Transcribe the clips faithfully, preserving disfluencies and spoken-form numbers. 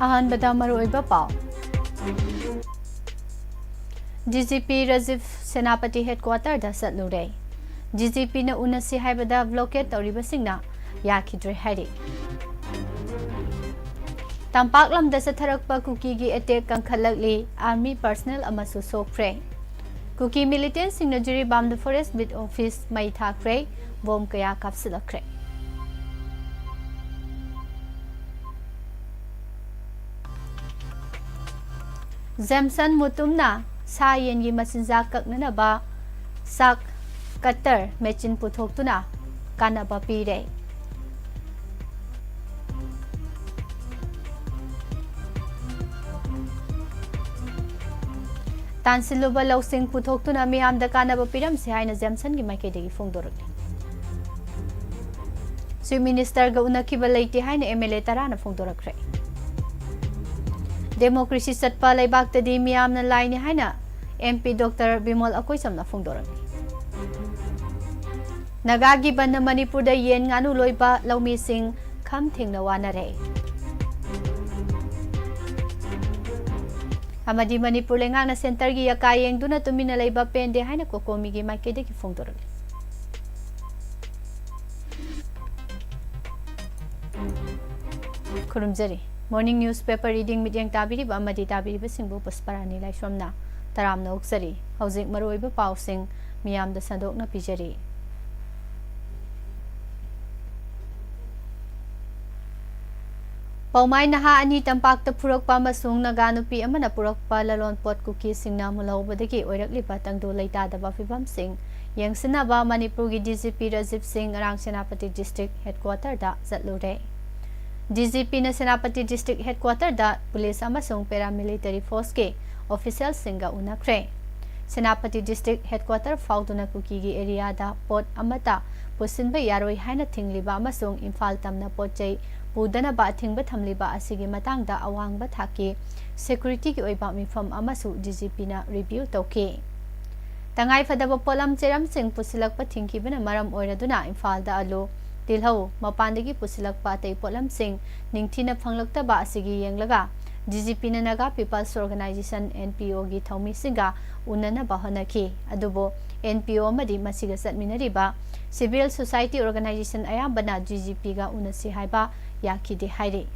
ꯑꯍꯥꯟꯕꯗ ꯃꯔꯨꯑꯣꯏꯕ ꯄꯥꯎ꯫ D G P Rajiv Senapati ꯍꯦꯗꯀ꯭ꯋꯥꯇꯔꯗ ꯆꯠꯂꯨꯔꯦ꯫ ꯗꯤ ꯖꯤ ꯄꯤꯅ ꯎꯅꯁꯤ ꯍꯥꯏꯕꯗ ꯕ꯭ꯂꯣꯀꯦꯗ ꯇꯧꯔꯤꯕꯁꯤꯡꯅ ꯌꯥꯈꯤꯗ꯭ꯔꯦ ꯍꯥꯏꯔꯤ꯫ ꯇꯝꯄꯥꯛ ꯂꯝꯗ ꯆꯠꯊꯔꯛꯄ ꯀꯨꯀꯤꯒꯤ ꯑꯦꯇꯦꯛ ꯀꯟꯈꯠꯂꯛꯂꯤ, ꯑꯥꯔꯃꯤ ꯄꯔꯁꯅꯦꯜ ꯑꯃꯁꯨ ꯁꯣꯛꯈ꯭ꯔꯦ꯫ ꯀꯨꯀꯤ ꯃꯤꯂꯤꯇꯦꯟꯁꯤꯡꯅ ꯖꯤꯔꯤꯕꯥꯝꯗ ꯐꯣꯔꯦꯁ ꯕꯤꯠ ꯑꯣꯐꯤꯁ ꯃꯩ ꯊꯥꯈ꯭ꯔꯦ, ꯕꯣꯝ ꯀꯌꯥ ꯀꯥꯞꯁꯤꯜꯂꯛꯈ꯭ꯔꯦ꯫ ꯖꯦꯝꯁꯟ ꯃꯨꯇꯨꯝꯅ ꯁꯥ ꯌꯦꯟꯒꯤ ꯃꯆꯤꯟꯖꯥꯛ ꯀꯛꯅꯅꯕ ꯆꯥꯛ ꯀꯠꯇꯔ ꯃꯦꯆꯤꯟ ꯄꯨꯊꯣꯛꯇꯨꯅ ꯀꯥꯟꯅꯕ ꯄꯤꯔꯦ꯫ ꯇꯥꯟꯁꯤꯜꯂꯨꯕ ꯂꯧꯁꯤꯡ ꯄꯨꯊꯣꯛꯇꯨꯅ ꯃꯤꯌꯥꯝꯗ ꯀꯥꯟꯅꯕ ꯄꯤꯔꯝꯁꯤ ꯍꯥꯏꯅ ꯖꯦꯝꯁꯟꯒꯤ ꯃꯥꯏꯀꯩꯗꯒꯤ ꯐꯣꯡꯗꯣꯔꯛꯂꯤ꯫ ꯆꯤꯐ ꯃꯤꯅꯤꯁꯇꯔꯒ ꯎꯅꯈꯤꯕ ꯂꯩꯇꯦ ꯍꯥꯏꯅ ꯑꯦꯝ ꯑꯦꯜ ꯑꯦ ꯇꯔꯥꯅ ꯐꯣꯡꯗꯣꯔꯛꯈ꯭ꯔꯦ꯫ ꯗꯦꯃꯣꯀ꯭ꯔꯦꯁꯤ ꯆꯠꯄ ꯂꯩꯕꯥꯛꯇꯗꯤ ꯃꯤꯌꯥꯝꯅ ꯂꯥꯏꯅꯤ ꯍꯥꯏꯅ ꯑꯦꯝ ꯄꯤ ꯗꯣꯛꯇꯔ ꯕꯤꯃꯣꯜ ꯑꯀꯣꯏꯆꯝꯅ ꯐꯣꯡꯗꯣꯔꯛꯂꯤ꯫ ꯅꯥꯒꯥꯒꯤ ꯕꯟꯅ ꯃꯅꯤꯄꯨꯔꯗ ꯌꯦꯟ ꯉꯥꯅꯨ ꯂꯣꯏꯕ ꯂꯧꯃꯤꯁꯤꯡ ꯈꯝ ꯊꯦꯡꯅ ꯋꯥꯅꯔꯦ꯫ ꯑꯃꯗꯤ ꯃꯅꯤꯄꯨꯔ ꯂꯩꯉꯥꯛꯅ ꯁꯦꯟꯇꯔꯒꯤ ꯌꯥꯀꯥ ꯌꯦꯡꯗꯨꯅ ꯇꯨꯃꯤꯟꯅ ꯂꯩꯕ ꯄꯦꯟꯗꯦ ꯍꯥꯏꯅ ꯀꯣꯀꯣꯃꯤꯒꯤ ꯃꯥꯏꯀꯩꯗꯒꯤ ꯐꯣꯡꯗꯣꯔꯛꯂꯤ꯫ ꯈꯨꯔꯨꯝꯖꯔꯤ꯫ Morning news paper reading ꯃꯤꯠꯌꯦꯡ ꯇꯥꯕꯤꯔꯤꯕ ꯑꯃꯗꯤ ꯇꯥꯕꯤꯔꯤꯕꯁꯤꯡꯕꯨ ꯄꯨꯁꯄꯔꯥꯅꯤ ꯂꯥꯏꯁ꯭ꯔꯝꯅ ꯇꯔꯥꯝꯅ ꯑꯣꯛꯆꯔꯤ꯫ ꯍꯧꯖꯤꯛ ꯃꯔꯨꯑꯣꯏꯕ ꯄꯥꯎꯁꯤꯡ ꯃꯤꯌꯥꯝꯗ ꯁꯟꯗꯣꯛꯅ ꯄꯤꯖꯔꯤ꯫ ꯄꯥꯎꯃꯥꯏ ꯅꯍꯥ ꯑꯅꯤ ꯇꯝꯄꯥꯛꯇ ꯐꯨꯔꯛꯄ ꯑꯃꯁꯨꯡ ꯅꯥꯒꯥ ꯅꯨꯄꯤ ꯑꯃꯅ ꯄꯨꯔꯛꯄ ꯂꯂꯣꯟꯄꯣꯠ ꯀꯨꯀꯤꯁꯤꯡꯅ ꯃꯨꯜꯍꯧꯕꯗꯒꯤ ꯑꯣꯏꯔꯛꯂꯤꯕ ꯇꯪꯗꯨ ꯂꯩꯇꯥꯗꯕ ꯐꯤꯚꯝꯁꯤꯡ ꯌꯦꯡꯁꯤꯟꯅꯕ ꯃꯅꯤꯄꯨꯔꯒꯤ ꯗꯤ ꯖꯤ ꯄꯤ ꯔꯥꯖꯤꯕ ꯁꯤꯡ ꯉꯔꯥꯡ ꯁꯦꯅꯥꯄꯇꯤ ꯗꯤꯁꯇ꯭ꯔꯤꯛ ꯍꯦꯗꯀ꯭ꯋꯥꯇꯔꯗ ꯆꯠꯂꯨꯔꯦ꯫ ꯗꯤ ꯖꯤ ꯄꯤꯅ ꯁꯦꯅꯥꯄꯇꯤ ꯗꯤꯁꯇ꯭ꯔꯤꯛ ꯍꯦꯗꯀ꯭ꯋꯥꯇꯔꯗ ꯄꯨꯂꯤꯁ ꯑꯃꯁꯨꯡ ꯄꯦꯔꯥꯃꯤꯂꯤꯇꯔꯤ ꯐꯣꯔꯁꯀꯤ ꯑꯣꯐꯤꯁꯤꯌꯦꯜꯁꯤꯡꯒ ꯎꯅꯈ꯭ꯔꯦ꯫ ꯁꯦꯅꯥꯄꯇꯤ ꯗꯤꯁꯇ꯭ꯔꯤꯛ ꯍꯦꯗꯀ꯭ꯋꯥꯇꯔ ꯐꯥꯎꯗꯨꯅ ꯀꯨꯀꯤꯒꯤ ꯑꯦꯔꯤꯌꯥꯗ ꯄꯣꯠ ꯑꯃꯠꯇ ꯄꯨꯁꯤꯟꯕ ꯌꯥꯔꯣꯏ ꯍꯥꯏꯅ ꯊꯤꯡꯂꯤꯕ ꯑꯃꯁꯨꯡ ꯏꯝꯐꯥꯜ ꯇꯝꯅ ꯄꯣꯠ ꯆꯩ ꯄꯨꯗꯅꯕ ꯑꯊꯤꯡꯕ ꯊꯝꯂꯤꯕ ꯑꯁꯤꯒꯤ ꯃꯇꯥꯡꯗ ꯑꯋꯥꯡꯕ ꯊꯥꯛꯀꯤ ꯁꯦꯀ꯭ꯌꯨꯔꯤꯇꯤꯒꯤ ꯑꯣꯏꯕ ꯃꯤꯐꯝ ꯑꯃꯁꯨ ꯗꯤ ꯖꯤ ꯄꯤꯅ ꯔꯤꯚꯤꯌꯨ ꯇꯧꯈꯤ꯫ ꯇꯉꯥꯏꯐꯗꯕ ꯄꯣꯠꯂꯝ ꯆꯦꯔꯝꯁꯤꯡ ꯄꯨꯁꯤꯜꯂꯛꯄ ꯊꯤꯡꯈꯤꯕꯅ ꯃꯔꯝ ꯑꯣꯏꯔꯗꯨꯅ ꯏꯝꯐꯥꯜꯗ ꯑꯂꯨ ꯇꯤꯜꯍꯧ, ꯃꯄꯥꯟꯗꯒꯤ ꯄꯨꯁꯤꯜꯂꯛꯄ ꯑꯇꯩ ꯄꯣꯠꯂꯝꯁꯤꯡ ꯅꯤꯡꯊꯤꯅ ꯐꯪꯂꯛꯇꯕ ꯑꯁꯤꯒꯤ ꯌꯦꯡꯂꯒ ꯗꯤ ꯖꯤ ꯄꯤꯅ Naga peoples organisation, N P ꯑꯣꯒꯤ ꯊꯧꯃꯤꯁꯤꯡꯒ ꯎꯅꯅꯕ ꯍꯣꯠꯅꯈꯤ꯫ ꯑꯗꯨꯕꯨ ꯑꯦꯟ ꯄꯤ ꯑꯣ ꯑꯃꯗꯤ ꯃꯁꯤꯒ ꯆꯠꯃꯤꯟꯅꯔꯤꯕ ꯁꯤꯚꯤꯜ ꯁꯣꯁꯥꯏꯇꯤ ꯑꯣꯔꯒꯅꯥꯏꯖꯦꯁꯟ ꯑꯌꯥꯝꯕꯅ ꯗꯤ ꯖꯤ ꯄꯤꯒ ꯎꯅꯁꯤ ꯍꯥꯏꯕ ꯌꯥꯈꯤꯗꯦ ꯍꯥꯏꯔꯤ꯫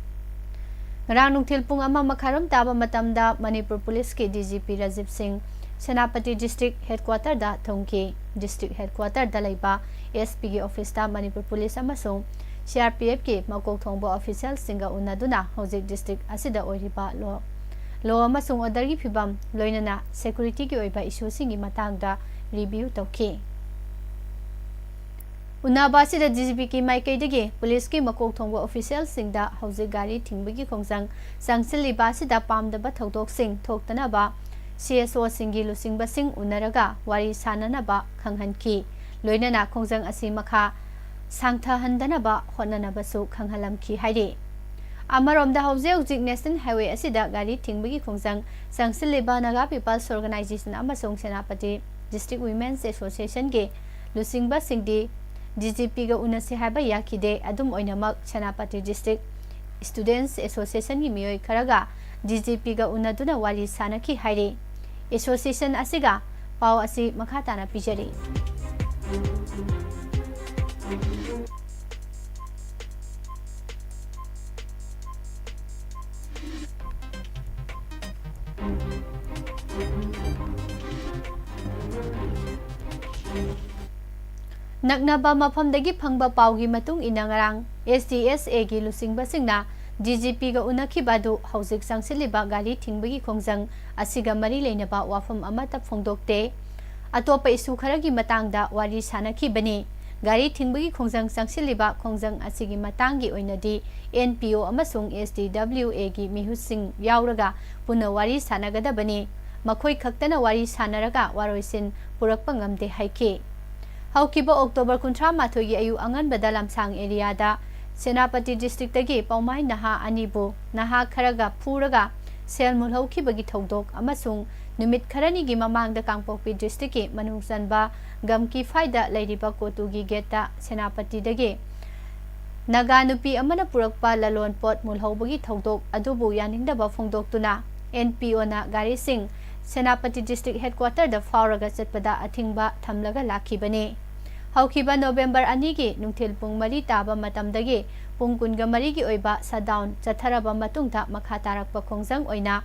ꯉꯔꯥꯡ ꯅꯨꯡꯊꯤꯜ ꯄꯨꯡ ꯑꯃ ꯃꯈꯥꯏꯔꯣꯝ ꯇꯥꯕ ꯃꯇꯝꯗ ꯃꯅꯤꯄꯨꯔ ꯄꯨꯂꯤꯁꯀꯤ ꯗꯤ ꯖꯤ ꯄꯤ ꯔꯥꯖꯤꯕ ꯁꯤꯡ ꯁꯦꯅꯥꯄꯇꯤ ꯗꯤꯁꯇ꯭ꯔꯤꯛ ꯍꯦꯗꯀ꯭ꯋꯥꯇꯔꯗ ꯊꯨꯡꯈꯤ꯫ ꯗꯤꯁꯇ꯭ꯔꯤꯛ ꯍꯦꯗꯀ꯭ꯋꯥꯇꯔꯗ ꯂꯩꯕ ꯑꯦꯁ ꯄꯤꯒꯤ ꯑꯣꯐꯤꯁꯇ ꯃꯅꯤꯄꯨꯔ ꯄꯨꯂꯤꯁ ꯑꯃꯁꯨꯡ ꯁꯤ ꯑꯥꯔ ꯄꯤ ꯑꯦꯐꯀꯤ ꯃꯀꯣꯛ ꯊꯣꯡꯕ ꯑꯣꯐꯤꯁꯤꯌꯦꯜꯁꯤꯡꯒ ꯎꯅꯗꯨꯅ ꯍꯧꯖꯤꯛ ꯗꯤꯁꯇ꯭ꯔꯤꯛ ꯑꯁꯤꯗ ꯑꯣꯏꯔꯤꯕ ꯂꯣ, ꯂꯣ ꯑꯃꯁꯨꯡ ꯑꯣꯔꯗꯔꯒꯤ ꯐꯤꯕꯝ, ꯂꯣꯏꯅꯅ ꯁꯦꯀ꯭ꯌꯨꯔꯤꯇꯤꯒꯤ ꯑꯣꯏꯕ ꯏꯁꯨꯁꯤꯡꯒꯤ ꯃꯇꯥꯡꯗ ꯔꯤꯚꯤꯌꯨ ꯇꯧꯈꯤ꯫ ꯎꯅꯕ ꯑꯁꯤꯗ ꯗꯤ ꯖꯤ ꯄꯤꯒꯤ ꯃꯥꯏꯀꯩꯗꯒꯤ ꯄꯨꯂꯤꯁꯀꯤ ꯃꯀꯣꯛ ꯊꯣꯡꯕ ꯑꯣꯐꯤꯁꯤꯌꯦꯜꯁꯤꯡꯗ ꯍꯧꯖꯤꯛ ꯒꯥꯔꯤ ꯊꯤꯡꯕꯒꯤ ꯈꯣꯡꯖꯪ ꯆꯪꯁꯤꯜꯂꯤꯕ ꯑꯁꯤꯗ ꯄꯥꯝꯗꯕ ꯊꯧꯗꯣꯛꯁꯤꯡ ꯊꯣꯛꯇꯅꯕ ꯁꯤ ꯑꯦꯁ ꯑꯣꯁꯤꯡꯒꯤ ꯂꯨꯆꯤꯡꯕꯁꯤꯡ ꯎꯅꯔꯒ ꯋꯥꯔꯤ ꯁꯥꯅꯅꯕ ꯈꯪꯍꯟꯈꯤ꯫ ꯂꯣꯏꯅꯅ ꯈꯣꯡꯖꯪ ꯑꯁꯤ ꯃꯈꯥ ꯁꯥꯡꯊꯍꯟꯗꯅꯕ ꯍꯣꯠꯅꯅꯕꯁꯨ ꯈꯪꯍꯜꯂꯝꯈꯤ ꯍꯥꯏꯔꯤ꯫ ꯑꯃꯔꯣꯝꯗ, ꯍꯧꯖꯤꯛ ꯍꯧꯖꯤꯛ ꯅꯦꯁꯅꯦꯜ ꯍꯥꯏꯋꯦ ꯑꯁꯤꯗ ꯒꯥꯔꯤ ꯊꯤꯡꯕꯒꯤ ꯈꯣꯡꯖꯪ ꯆꯪꯁꯤꯜꯂꯤꯕ ꯅꯥꯒꯥ ꯄꯤꯄꯜꯁ ꯑꯣꯔꯒꯅꯥꯏꯖꯦꯁꯟ ꯑꯃꯁꯨꯡ Senapati district women's ꯑꯦꯁꯣꯁꯤꯌꯦꯁꯟꯒꯤ ꯂꯨꯆꯤꯡꯕꯁꯤꯡꯗꯤ D G ꯄꯤꯒ ꯎꯅꯁꯤ ꯍꯥꯏꯕ ꯌꯥꯈꯤꯗꯦ꯫ ꯑꯗꯨꯝ ꯑꯣꯏꯅꯃꯛ, ꯁꯦꯅꯥꯄꯇꯤ ꯗꯤꯁꯇ꯭ꯔꯤꯛ ꯁ꯭ꯇꯨꯗꯦꯟꯠꯁ ꯑꯦꯁꯣꯁꯤꯌꯦꯁꯟꯒꯤ ꯃꯤꯑꯣꯏ ꯈꯔꯒ ꯗꯤ ꯖꯤ ꯄꯤꯒ ꯎꯅꯗꯨꯅ ꯋꯥꯔꯤ ꯁꯥꯅꯈꯤ ꯍꯥꯏꯔꯤ꯫ ꯑꯦꯁꯣꯁꯤꯌꯦꯁꯟ ꯑꯁꯤꯒ ꯄꯥꯎ ꯑꯁꯤ ꯃꯈꯥ ꯇꯥꯅ ꯄꯤꯖꯔꯤ꯫ ꯅꯛꯅꯕ ꯃꯐꯝꯗꯒꯤ ꯐꯪꯕ ꯄꯥꯎꯒꯤ ꯃꯇꯨꯡ ꯏꯟꯅ, ꯉꯔꯥꯡ ꯑꯦꯁ ꯗꯤ ꯑꯦꯁ ꯑꯦꯒꯤ ꯂꯨꯆꯤꯡꯕꯁꯤꯡꯅ ꯗꯤ ꯖꯤ ꯄꯤꯒ ꯎꯅꯈꯤꯕ ꯑꯗꯨ ꯍꯧꯖꯤꯛ ꯆꯪꯁꯤꯜꯂꯤꯕ ꯒꯥꯔꯤ ꯊꯤꯡꯕꯒꯤ ꯈꯣꯡꯖꯪ ꯑꯁꯤꯒ ꯃꯔꯤ ꯂꯩꯅꯕ ꯋꯥꯐꯝ ꯑꯃꯠꯇ ꯐꯣꯡꯗꯣꯛꯇꯦ꯫ ꯑꯇꯣꯞꯄ ꯏꯁꯨ ꯈꯔꯒꯤ ꯃꯇꯥꯡꯗ ꯋꯥꯔꯤ ꯁꯥꯅꯈꯤꯕꯅꯤ꯫ ꯒꯥꯔꯤ ꯊꯤꯡꯕꯒꯤ ꯈꯣꯡꯖꯪ ꯆꯪꯁꯤꯜꯂꯤꯕ ꯈꯣꯡꯖꯪ ꯑꯁꯤꯒꯤ ꯃꯇꯥꯡꯒꯤ ꯑꯣꯏꯅꯗꯤ ꯑꯦꯟ ꯄꯤ ꯑꯣ ꯑꯃꯁꯨꯡ ꯑꯦꯁ ꯗꯤ ꯗꯕ꯭ꯂꯤꯎ ꯑꯦꯒꯤ ꯃꯤꯍꯨꯠꯁꯤꯡ ꯌꯥꯎꯔꯒ ꯄꯨꯟꯅ ꯋꯥꯔꯤ ꯁꯥꯅꯒꯗꯕꯅꯤ꯫ ꯃꯈꯣꯏ ꯈꯛꯇꯅ ꯋꯥꯔꯤ ꯁꯥꯅꯔꯒ ꯋꯥꯔꯣꯏꯁꯤꯟ ꯄꯨꯔꯛꯄ ꯉꯝꯗꯦ ꯍꯥꯏꯈꯤ꯫ ꯍꯧꯈꯤꯕ ꯑꯣꯛꯇꯣꯕꯔ ꯀꯨꯟꯊ꯭ꯔꯥ ꯃꯥꯊꯣꯏꯒꯤ ꯑꯌꯨꯛ ꯑꯉꯟꯕꯗ ꯂꯝꯁꯥꯡ ꯑꯦꯔꯤꯌꯥꯗ ꯁꯦꯅꯥꯄꯇꯤ ꯗꯤꯁꯇ꯭ꯔꯤꯛꯇꯒꯤ ꯄꯥꯎꯃꯥꯏ ꯅꯍꯥ ꯑꯅꯤꯕꯨ ꯅꯍꯥ ꯈꯔꯒ ꯐꯨꯔꯒ ꯁꯦꯜ ꯃꯨꯜꯍꯧꯈꯤꯕꯒꯤ ꯊꯧꯗꯣꯛ ꯑꯃꯁꯨꯡ ꯅꯨꯃꯤꯠ ꯈꯔꯅꯤꯒꯤ ꯃꯃꯥꯡꯗ ꯀꯥꯡꯄꯣꯛꯄꯤ ꯗꯤꯁꯇ꯭ꯔꯤꯛꯀꯤ ꯃꯅꯨꯡ ꯆꯟꯕ ꯒꯝꯀꯤꯐꯥꯏꯗ ꯂꯩꯔꯤꯕ ꯀꯣꯇꯨꯒꯤ ꯒꯦꯠꯇ ꯁꯦꯅꯥꯄꯇꯤꯗꯒꯤ ꯅꯥꯒꯥ ꯅꯨꯄꯤ ꯑꯃꯅ ꯄꯨꯔꯛꯄ ꯂꯂꯣꯟ ꯄꯣꯠ ꯃꯨꯜꯍꯧꯕꯒꯤ ꯊꯧꯗꯣꯛ ꯑꯗꯨꯕꯨ ꯌꯥꯅꯤꯡꯗꯕ ꯐꯣꯡꯗꯣꯛꯇꯨꯅ ꯑꯦꯟ ꯄꯤ ꯑꯣꯅ ꯒꯥꯔꯤꯁꯤꯡ ꯁꯦꯅꯥꯄꯇꯤ ꯗꯤꯁꯇ꯭ꯔꯤꯛ ꯍꯦꯗꯀ꯭ꯋꯥꯇꯔꯗ ꯐꯥꯎꯔꯒ ꯆꯠꯄꯗ ꯑꯊꯤꯡꯕ ꯊꯝꯂꯒ ꯂꯥꯛꯈꯤꯕꯅꯤ꯫ ꯍꯧꯈꯤꯕ ꯅꯣꯕꯦꯝꯕꯔ ꯑꯅꯤꯒꯤ ꯅꯨꯡꯊꯤꯜ ꯄꯨꯡ ꯃꯔꯤ ꯇꯥꯕ ꯃꯇꯝꯗꯒꯤ ꯄꯨꯡ ꯀꯨꯟꯒ ꯃꯔꯤꯒꯤ ꯑꯣꯏꯕ ꯁꯠꯗꯥꯎꯟ ꯆꯠꯊꯔꯕ ꯃꯇꯨꯡꯗ ꯃꯈꯥ ꯇꯥꯔꯛꯄ ꯈꯣꯡꯖꯪ ꯑꯣꯏꯅ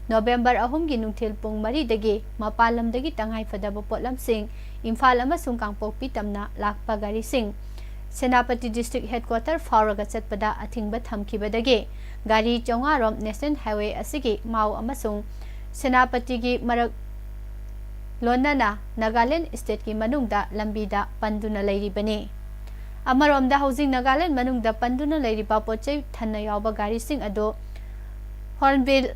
ꯅꯣꯕꯦꯝꯕꯔ ꯑꯍꯨꯝꯒꯤ ꯅꯨꯡꯊꯤꯜ ꯄꯨꯡ ꯃꯔꯤꯗꯒꯤ ꯃꯄꯥꯟ ꯂꯝꯗꯒꯤ ꯇꯉꯥꯏꯐꯗꯕ ꯄꯣꯠꯂꯝꯁꯤꯡ ꯏꯝꯐꯥꯜ ꯑꯃꯁꯨꯡ ꯀꯥꯡꯄꯣꯛꯄꯤ ꯇꯝꯅ ꯂꯥꯛꯄ ꯒꯥꯔꯤꯁꯤꯡ ꯁꯦꯅꯥꯄꯇꯤ ꯗꯤꯁꯇ꯭ꯔꯤꯛ ꯍꯦꯗꯀ꯭ꯋꯥꯇꯔ ꯐꯥꯎꯔꯒ ꯆꯠꯄꯗ ꯑꯊꯤꯡꯕ ꯊꯝꯈꯤꯕꯗꯒꯤ ꯒꯥꯔꯤ ꯆꯥꯝꯃꯉꯥ ꯔꯣꯝ ꯅꯦꯁꯅꯦꯜ ꯍꯥꯏꯋꯦ ꯑꯁꯤꯒꯤ ꯃꯥꯎ ꯑꯃꯁꯨꯡ ꯁꯦꯅꯥꯄꯇꯤꯒꯤ ꯃꯔꯛ ꯂꯣꯟꯅꯅ ꯅꯥꯒꯥꯂꯦꯟ ꯁ꯭ꯇꯦꯠꯀꯤ ꯃꯅꯨꯡꯗ ꯂꯝꯕꯤꯗ ꯄꯟꯗꯨꯅ ꯂꯩꯔꯤꯕꯅꯤ꯫ ꯑꯃꯔꯣꯝꯗ ꯍꯧꯖꯤꯛ ꯅꯥꯒꯥꯂꯦꯟ ꯃꯅꯨꯡꯗ ꯄꯟꯗꯨꯅ ꯂꯩꯔꯤꯕ ꯄꯣꯠꯆꯩ ꯊꯟꯅ ꯌꯥꯎꯕ ꯒꯥꯔꯤꯁꯤꯡ ꯑꯗꯨ ꯍꯣꯔꯟꯕꯤꯜ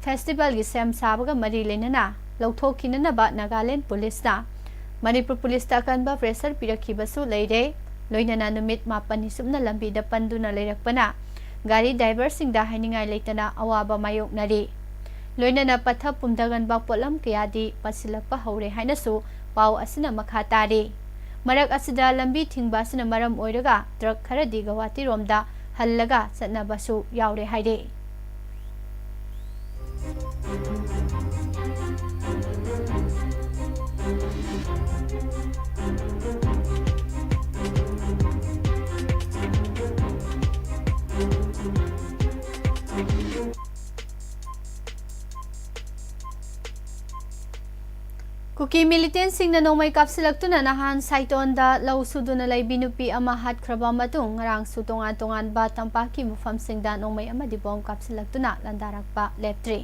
ꯐꯦꯁꯇꯤꯚꯦꯜꯒꯤ ꯁꯦꯝ ꯁꯥꯕꯒ ꯃꯔꯤ ꯂꯩꯅꯅ ꯂꯧꯊꯣꯛꯈꯤꯅꯅꯕ ꯅꯥꯒꯥꯂꯦꯟ ꯄꯨꯂꯤꯁꯅ ꯃꯅꯤꯄꯨꯔ ꯄꯨꯂꯤꯁꯇ ꯑꯀꯟꯕ ꯄ꯭ꯔꯦꯁꯔ ꯄꯤꯔꯛꯈꯤꯕꯁꯨ ꯂꯩꯔꯦ꯫ ꯂꯣꯏꯅꯅ ꯅꯨꯃꯤꯠ ꯃꯥꯄꯟꯅꯤ ꯁꯨꯞꯅ ꯂꯝꯕꯤꯗ ꯄꯟꯗꯨꯅ ꯂꯩꯔꯛꯄꯅ ꯒꯥꯔꯤ ꯗ꯭ꯔꯥꯏꯚꯔꯁꯤꯡꯗ ꯍꯥꯏꯅꯤꯡꯉꯥꯏ ꯂꯩꯇꯅ ꯑꯋꯥꯕ ꯃꯥꯌꯣꯛꯅꯔꯤ꯫ ꯂꯣꯏꯅꯅ ꯄꯠꯊ ꯄꯨꯝꯊꯒꯟꯕ ꯄꯣꯠꯂꯝ ꯀꯌꯥꯗꯤ ꯄꯠꯁꯤꯜꯂꯛꯄ ꯍꯧꯔꯦ ꯍꯥꯏꯅꯁꯨ ꯄꯥꯎ ꯑꯁꯤꯅ ꯃꯈꯥ ꯇꯥꯔꯤ꯫ ꯃꯔꯛ ꯑꯁꯤꯗ ꯂꯝꯕꯤ ꯊꯤꯡꯕ ꯑꯁꯤꯅ ꯃꯔꯝ ꯑꯣꯏꯔꯒ ꯇ꯭ꯔꯛ ꯈꯔꯗꯤ ꯒꯧꯍꯥꯇꯤꯔꯣꯝꯗ ꯍꯜꯂꯒ ꯆꯠꯅꯕꯁꯨ ꯌꯥꯎꯔꯦ ꯍꯥꯏꯔꯤ꯫ ꯀꯨꯀꯤ ꯃꯤꯂꯤꯇꯦꯟꯁꯤꯡꯅ ꯅꯣꯡꯃꯩ ꯀꯥꯞꯁꯤꯜꯂꯛꯇꯨꯅ ꯅꯍꯥꯟ ꯁꯥꯏꯇꯣꯟꯗ ꯂꯧ ꯁꯨꯗꯨꯅ ꯂꯩꯕꯤ ꯅꯨꯄꯤ ꯑꯃ ꯍꯥꯠꯈ꯭ꯔꯕ ꯃꯇꯨꯡ ꯉꯔꯥꯡꯁꯨ ꯇꯣꯉꯥꯟ ꯇꯣꯉꯥꯟꯕ ꯇꯝꯄꯥꯛꯀꯤ ꯃꯐꯝꯁꯤꯡꯗ ꯅꯣꯡꯃꯩ ꯑꯃꯗꯤ ꯕꯣꯝ ꯀꯥꯞꯁꯤꯜꯂꯛꯇꯨꯅ ꯂꯥꯟꯗꯥꯔꯛꯄ ꯂꯦꯞꯇ꯭ꯔꯤ꯫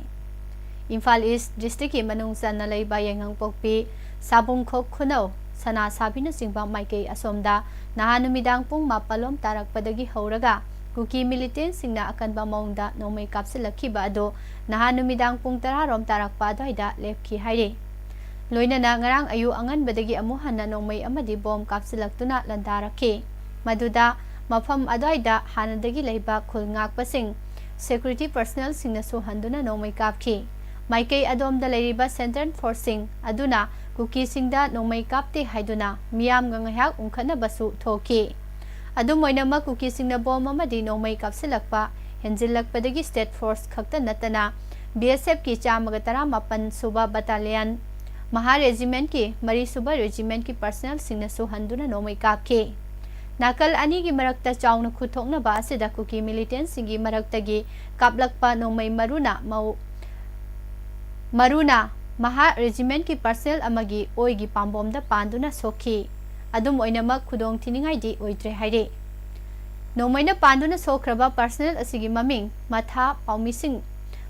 ꯏꯝꯐꯥꯜ ꯏꯁ ꯗꯤꯁꯇ꯭ꯔꯤꯛꯀꯤ ꯃꯅꯨꯡ ꯆꯟꯅ ꯂꯩꯕ ꯌꯥꯏꯉꯪꯄꯣꯛꯄꯤ, ꯁꯥꯕꯨꯡꯈꯣꯛ ꯈꯨꯅꯧ, ꯁꯅꯥ ꯁꯥꯕꯤꯅꯆꯤꯡꯕ ꯃꯥꯏꯀꯩ ꯑꯁꯣꯝꯗ ꯅꯍꯥꯟ ꯅꯨꯃꯤꯗꯥꯡ ꯄꯨꯡ ꯃꯥꯄꯜ ꯂꯣꯝ ꯇꯥꯔꯛꯄꯗꯒꯤ ꯍꯧꯔꯒ ꯀꯨꯀꯤ ꯃꯤꯂꯤꯇꯦꯟꯁꯤꯡꯅ ꯑꯀꯟꯕ ꯃꯑꯣꯡꯗ ꯅꯣꯡꯃꯩ ꯀꯥꯞꯁꯤꯜꯂꯛꯈꯤꯕ ꯑꯗꯨ ꯅꯍꯥꯟ ꯅꯨꯃꯤꯗꯥꯡ ꯄꯨꯡ ꯇꯔꯥ ꯔꯣꯝ ꯇꯥꯔꯛꯄ ꯑꯗꯨꯋꯥꯏꯗ ꯂꯦꯞꯈꯤ ꯍꯥꯏꯔꯤ꯫ ꯂꯣꯏꯅꯅ ꯉꯔꯥꯡ ꯑꯌꯨꯛ ꯑꯉꯟꯕꯗꯒꯤ ꯑꯃꯨꯛ ꯍꯟꯅ ꯅꯣꯡꯃꯩ ꯑꯃꯗꯤ ꯕꯣꯝ ꯀꯥꯞꯁꯤꯜꯂꯛꯇꯨꯅ ꯂꯥꯟꯗꯥꯔꯛꯈꯤ꯫ ꯃꯗꯨꯗ ꯃꯐꯝ ꯑꯗꯨꯋꯥꯏꯗ ꯍꯥꯟꯅꯗꯒꯤ ꯂꯩꯕ ꯈꯨꯜ ꯉꯥꯛꯄꯁꯤꯡ, ꯁꯦꯀ꯭ꯌꯨꯔꯤꯇꯤ ꯄꯔꯁꯅꯦꯜꯁꯤꯡꯅꯁꯨ ꯍꯟꯗꯨꯅ ꯅꯣꯡꯃꯩ ꯀꯥꯞꯈꯤ꯫ ꯃꯥꯏꯀꯩ ꯑꯗꯣꯝꯗ ꯂꯩꯔꯤꯕ ꯁꯦꯟꯇ꯭ꯔꯦꯜ ꯐꯣꯔꯁꯁꯤꯡ ꯑꯗꯨꯅ ꯀꯨꯀꯤꯁꯤꯡꯗ ꯅꯣꯡꯃꯩ ꯀꯥꯞꯇꯦ ꯍꯥꯏꯗꯨꯅ ꯃꯤꯌꯥꯝꯒ ꯉꯥꯏꯍꯥꯛ ꯎꯪꯈꯠꯅꯕꯁꯨ ꯊꯣꯛꯈꯤ꯫ ꯑꯗꯨꯝ ꯑꯣꯏꯅꯃꯛ, ꯀꯨꯀꯤꯁꯤꯡꯅ ꯕꯣꯝ ꯑꯃꯗꯤ ꯅꯣꯡꯃꯩ ꯀꯥꯞꯁꯤꯜꯂꯛꯄ ꯍꯦꯟꯖꯤꯜꯂꯛꯄꯗꯒꯤ state force ꯈꯛꯇ ꯅꯠꯇꯅ B S F ꯀꯤ ꯆꯥꯝꯃꯒ ꯇꯔꯥꯃꯥꯄꯟ ꯁꯨꯕ battalion, ꯃꯍꯥ regiment ꯀꯤ ꯃꯔꯤꯁꯨꯕ regiment ꯀꯤ personnel ꯁꯤꯡꯅꯁꯨ ꯍꯟꯗꯨꯅ ꯅꯣꯡꯃꯩ ꯀꯥꯞꯈꯤ꯫ ꯅꯥꯀꯜ ꯑꯅꯤꯒꯤ ꯃꯔꯛꯇ ꯆꯥꯎꯅ ꯈꯨꯠꯊꯣꯛꯅꯕ ꯑꯁꯤꯗ ꯀꯨꯀꯤ militant ꯁꯤꯡꯒꯤ ꯃꯔꯛꯇꯒꯤ ꯀꯥꯞꯂꯛꯄ ꯅꯣꯡꯃꯩ ꯃꯔꯨꯅ ꯃꯧ-, ꯃꯔꯨꯅ ꯃꯍꯥ regiment ꯀꯤ personnel ꯑꯃꯒꯤ ꯑꯣꯏꯒꯤ ꯄꯥꯝꯕꯣꯝꯗ ꯄꯥꯟꯗꯨꯅ ꯁꯣꯛꯈꯤ꯫ ꯑꯗꯨꯝ ꯑꯣꯏꯅꯃꯛ, ꯈꯨꯗꯣꯡ ꯊꯤꯅꯤꯡꯉꯥꯏꯗꯤ ꯑꯣꯏꯗ꯭ꯔꯦ ꯍꯥꯏꯔꯤ꯫ ꯅꯣꯡꯃꯩꯅ ꯄꯥꯟꯗꯨꯅ ꯁꯣꯛꯈ꯭ꯔꯕ personnel ꯑꯁꯤꯒꯤ ꯃꯃꯤꯡ ꯃꯊꯥ ꯄꯥꯎꯃꯤꯁꯤꯡ,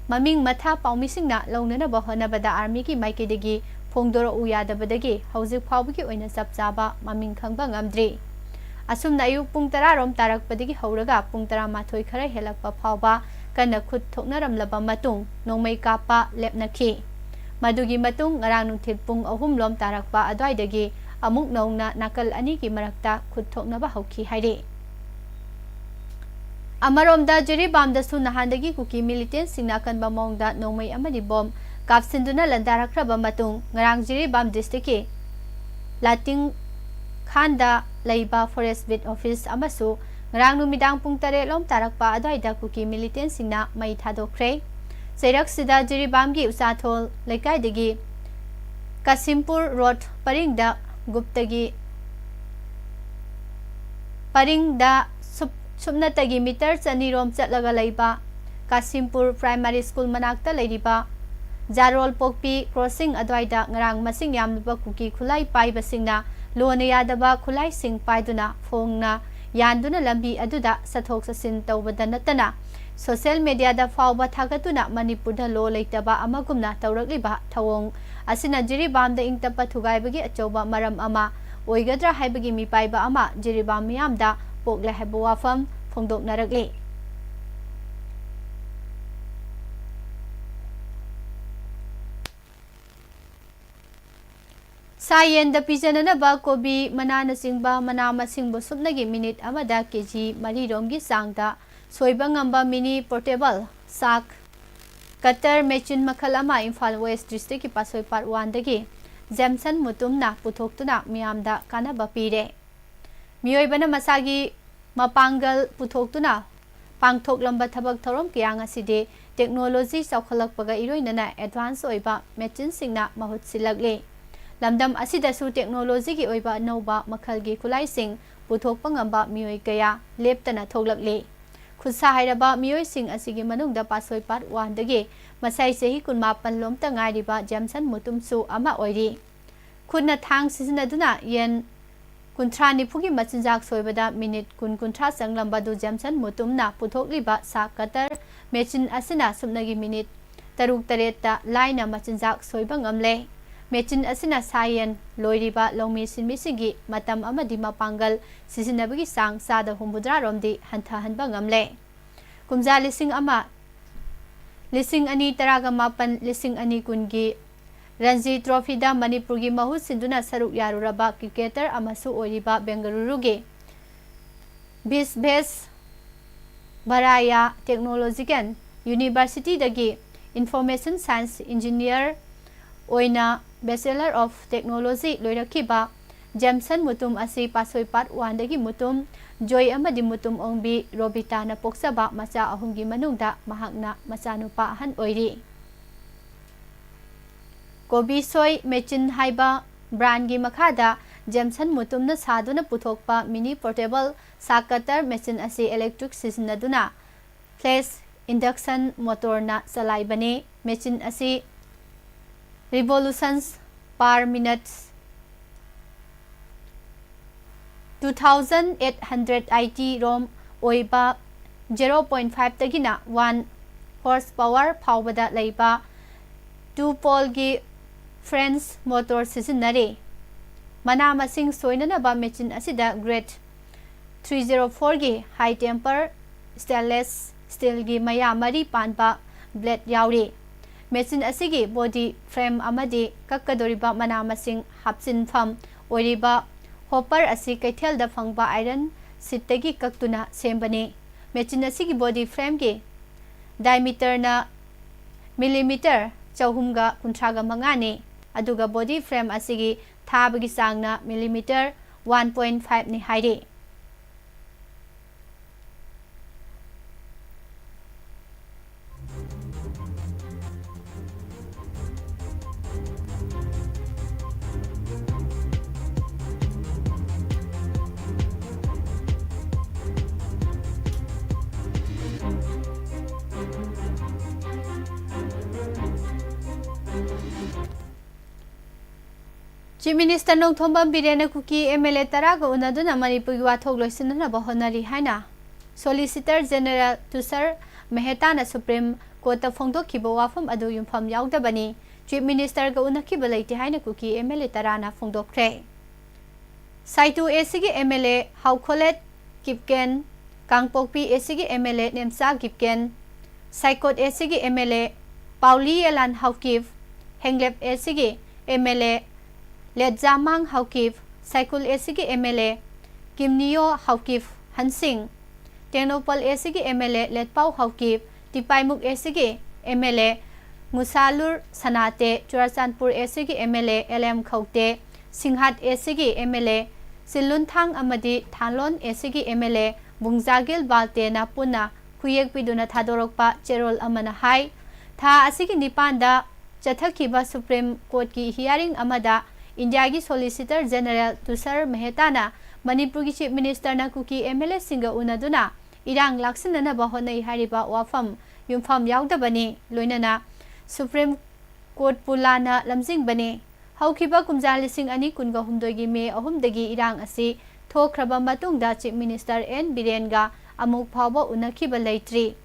ꯃꯃꯤꯡ ꯃꯊꯥ ꯄꯥꯎꯃꯤꯁꯤꯡꯅ ꯂꯧꯅꯅꯕ ꯍꯣꯠꯅꯕꯗ army ꯒꯤ ꯃꯥꯏꯀꯩꯗꯒꯤ ꯐꯣꯡꯗꯣꯔꯛꯎ ꯌꯥꯗꯕꯗꯒꯤ ꯍꯧꯖꯤꯛ ꯐꯥꯎꯕꯒꯤ ꯑꯣꯏꯅ ꯆꯞ ꯆꯥꯕ ꯃꯃꯤꯡ ꯈꯪꯕ ꯉꯝꯗ꯭ꯔꯤ꯫ ꯑꯁꯨꯝꯅ ꯑꯌꯨꯛ ꯄꯨꯡ ꯇꯔꯥ ꯔꯣꯝ ꯇꯥꯔꯛꯄꯗꯒꯤ ꯍꯧꯔꯒ ꯄꯨꯡ ꯇꯔꯥꯃꯥꯊꯣꯏ ꯈꯔ ꯍꯦꯜꯂꯛꯄ ꯐꯥꯎꯕ ꯀꯟꯅ ꯈꯨꯠ ꯊꯣꯛꯅꯔꯝꯂꯕ ꯃꯇꯨꯡ ꯅꯣꯡꯃꯩ ꯀꯥꯞꯄ ꯂꯦꯞꯅꯈꯤ꯫ ꯃꯗꯨꯒꯤ ꯃꯇꯨꯡ ꯉꯔꯥꯡ ꯅꯨꯡꯊꯤꯜ ꯄꯨꯡ ꯑꯍꯨꯝ ꯂꯣꯝ ꯇꯥꯔꯛꯄ ꯑꯗꯨꯋꯥꯏꯗꯒꯤ ꯑꯃꯨꯛ ꯅꯧꯅ ꯅꯥꯀꯜ ꯑꯅꯤꯒꯤ ꯃꯔꯛꯇ ꯈꯨꯠ ꯊꯣꯛꯅꯕ ꯍꯧꯈꯤ ꯍꯥꯏꯔꯤ꯫ ꯑꯃꯔꯣꯝꯗ, ꯖꯤꯔꯤꯕꯥꯝꯗꯁꯨ ꯅꯍꯥꯟꯗꯒꯤ ꯀꯨꯀꯤ militant ꯁꯤꯡꯅ ꯑꯀꯟꯕ ꯃꯑꯣꯡꯗ ꯅꯣꯡꯃꯩ ꯑꯃꯗꯤ ꯕꯣꯝ ꯀꯥꯞꯁꯤꯟꯗꯨꯅ ꯂꯥꯟꯗꯥꯔꯛꯈ꯭ꯔꯕ ꯃꯇꯨꯡ, ꯉꯔꯥꯡ ꯖꯤꯔꯤꯕꯥꯝ district ꯀꯤ ꯂꯥꯇꯤꯡꯈꯥꯟꯗ ꯂꯩꯕ forest beat office ꯑꯃꯁꯨ ꯉꯔꯥꯡ ꯅꯨꯃꯤꯗꯥꯡ ꯄꯨꯡ ꯇꯔꯦꯠ ꯂꯣꯝ ꯇꯥꯔꯛꯄ ꯑꯗꯨꯋꯥꯏꯗ ꯀꯨꯀꯤ militant ꯁꯤꯡꯅ ꯃꯩ ꯊꯥꯗꯣꯛꯈ꯭ꯔꯦ꯫ ꯆꯩꯔꯛꯁꯤꯗ ꯖꯤꯔꯤꯕꯥꯝꯒꯤ ꯎꯆꯥꯊꯣꯜ ꯂꯩꯀꯥꯏꯗꯒꯤ ꯀꯥꯁꯤꯝꯄꯨꯔ road ꯄꯔꯤꯡꯗ ꯒꯨꯞꯇꯒꯤ ꯄꯔꯤꯡꯗ ꯁꯨꯞ-, ꯁꯨꯞꯅꯇꯒꯤ meter ꯆꯅꯤ ꯔꯣꯝ ꯆꯠꯂꯒ ꯂꯩꯕ ꯀꯥꯁꯤꯝꯄꯨꯔ primary school ꯃꯅꯥꯛꯇ ꯂꯩꯔꯤꯕ ꯖꯥꯔꯣꯜ ꯄꯣꯛꯄꯤ crossing ꯑꯗꯨꯋꯥꯏꯗ ꯉꯔꯥꯡ ꯃꯁꯤꯡ ꯌꯥꯝꯂꯕ ꯀꯨꯀꯤ ꯈꯨꯠꯂꯥꯏ ꯄꯥꯏꯕꯁꯤꯡꯅ ꯂꯣꯟꯅ ꯌꯥꯗꯕ ꯈꯨꯠꯂꯥꯏꯁꯤꯡ ꯄꯥꯏꯗꯨꯅ ꯐꯣꯡꯅ ꯌꯥꯟꯗꯨꯅ ꯂꯝꯕꯤ ꯑꯗꯨꯗ ꯆꯠꯊꯣꯛ ꯆꯠꯁꯤꯟ ꯇꯧꯕꯗ ꯅꯠꯇꯅ, social media ꯗ ꯐꯥꯎꯕ ꯊꯥꯒꯠꯇꯨꯅ ꯃꯅꯤꯄꯨꯔꯗ law ꯂꯩꯇꯕ ꯑꯃꯒꯨꯝꯅ ꯇꯧꯔꯛꯂꯤꯕ ꯊꯧꯑꯣꯡ ꯑꯁꯤꯅ ꯖꯤꯔꯤꯕꯥꯝꯗ ꯏꯪ ꯇꯞꯄ ꯊꯨꯒꯥꯏꯕꯒꯤ ꯑꯆꯧꯕ ꯃꯔꯝ ꯑꯃ ꯑꯣꯏꯒꯗ꯭ꯔꯥ ꯍꯥꯏꯕꯒꯤ ꯃꯤꯄꯥꯏꯕ ꯑꯃ ꯖꯤꯔꯤꯕꯥꯝ ꯃꯤꯌꯥꯝꯗ ꯄꯣꯛꯂꯦ ꯍꯥꯏꯕ ꯋꯥꯐꯝ ꯐꯣꯡꯗꯣꯛꯅꯔꯛꯂꯤ꯫ ꯁꯥ ꯌꯦꯟꯗ ꯄꯤꯖꯅꯅꯕ ꯀꯣꯕꯤ ꯃꯅꯥꯅꯆꯤꯡꯕ ꯃꯅꯥ ꯃꯁꯤꯡꯕꯨ ꯁꯨꯞꯅꯒꯤ minute ꯑꯃꯗ KG ꯃꯔꯤ ꯔꯣꯝꯒꯤ ꯆꯥꯡꯗ ꯁꯣꯏꯕ ꯉꯝꯕ mini portable saag cutter machine ꯃꯈꯜ ꯑꯃ ꯏꯝꯐꯥꯜ West district ꯀꯤ ꯄꯥꯠꯁꯣꯏ part one ꯗꯒꯤ ꯖꯦꯝꯁꯟ ꯃꯨꯇꯨꯝꯅ ꯄꯨꯊꯣꯛꯇꯨꯅ ꯃꯤꯌꯥꯝꯗ ꯀꯥꯟꯅꯕ ꯄꯤꯔꯦ꯫ ꯃꯤꯑꯣꯏꯕꯅ ꯃꯁꯥꯒꯤ ꯃꯄꯥꯡꯒꯜ ꯄꯨꯊꯣꯛꯇꯨꯅ ꯄꯥꯡꯊꯣꯛꯂꯝꯕ ꯊꯕꯛ ꯊꯧꯔꯝ ꯀꯌꯥ ꯉꯁꯤꯗꯤ technology ꯆꯥꯎꯈꯠꯂꯛꯄꯒ ꯏꯔꯣꯏꯅꯅ advance ꯑꯣꯏꯕ machineꯁꯤꯡꯅ ꯃꯍꯨꯠ ꯁꯤꯜꯂꯛꯂꯤ꯫ ꯂꯝꯗꯝ ꯑꯁꯤꯗꯁꯨ technologyꯒꯤ ꯑꯣꯏꯕ ꯑꯅꯧꯕ ꯃꯈꯜꯒꯤ ꯈꯨꯠꯂꯥꯏꯁꯤꯡ ꯄꯨꯊꯣꯛꯄ ꯉꯝꯕ ꯃꯤꯑꯣꯏ ꯀꯌꯥ ꯂꯦꯞꯇꯅ ꯊꯣꯛꯂꯛꯂꯤ꯫ ꯈꯨꯠꯁꯥ ꯍꯩꯔꯕ ꯃꯤꯑꯣꯏꯁꯤꯡ ꯑꯁꯤꯒꯤ ꯃꯅꯨꯡꯗ ꯄꯥꯁꯣꯏ part oneꯗꯒꯤ ꯃꯁꯥꯏ ꯆꯍꯤ ꯀꯨꯟꯃꯥꯄꯟ ꯂꯣꯝꯇ ꯉꯥꯏꯔꯤꯕ ꯖꯦꯝꯁꯟ ꯃꯨꯇꯨꯝꯁꯨ ꯑꯃ ꯑꯣꯏꯔꯤ꯫ ꯈꯨꯠꯅ ꯊꯥꯡ ꯁꯤꯖꯤꯟꯅꯗꯨꯅ ꯌꯦꯟ ꯀꯨꯟꯊ꯭ꯔꯥ ꯅꯤꯐꯨꯒꯤ ꯃꯆꯤꯟꯖꯥꯛ ꯁꯣꯏꯕꯗ minute ꯀꯨꯟ ꯀꯨꯟꯊ꯭ꯔꯥ ꯆꯪꯂꯝꯕꯗꯨ ꯖꯦꯝꯁꯟ ꯃꯨꯇꯨꯝꯅ ꯄꯨꯊꯣꯛꯂꯤꯕ ꯁꯥ cutter machine ꯑꯁꯤꯅ ꯁꯨꯞꯅꯒꯤ minute ꯇꯔꯨꯛ ꯇꯔꯦꯠꯇ ꯂꯥꯏꯅ ꯃꯆꯤꯟꯖꯥꯛ ꯁꯣꯏꯕ ꯉꯝꯂꯦ꯫ Machine ꯑꯁꯤꯅ ꯁꯥ ꯌꯦꯟ ꯂꯣꯏꯔꯤꯕ ꯂꯧꯃꯤ ꯁꯤꯟꯃꯤꯁꯤꯡꯒꯤ ꯃꯇꯝ ꯑꯃꯗꯤ ꯃꯄꯥꯡꯒꯜ ꯁꯤꯖꯤꯟꯅꯕꯒꯤ ꯆꯥꯡ ꯆꯥꯗ ꯍꯨꯝꯐꯨꯇꯔꯥ ꯔꯣꯝꯗꯤ ꯍꯟꯊꯍꯟꯕ ꯉꯝꯂꯦ꯫ ꯀꯨꯝꯖꯥ ꯂꯤꯁꯤꯡ ꯑꯃ, ꯂꯤꯁꯤꯡ ꯑꯅꯤ ꯇꯔꯥꯒ ꯃꯥꯄꯟ, ꯂꯤꯁꯤꯡ ꯑꯅꯤ ꯀꯨꯟꯒꯤ ꯔꯟꯖꯤ trophyꯗ ꯃꯅꯤꯄꯨꯔꯒꯤ ꯃꯍꯨꯠ ꯁꯤꯟꯗꯨꯅ ꯁꯔꯨꯛ ꯌꯥꯔꯨꯔꯕ cricketer ꯑꯃꯁꯨ ꯑꯣꯏꯔꯤꯕ ꯕꯦꯡꯒꯂꯨꯔꯨꯒꯤ ꯕꯤꯁꯚꯦꯁ ꯚꯔꯥꯌꯥ Technological Universityꯗꯒꯤ Information Science Engineer ꯑꯣꯏꯅ Bachelor of Technology ꯂꯣꯏꯔꯛꯈꯤꯕ ꯖꯦꯝꯁꯟ ꯃꯨꯇꯨꯝ ꯑꯁꯤ ꯄꯥꯁꯣꯏ part oneꯗꯒꯤ ꯃꯨꯇꯨꯝ ꯖꯣꯏ ꯑꯃꯗꯤ ꯃꯨꯇꯨꯝ ꯑꯣꯡꯕꯤ ꯔꯣꯕꯤꯇꯥꯅ ꯄꯣꯛꯆꯕ ꯃꯆꯥ ꯑꯍꯨꯝꯒꯤ ꯃꯅꯨꯡꯗ ꯃꯍꯥꯛꯅ ꯃꯆꯥꯅꯨꯄꯥ ꯑꯍꯟ ꯑꯣꯏꯔꯤ꯫ ꯀꯣꯕꯤꯁꯣꯏ machine ꯍꯥꯏꯕ brandꯒꯤ ꯃꯈꯥꯗ ꯖꯦꯝꯁꯟ ꯃꯨꯇꯨꯝꯅ ꯁꯥꯗꯨꯅ ꯄꯨꯊꯣꯛꯄ mini portable ꯁꯥ cutter machine ꯑꯁꯤ electric ꯁꯤꯖꯤꯟꯅꯗꯨꯅ flash induction motorꯅ ꯆꯂꯥꯏꯕꯅꯤ꯫ Machine ꯑꯁꯤ revolutions per minute two thousand eight hundred eighty rom ꯑꯣꯏꯕ zero point fiveꯗꯒꯤꯅ one horsepower ꯐꯥꯎꯕꯗ ꯂꯩꯕ two poleꯒꯤ French motor ꯁꯤꯖꯤꯟꯅꯔꯤ꯫ ꯃꯅꯥ ꯃꯁꯤꯡ ꯁꯣꯏꯅꯅꯕ machine ꯑꯁꯤꯗ grade three zero fourꯒꯤ high temper stainless steelꯒꯤ ꯃꯌꯥ ꯃꯔꯤ ꯄꯥꯟꯕ blade ꯌꯥꯎꯔꯤ꯫ Machine ꯑꯁꯤꯒꯤ body frame ꯑꯃꯗꯤ ꯀꯛꯀꯗꯧꯔꯤꯕ ꯃꯅꯥ ꯃꯁꯤꯡ ꯍꯥꯞꯆꯤꯟꯐꯝ ꯑꯣꯏꯔꯤꯕ hopper ꯑꯁꯤ ꯀꯩꯊꯦꯜꯗ ꯐꯪꯕ iron sheetꯇꯒꯤ ꯀꯛꯇꯨꯅ ꯁꯦꯝꯕꯅꯤ꯫ Machine ꯑꯁꯤꯒꯤ body frameꯒꯤ diameterꯅ millimeter ꯆꯍꯨꯝꯒ ꯀꯨꯟꯊ꯭ꯔꯥꯒ ꯃꯉꯥꯅꯤ, ꯑꯗꯨꯒ body frame ꯑꯁꯤꯒꯤ ꯊꯥꯕꯒꯤ ꯆꯥꯡꯅ millimeter ꯋꯥꯟ ꯄꯣꯏꯟ ꯐꯥꯏꯚꯅꯤ ꯍꯥꯏꯔꯤ꯫ Chief Minister ꯅꯣꯡꯊꯣꯝꯕꯝ ꯕꯤꯔꯦꯟꯅ ꯀꯨꯀꯤ MLA ꯇꯔꯥꯒ ꯎꯅꯗꯨꯅ ꯃꯅꯤꯄꯨꯔꯒꯤ ꯋꯥꯊꯣꯛ ꯂꯣꯏꯁꯤꯟꯅꯅꯕ ꯍꯣꯠꯅꯔꯤ ꯍꯥꯏꯅ Solicitor General ꯇꯨꯁꯥꯔ ꯃꯦꯍꯇꯥꯅ Supreme Courtꯇ ꯐꯣꯡꯗꯣꯛꯈꯤꯕ ꯋꯥꯐꯝ ꯑꯗꯨ ꯌꯨꯝꯐꯝ ꯌꯥꯎꯗꯕꯅꯤ, Chief Ministerꯒ ꯎꯅꯈꯤꯕ ꯂꯩꯇꯦ ꯍꯥꯏꯅ ꯀꯨꯀꯤ MLA ꯇꯔꯥꯅ ꯐꯣꯡꯗꯣꯛꯈ꯭ꯔꯦ꯫ ꯁꯥꯏꯇꯨ ACꯒꯤ MLA ꯍꯥꯎꯈꯣꯂꯦꯠ ꯀꯤꯞꯀꯦꯟ, ꯀꯥꯡꯄꯣꯛꯄꯤ ACꯒꯤ MLA Nemcha ꯀꯤꯞꯀꯦꯟ, ꯁꯥꯏꯀꯣꯠ ACꯒꯤ MLA ꯄꯥꯎꯂꯤ ꯌꯦꯂꯥꯟ Haokip, ꯍꯦꯡꯂꯦꯞ ACꯒꯤ MLA ꯂꯦꯠꯖꯥꯃꯥꯡ Haokip, ꯁꯥꯏꯀꯨꯜ ACꯒꯤ MLA ꯀꯤꯝꯅꯤꯌꯣ Haokip ꯍꯟꯁꯤꯡ, Tengnoupal ACꯒꯤ MLA ꯂꯦꯠꯄꯥꯎ Haokip, ꯇꯤꯄꯥꯏꯃꯨꯛ ACꯒꯤ MLA ꯉꯨꯁꯥꯂꯨꯔ ꯁꯅꯥꯇꯦ, Churachandpur ACꯒꯤ MLA LM ꯈꯧꯇꯦ, ꯁꯤꯡꯍꯥꯠ ACꯒꯤ MLA ꯁꯤꯜꯂꯨꯟꯊꯥꯡ ꯑꯃꯗꯤ ꯊꯥꯂꯣꯟ ACꯒꯤ MLA ꯕꯨꯡꯖꯥꯒꯤꯜ ꯕꯥꯜꯇꯦꯅ ꯄꯨꯟꯅ ꯈꯨꯌꯦꯛ ꯄꯤꯗꯨꯅ ꯊꯥꯗꯣꯔꯛꯄ ꯆꯦꯔꯣꯜ ꯑꯃꯅ ꯍꯥꯏ, ꯊꯥ ꯑꯁꯤꯒꯤ ꯅꯤꯄꯥꯟꯗ ꯆꯠꯊꯈꯤꯕ Supreme Courtꯀꯤ hearing ꯑꯃꯗ ꯏꯟꯗꯤꯌꯥꯒꯤ Solicitor General ꯇꯨꯁꯥꯔ ꯃꯦꯍꯇꯥꯅ ꯃꯅꯤꯄꯨꯔꯒꯤ Chief Ministerꯅ ꯀꯨꯀꯤ MLAꯁꯤꯡꯒ ꯎꯅꯗꯨꯅ ꯏꯔꯥꯡ ꯂꯥꯛꯁꯤꯟꯅꯅꯕ ꯍꯣꯠꯅꯩ ꯍꯥꯏꯔꯤꯕ ꯋꯥꯐꯝ ꯌꯨꯝꯐꯝ ꯌꯥꯎꯗꯕꯅꯤ, ꯂꯣꯏꯅꯅ Supreme Courtꯄꯨ ꯂꯥꯟꯅ ꯂꯝꯖꯤꯡꯕꯅꯤ꯫ ꯍꯧꯈꯤꯕ ꯀꯨꯝꯖꯥ ꯂꯤꯁꯤꯡ ꯑꯅꯤ ꯀꯨꯟꯒ ꯍꯨꯝꯗꯣꯏꯒꯤ ꯃꯦ ꯑꯍꯨꯝꯗꯒꯤ ꯏꯔꯥꯡ ꯑꯁꯤ ꯊꯣꯛꯈ꯭ꯔꯕ ꯃꯇꯨꯡꯗ Chief Minister ꯑꯦꯟ ꯕꯤꯔꯦꯟꯒ ꯑꯃꯨꯛ ꯐꯥꯎꯕ ꯎꯅꯈꯤꯕ ꯂꯩꯇ꯭ꯔꯤ꯫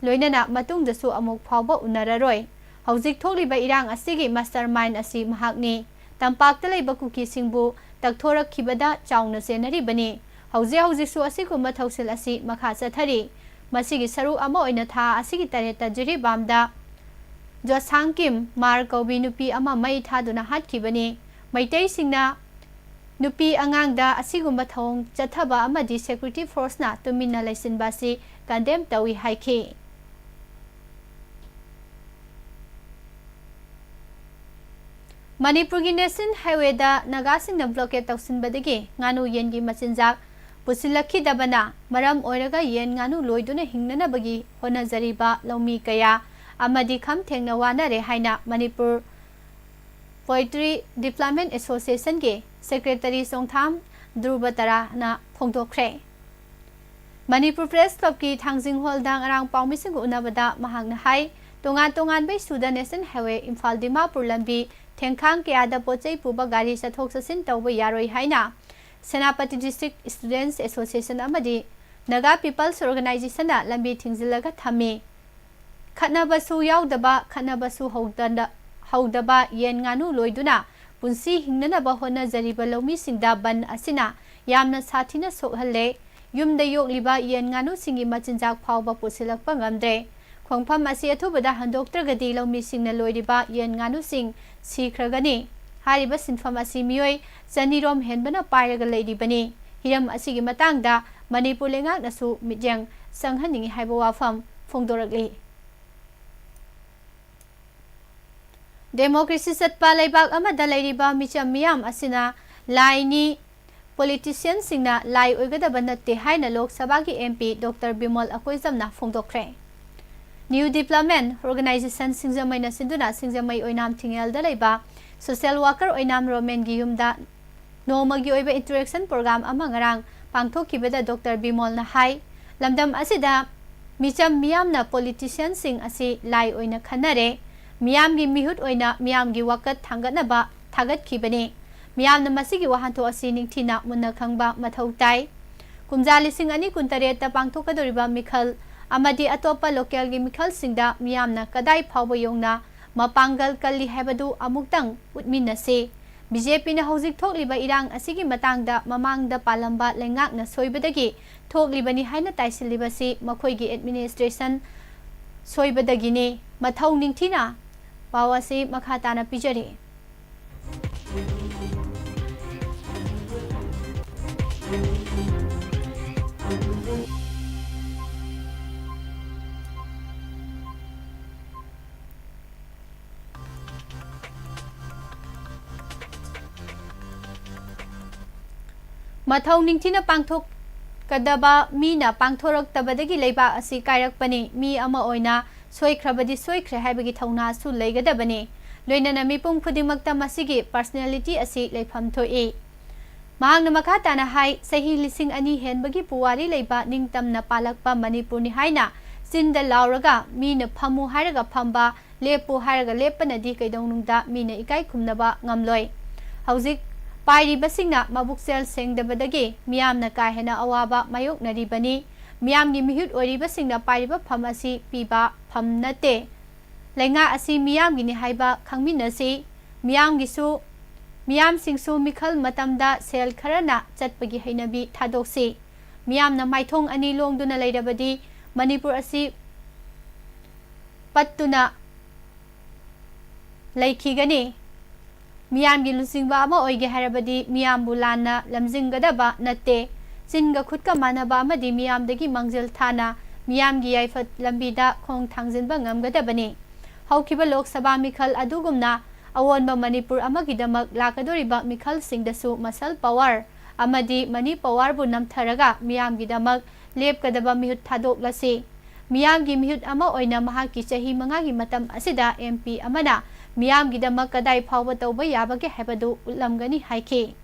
ꯂꯣꯏꯅꯅ ꯃꯇꯨꯡꯗꯁꯨ ꯑꯃꯨꯛ ꯐꯥꯎꯕ ꯎꯅꯔꯔꯣꯏ꯫ ꯍꯧꯖꯤꯛ ꯊꯣꯛꯂꯤꯕ ꯏꯔꯥꯡ ꯑꯁꯤꯒꯤ mastermind ꯑꯁꯤ ꯃꯍꯥꯛꯅꯤ꯫ ꯇꯝꯄꯥꯛꯇ ꯂꯩꯕ ꯀꯨꯀꯤꯁꯤꯡꯕꯨ ꯇꯛꯊꯣꯔꯛꯈꯤꯕꯗ ꯆꯥꯎꯅ ꯆꯦꯟꯅꯔꯤꯕꯅꯤ꯫ ꯍꯧꯖꯤꯛ ꯍꯧꯖꯤꯛꯁꯨ ꯑꯁꯤꯒꯨꯝꯕ ꯊꯧꯁꯤꯜ ꯑꯁꯤ ꯃꯈꯥ ꯆꯠꯊꯔꯤ꯫ ꯃꯁꯤꯒꯤ ꯁꯔꯨꯛ ꯑꯃ ꯑꯣꯏꯅ ꯊꯥ ꯑꯁꯤꯒꯤ ꯇꯔꯦꯠꯇ ꯖꯤꯔꯤꯕꯥꯝꯗ ꯖꯣꯁꯥꯡꯀꯤꯝ ꯃꯥꯔ ꯀꯧꯕꯤ ꯅꯨꯄꯤ ꯑꯃ ꯃꯩ ꯊꯥꯗꯨꯅ ꯍꯥꯠꯈꯤꯕꯅꯤ꯫ ꯃꯩꯇꯩꯁꯤꯡꯅ ꯅꯨꯄꯤ ꯑꯉꯥꯡꯗ ꯑꯁꯤꯒꯨꯝꯕ ꯊꯧꯑꯣꯡ ꯆꯠꯊꯕ ꯑꯃꯗꯤ security forceꯅ ꯇꯨꯃꯤꯟꯅ ꯂꯩꯁꯤꯟꯕ ꯑꯁꯤ condemn ꯇꯧꯏ ꯍꯥꯏꯈꯤ꯫ ꯃꯅꯤꯄꯨꯔꯒꯤ ꯅꯦꯁꯅꯦꯜ ꯍꯥꯏꯋꯦꯗ ꯅꯥꯒꯥꯁꯤꯡꯅ ꯕ꯭ꯂꯣꯀꯦꯗ ꯇꯧꯁꯤꯟꯕꯗꯒꯤ ꯉꯥꯅꯨ ꯌꯦꯟꯒꯤ ꯃꯆꯤꯟꯖꯥꯛ ꯄꯨꯁꯤꯜꯂꯛꯈꯤꯗꯕꯅ ꯃꯔꯝ ꯑꯣꯏꯔꯒ ꯌꯦꯟ ꯉꯥꯅꯨ ꯂꯣꯏꯗꯨꯅ ꯍꯤꯡꯅꯅꯕꯒꯤ ꯍꯣꯠꯅꯖꯔꯤꯕ ꯂꯧꯃꯤ ꯀꯌꯥ ꯑꯃꯗꯤ ꯈꯝ ꯊꯦꯡꯅ ꯋꯥꯅꯔꯦ ꯍꯥꯏꯅ ꯃꯅꯤꯄꯨꯔ ꯄꯣꯏꯇ꯭ꯔꯤ ꯗꯤꯕ꯭ꯂꯞꯃꯦꯟ ꯑꯦꯁꯣꯁꯤꯌꯦꯁꯟꯒꯤ ꯁꯦꯀ꯭ꯔꯦꯇꯔꯤ ꯆꯣꯡꯊꯥꯝ ꯙ꯭ꯔꯨꯕ ꯇꯔꯥꯅ ꯐꯣꯡꯗꯣꯛꯈ꯭ꯔꯦ꯫ ꯃꯅꯤꯄꯨꯔ ꯄ꯭ꯔꯦꯁ ꯀ꯭ꯂꯕꯀꯤ ꯊꯥꯡꯖꯤꯡ ꯍꯣꯜꯗ ꯉꯔꯥꯡ ꯄꯥꯎꯃꯤꯁꯤꯡꯒ ꯎꯅꯕꯗ ꯃꯍꯥꯛꯅ ꯍꯥꯏ, ꯇꯣꯉꯥꯟ ꯇꯣꯉꯥꯟꯕ ꯏꯁꯨꯗ ꯅꯦꯁꯅꯦꯜ ꯍꯥꯏꯋꯦ ꯏꯝꯐꯥꯜ ꯗꯤꯃꯥꯄꯨꯔ ꯂꯝꯕꯤ ꯊꯦꯡꯈꯥꯡ ꯀꯌꯥꯗ ꯄꯣꯠ ꯆꯩ ꯄꯨꯕ ꯒꯥꯔꯤ ꯆꯠꯊꯣꯛ ꯆꯠꯁꯤꯟ ꯇꯧꯕ ꯌꯥꯔꯣꯏ ꯍꯥꯏꯅ ꯁꯦꯅꯥꯄꯇꯤ ꯗꯤꯁꯇ꯭ꯔꯤꯛ ꯁ꯭ꯇꯨꯗꯦꯟꯠꯁ ꯑꯦꯁꯣꯁꯤꯌꯦꯁꯟ ꯑꯃꯗꯤ ꯅꯥꯒꯥ ꯄꯤꯄꯜꯁ ꯑꯣꯔꯒꯅꯥꯏꯖꯦꯁꯟꯅ ꯂꯝꯕꯤ ꯊꯤꯡꯖꯤꯜꯂꯒ ꯊꯝꯃꯤ꯫ ꯈꯠꯅꯕꯁꯨ ꯌꯥꯎꯗꯕ, ꯈꯠꯅꯕꯁꯨ ꯍꯧꯗꯅ-, ꯍꯧꯗꯕ ꯌꯦꯟ ꯉꯥꯅꯨ ꯂꯣꯏꯗꯨꯅ ꯄꯨꯟꯁꯤ ꯍꯤꯡꯅꯅꯕ ꯍꯣꯠꯅꯖꯔꯤꯕ ꯂꯧꯃꯤꯁꯤꯡꯗ ꯕꯟ ꯑꯁꯤꯅ ꯌꯥꯝꯅ ꯁꯥꯊꯤꯅ ꯁꯣꯛꯍꯜꯂꯦ꯫ ꯌꯨꯝꯗ ꯌꯣꯛꯂꯤꯕ ꯌꯦꯟ ꯉꯥꯅꯨꯁꯤꯡꯒꯤ ꯃꯆꯤꯟꯖꯥꯛ ꯐꯥꯎꯕ ꯄꯨꯁꯤꯜꯂꯛꯄ ꯉꯝꯗ꯭ꯔꯦ꯫ ꯈꯣꯡꯐꯝ ꯑꯁꯤ ꯑꯊꯨꯕꯗ ꯍꯟꯗꯣꯛꯇ꯭ꯔꯒꯗꯤ ꯂꯧꯃꯤꯁꯤꯡꯅ ꯂꯣꯏꯔꯤꯕ ꯌꯦꯟ ꯉꯥꯅꯨꯁꯤꯡ ꯁꯤꯈ꯭ꯔꯒꯅꯤ꯫ ꯍꯥꯏꯔꯤꯕ ꯁꯤꯟꯐꯝ ꯑꯁꯤ ꯃꯤꯑꯣꯏ ꯆꯅꯤꯔꯣꯝ ꯍꯦꯟꯕꯅ ꯄꯥꯏꯔꯒ ꯂꯩꯔꯤꯕꯅꯤ꯫ ꯍꯤꯔꯝ ꯑꯁꯤꯒꯤ ꯃꯇꯥꯡꯗ ꯃꯅꯤꯄꯨꯔ ꯂꯩꯉꯥꯛꯅꯁꯨ ꯃꯤꯠꯌꯦꯡ ꯆꯪꯍꯟꯅꯤꯡꯏ ꯍꯥꯏꯕ ꯋꯥꯐꯝ ꯐꯣꯡꯗꯣꯔꯛꯂꯤ꯫ ꯗꯦꯃꯣꯀ꯭ꯔꯦꯁꯤ ꯆꯠꯄ ꯂꯩꯕꯥꯛ ꯑꯃꯗ ꯂꯩꯔꯤꯕ ꯃꯤꯆꯝ ꯃꯤꯌꯥꯝ ꯑꯁꯤꯅ ꯂꯥꯏꯅꯤ, ꯄꯣꯂꯤꯇꯤꯁꯤꯌꯟꯁꯤꯡꯅ ꯂꯥꯏ ꯑꯣꯏꯒꯗꯕ ꯅꯠꯇꯦ ꯍꯥꯏꯅ ꯂꯣꯛ ꯁꯚꯥꯒꯤ ꯑꯦꯝ ꯄꯤ ꯗꯣꯛꯇꯔ ꯕꯤꯃꯣꯜ ꯑꯀꯣꯏꯖꯝꯅ ꯐꯣꯡꯗꯣꯛꯈ꯭ꯔꯦ꯫ ꯅ꯭ꯌꯨ ꯗꯤꯕ꯭ꯂꯞꯃꯦꯟ ꯑꯣꯔꯒꯅꯥꯏꯖꯦꯁꯟ ꯁꯤꯡꯖꯃꯩꯅ ꯁꯤꯟꯗꯨꯅ ꯁꯤꯡꯖꯃꯩ ꯑꯣꯏꯅꯥꯝ ꯊꯤꯡꯉꯦꯜꯗ ꯂꯩꯕ ꯁꯣꯁꯤꯌꯦꯜ ꯋꯥꯀꯔ ꯑꯣꯏꯅꯥꯝ ꯔꯣꯃꯦꯟꯒꯤ ꯌꯨꯝꯗ ꯅꯣꯡꯃꯒꯤ ꯑꯣꯏꯕ ꯏꯟꯇꯔꯦꯛꯁꯟ ꯄ꯭ꯔꯣꯒ꯭ꯔꯥꯝ ꯑꯃ ꯉꯔꯥꯡ ꯄꯥꯡꯊꯣꯛꯈꯤꯕꯗ ꯗꯣꯛꯇꯔ ꯕꯤꯃꯣꯜꯅ ꯍꯥꯏ, ꯂꯝꯗꯝ ꯑꯁꯤꯗ ꯃꯤꯆꯝ ꯃꯤꯌꯥꯝꯅ ꯄꯣꯂꯤꯇꯤꯁꯤꯌꯟꯁꯤꯡ ꯑꯁꯤ ꯂꯥꯏ ꯑꯣꯏꯅ ꯈꯟꯅꯔꯦ꯫ ꯃꯤꯌꯥꯝꯒꯤ ꯃꯤꯍꯨꯠ ꯑꯣꯏꯅ ꯃꯤꯌꯥꯝꯒꯤ ꯋꯥꯀꯠ ꯊꯥꯡꯒꯠꯅꯕ ꯊꯥꯒꯠꯈꯤꯕꯅꯤ꯫ ꯃꯤꯌꯥꯝꯅ ꯃꯁꯤꯒꯤ ꯋꯥꯍꯟꯊꯣꯛ ꯑꯁꯤ ꯅꯤꯡꯊꯤꯅ ꯃꯨꯟꯅ ꯈꯪꯕ ꯃꯊꯧ ꯇꯥꯏ꯫ ꯀꯨꯝꯖꯥ ꯂꯤꯁꯤꯡ ꯑꯅꯤ ꯀꯨꯟꯇꯔꯦꯠꯇ ꯄꯥꯡꯊꯣꯛꯀꯗꯧꯔꯤꯕ ꯃꯤꯈꯜ ꯑꯃꯗꯤ ꯑꯇꯣꯞꯄ ꯂꯣꯀꯦꯜꯒꯤ ꯃꯤꯈꯜꯁꯤꯡꯗ ꯃꯤꯌꯥꯝꯅ ꯀꯗꯥꯏ ꯐꯥꯎꯕ ꯌꯧꯅ ꯃꯄꯥꯡꯒꯜ ꯀꯜꯂꯤ ꯍꯥꯏꯕꯗꯨ ꯑꯃꯨꯛꯇꯪ ꯎꯠꯃꯤꯟꯅꯁꯤ꯫ ꯕꯤ ꯖꯦ ꯄꯤꯅ ꯍꯧꯖꯤꯛ ꯊꯣꯛꯂꯤꯕ ꯏꯔꯥꯡ ꯑꯁꯤꯒꯤ ꯃꯇꯥꯡꯗ ꯃꯃꯥꯡꯗ ꯄꯥꯜꯂꯝꯕ ꯂꯩꯉꯥꯛꯅ ꯁꯣꯏꯕꯗꯒꯤ ꯊꯣꯛꯂꯤꯕꯅꯤ ꯍꯥꯏꯅ ꯇꯥꯏꯁꯤꯜꯂꯤꯕꯁꯤ ꯃꯈꯣꯏꯒꯤ ꯑꯦꯗꯃꯤꯅꯤꯁꯇ꯭ꯔꯦꯁꯟ ꯁꯣꯏꯕꯗꯒꯤꯅꯤ꯫ ꯃꯊꯧ ꯅꯤꯡꯊꯤꯅ ꯄꯥꯎ ꯑꯁꯤ ꯃꯈꯥ ꯇꯥꯅ ꯄꯤꯖꯔꯤ꯫ ꯃꯊꯧ ꯅꯤꯡꯊꯤꯅ ꯄꯥꯡꯊꯣꯛꯀꯗꯕ ꯃꯤꯅ ꯄꯥꯡꯊꯣꯔꯛꯇꯕꯗꯒꯤ ꯂꯩꯕꯥꯛ ꯑꯁꯤ ꯀꯥꯏꯔꯛꯄꯅꯤ꯫ ꯃꯤ ꯑꯃ ꯑꯣꯏꯅ ꯁꯣꯏꯈ꯭ꯔꯕꯗꯤ ꯁꯣꯏꯈ꯭ꯔꯦ ꯍꯥꯏꯕꯒꯤ ꯊꯧꯅꯥꯁꯨ ꯂꯩꯒꯗꯕꯅꯤ꯫ ꯂꯣꯏꯅꯅ ꯃꯤꯄꯨꯝ ꯈꯨꯗꯤꯡꯃꯛꯇ ꯃꯁꯤꯒꯤ personality ꯑꯁꯤ ꯂꯩꯐꯝ ꯊꯣꯛꯏ꯫ ꯃꯍꯥꯛꯅ ꯃꯈꯥ ꯇꯥꯅ ꯍꯥꯏ, ꯆꯍꯤ ꯂꯤꯁꯤꯡ ꯑꯅꯤ ꯍꯦꯟꯕꯒꯤ ꯄꯨꯋꯥꯔꯤ ꯂꯩꯕ ꯅꯤꯡꯇꯝꯅ ꯄꯥꯜꯂꯛꯄ ꯃꯅꯤꯄꯨꯔꯅꯤ ꯍꯥꯏꯅ ꯆꯤꯟꯗ ꯂꯥꯎꯔꯒ ꯃꯤꯅ ꯐꯝꯃꯨ ꯍꯥꯏꯔꯒ ꯐꯝꯕ, ꯂꯦꯞꯄꯨ ꯍꯥꯏꯔꯒ ꯂꯦꯞꯄꯅꯗꯤ ꯀꯩꯗꯧꯅꯨꯡꯗ ꯃꯤꯅ ꯏꯀꯥꯏ ꯈꯨꯝꯅꯕ ꯉꯝꯂꯣꯏ꯫ ꯍꯧꯖꯤꯛ ꯄꯥꯏꯔꯤꯕꯁꯤꯡꯅ ꯃꯕꯨꯛꯆꯦꯜ ꯁꯦꯡꯗꯕꯗꯒꯤ ꯃꯤꯌꯥꯝꯅ ꯀꯥ ꯍꯦꯟꯅ ꯑꯋꯥꯕ ꯃꯥꯌꯣꯛꯅꯔꯤꯕꯅꯤ꯫ ꯃꯤꯌꯥꯝꯒꯤ ꯃꯤꯍꯨꯠ ꯑꯣꯏꯔꯤꯕꯁꯤꯡꯅ ꯄꯥꯏꯔꯤꯕ ꯐꯝ ꯑꯁꯤ ꯄꯤꯕ ꯐꯝ ꯅꯠꯇꯦ꯫ ꯂꯩꯉꯥꯛ ꯑꯁꯤ ꯃꯤꯌꯥꯝꯒꯤꯅꯤ ꯍꯥꯏꯕ ꯈꯪꯃꯤꯟꯅꯁꯤ꯫ ꯃꯤꯌꯥꯝꯒꯤꯁꯨ, ꯃꯤꯌꯥꯝꯁꯤꯡꯁꯨ ꯃꯤꯈꯜ ꯃꯇꯝꯗ ꯁꯦꯜ ꯈꯔꯅ ꯆꯠꯄꯒꯤ ꯍꯩꯅꯕꯤ ꯊꯥꯗꯣꯛꯁꯤ꯫ ꯃꯤꯌꯥꯝꯅ ꯃꯥꯏꯊꯣꯡ ꯑꯅꯤ ꯂꯣꯡꯗꯨꯅ ꯂꯩꯔꯕꯗꯤ ꯃꯅꯤꯄꯨꯔ ꯑꯁꯤ ꯄꯠꯇꯨꯅ ꯂꯩꯈꯤꯒꯅꯤ꯫ ꯃꯤꯌꯥꯝꯒꯤ ꯂꯨꯆꯤꯡꯕ ꯑꯃ ꯑꯣꯏꯒꯦ ꯍꯥꯏꯔꯕꯗꯤ ꯃꯤꯌꯥꯝꯕꯨ ꯂꯥꯟꯅ ꯂꯝꯖꯤꯡꯒꯗꯕ ꯅꯠꯇꯦ꯫ ꯆꯤꯟꯒ ꯈꯨꯠꯀ ꯃꯥꯟꯅꯕ ꯑꯃꯗꯤ ꯃꯤꯌꯥꯝꯗꯒꯤ ꯃꯥꯡꯖꯤꯜ ꯊꯥꯅ ꯃꯤꯌꯥꯝꯒꯤ ꯌꯥꯏꯐ ꯂꯝꯕꯤꯗ ꯈꯣꯡ ꯊꯥꯡꯖꯤꯟꯕ ꯉꯝꯒꯗꯕꯅꯤ꯫ ꯍꯧꯈꯤꯕ ꯂꯣꯛ ꯁꯚꯥ ꯃꯤꯈꯜ ꯑꯗꯨꯒꯨꯝꯅ ꯑꯑꯣꯟꯕ ꯃꯅꯤꯄꯨꯔ ꯑꯃꯒꯤꯗꯃꯛ ꯂꯥꯛꯀꯗꯧꯔꯤꯕ ꯃꯤꯈꯜꯁꯤꯡꯗꯁꯨ muscle power ꯑꯃꯗꯤ money powerꯕꯨ ꯅꯝꯊꯔꯒ ꯃꯤꯌꯥꯝꯒꯤꯗꯃꯛ ꯂꯦꯞꯀꯗꯕ ꯃꯤꯍꯨꯠ ꯊꯥꯗꯣꯛꯂꯁꯤ꯫ ꯃꯤꯌꯥꯝꯒꯤ ꯃꯤꯍꯨꯠ ꯑꯃ ꯑꯣꯏꯅ ꯃꯍꯥꯛꯀꯤ ꯆꯍꯤ ꯃꯉꯥꯒꯤ ꯃꯇꯝ ꯑꯁꯤꯗ MP ꯑꯃꯅ ꯃꯤꯌꯥꯝꯒꯤꯗꯃꯛ ꯀꯗꯥꯏ ꯐꯥꯎꯕ ꯇꯧꯕ ꯌꯥꯕꯒꯦ ꯍꯥꯏꯕꯗꯨ ꯎꯠꯂꯝꯒꯅꯤ ꯍꯥꯏꯈꯤ꯫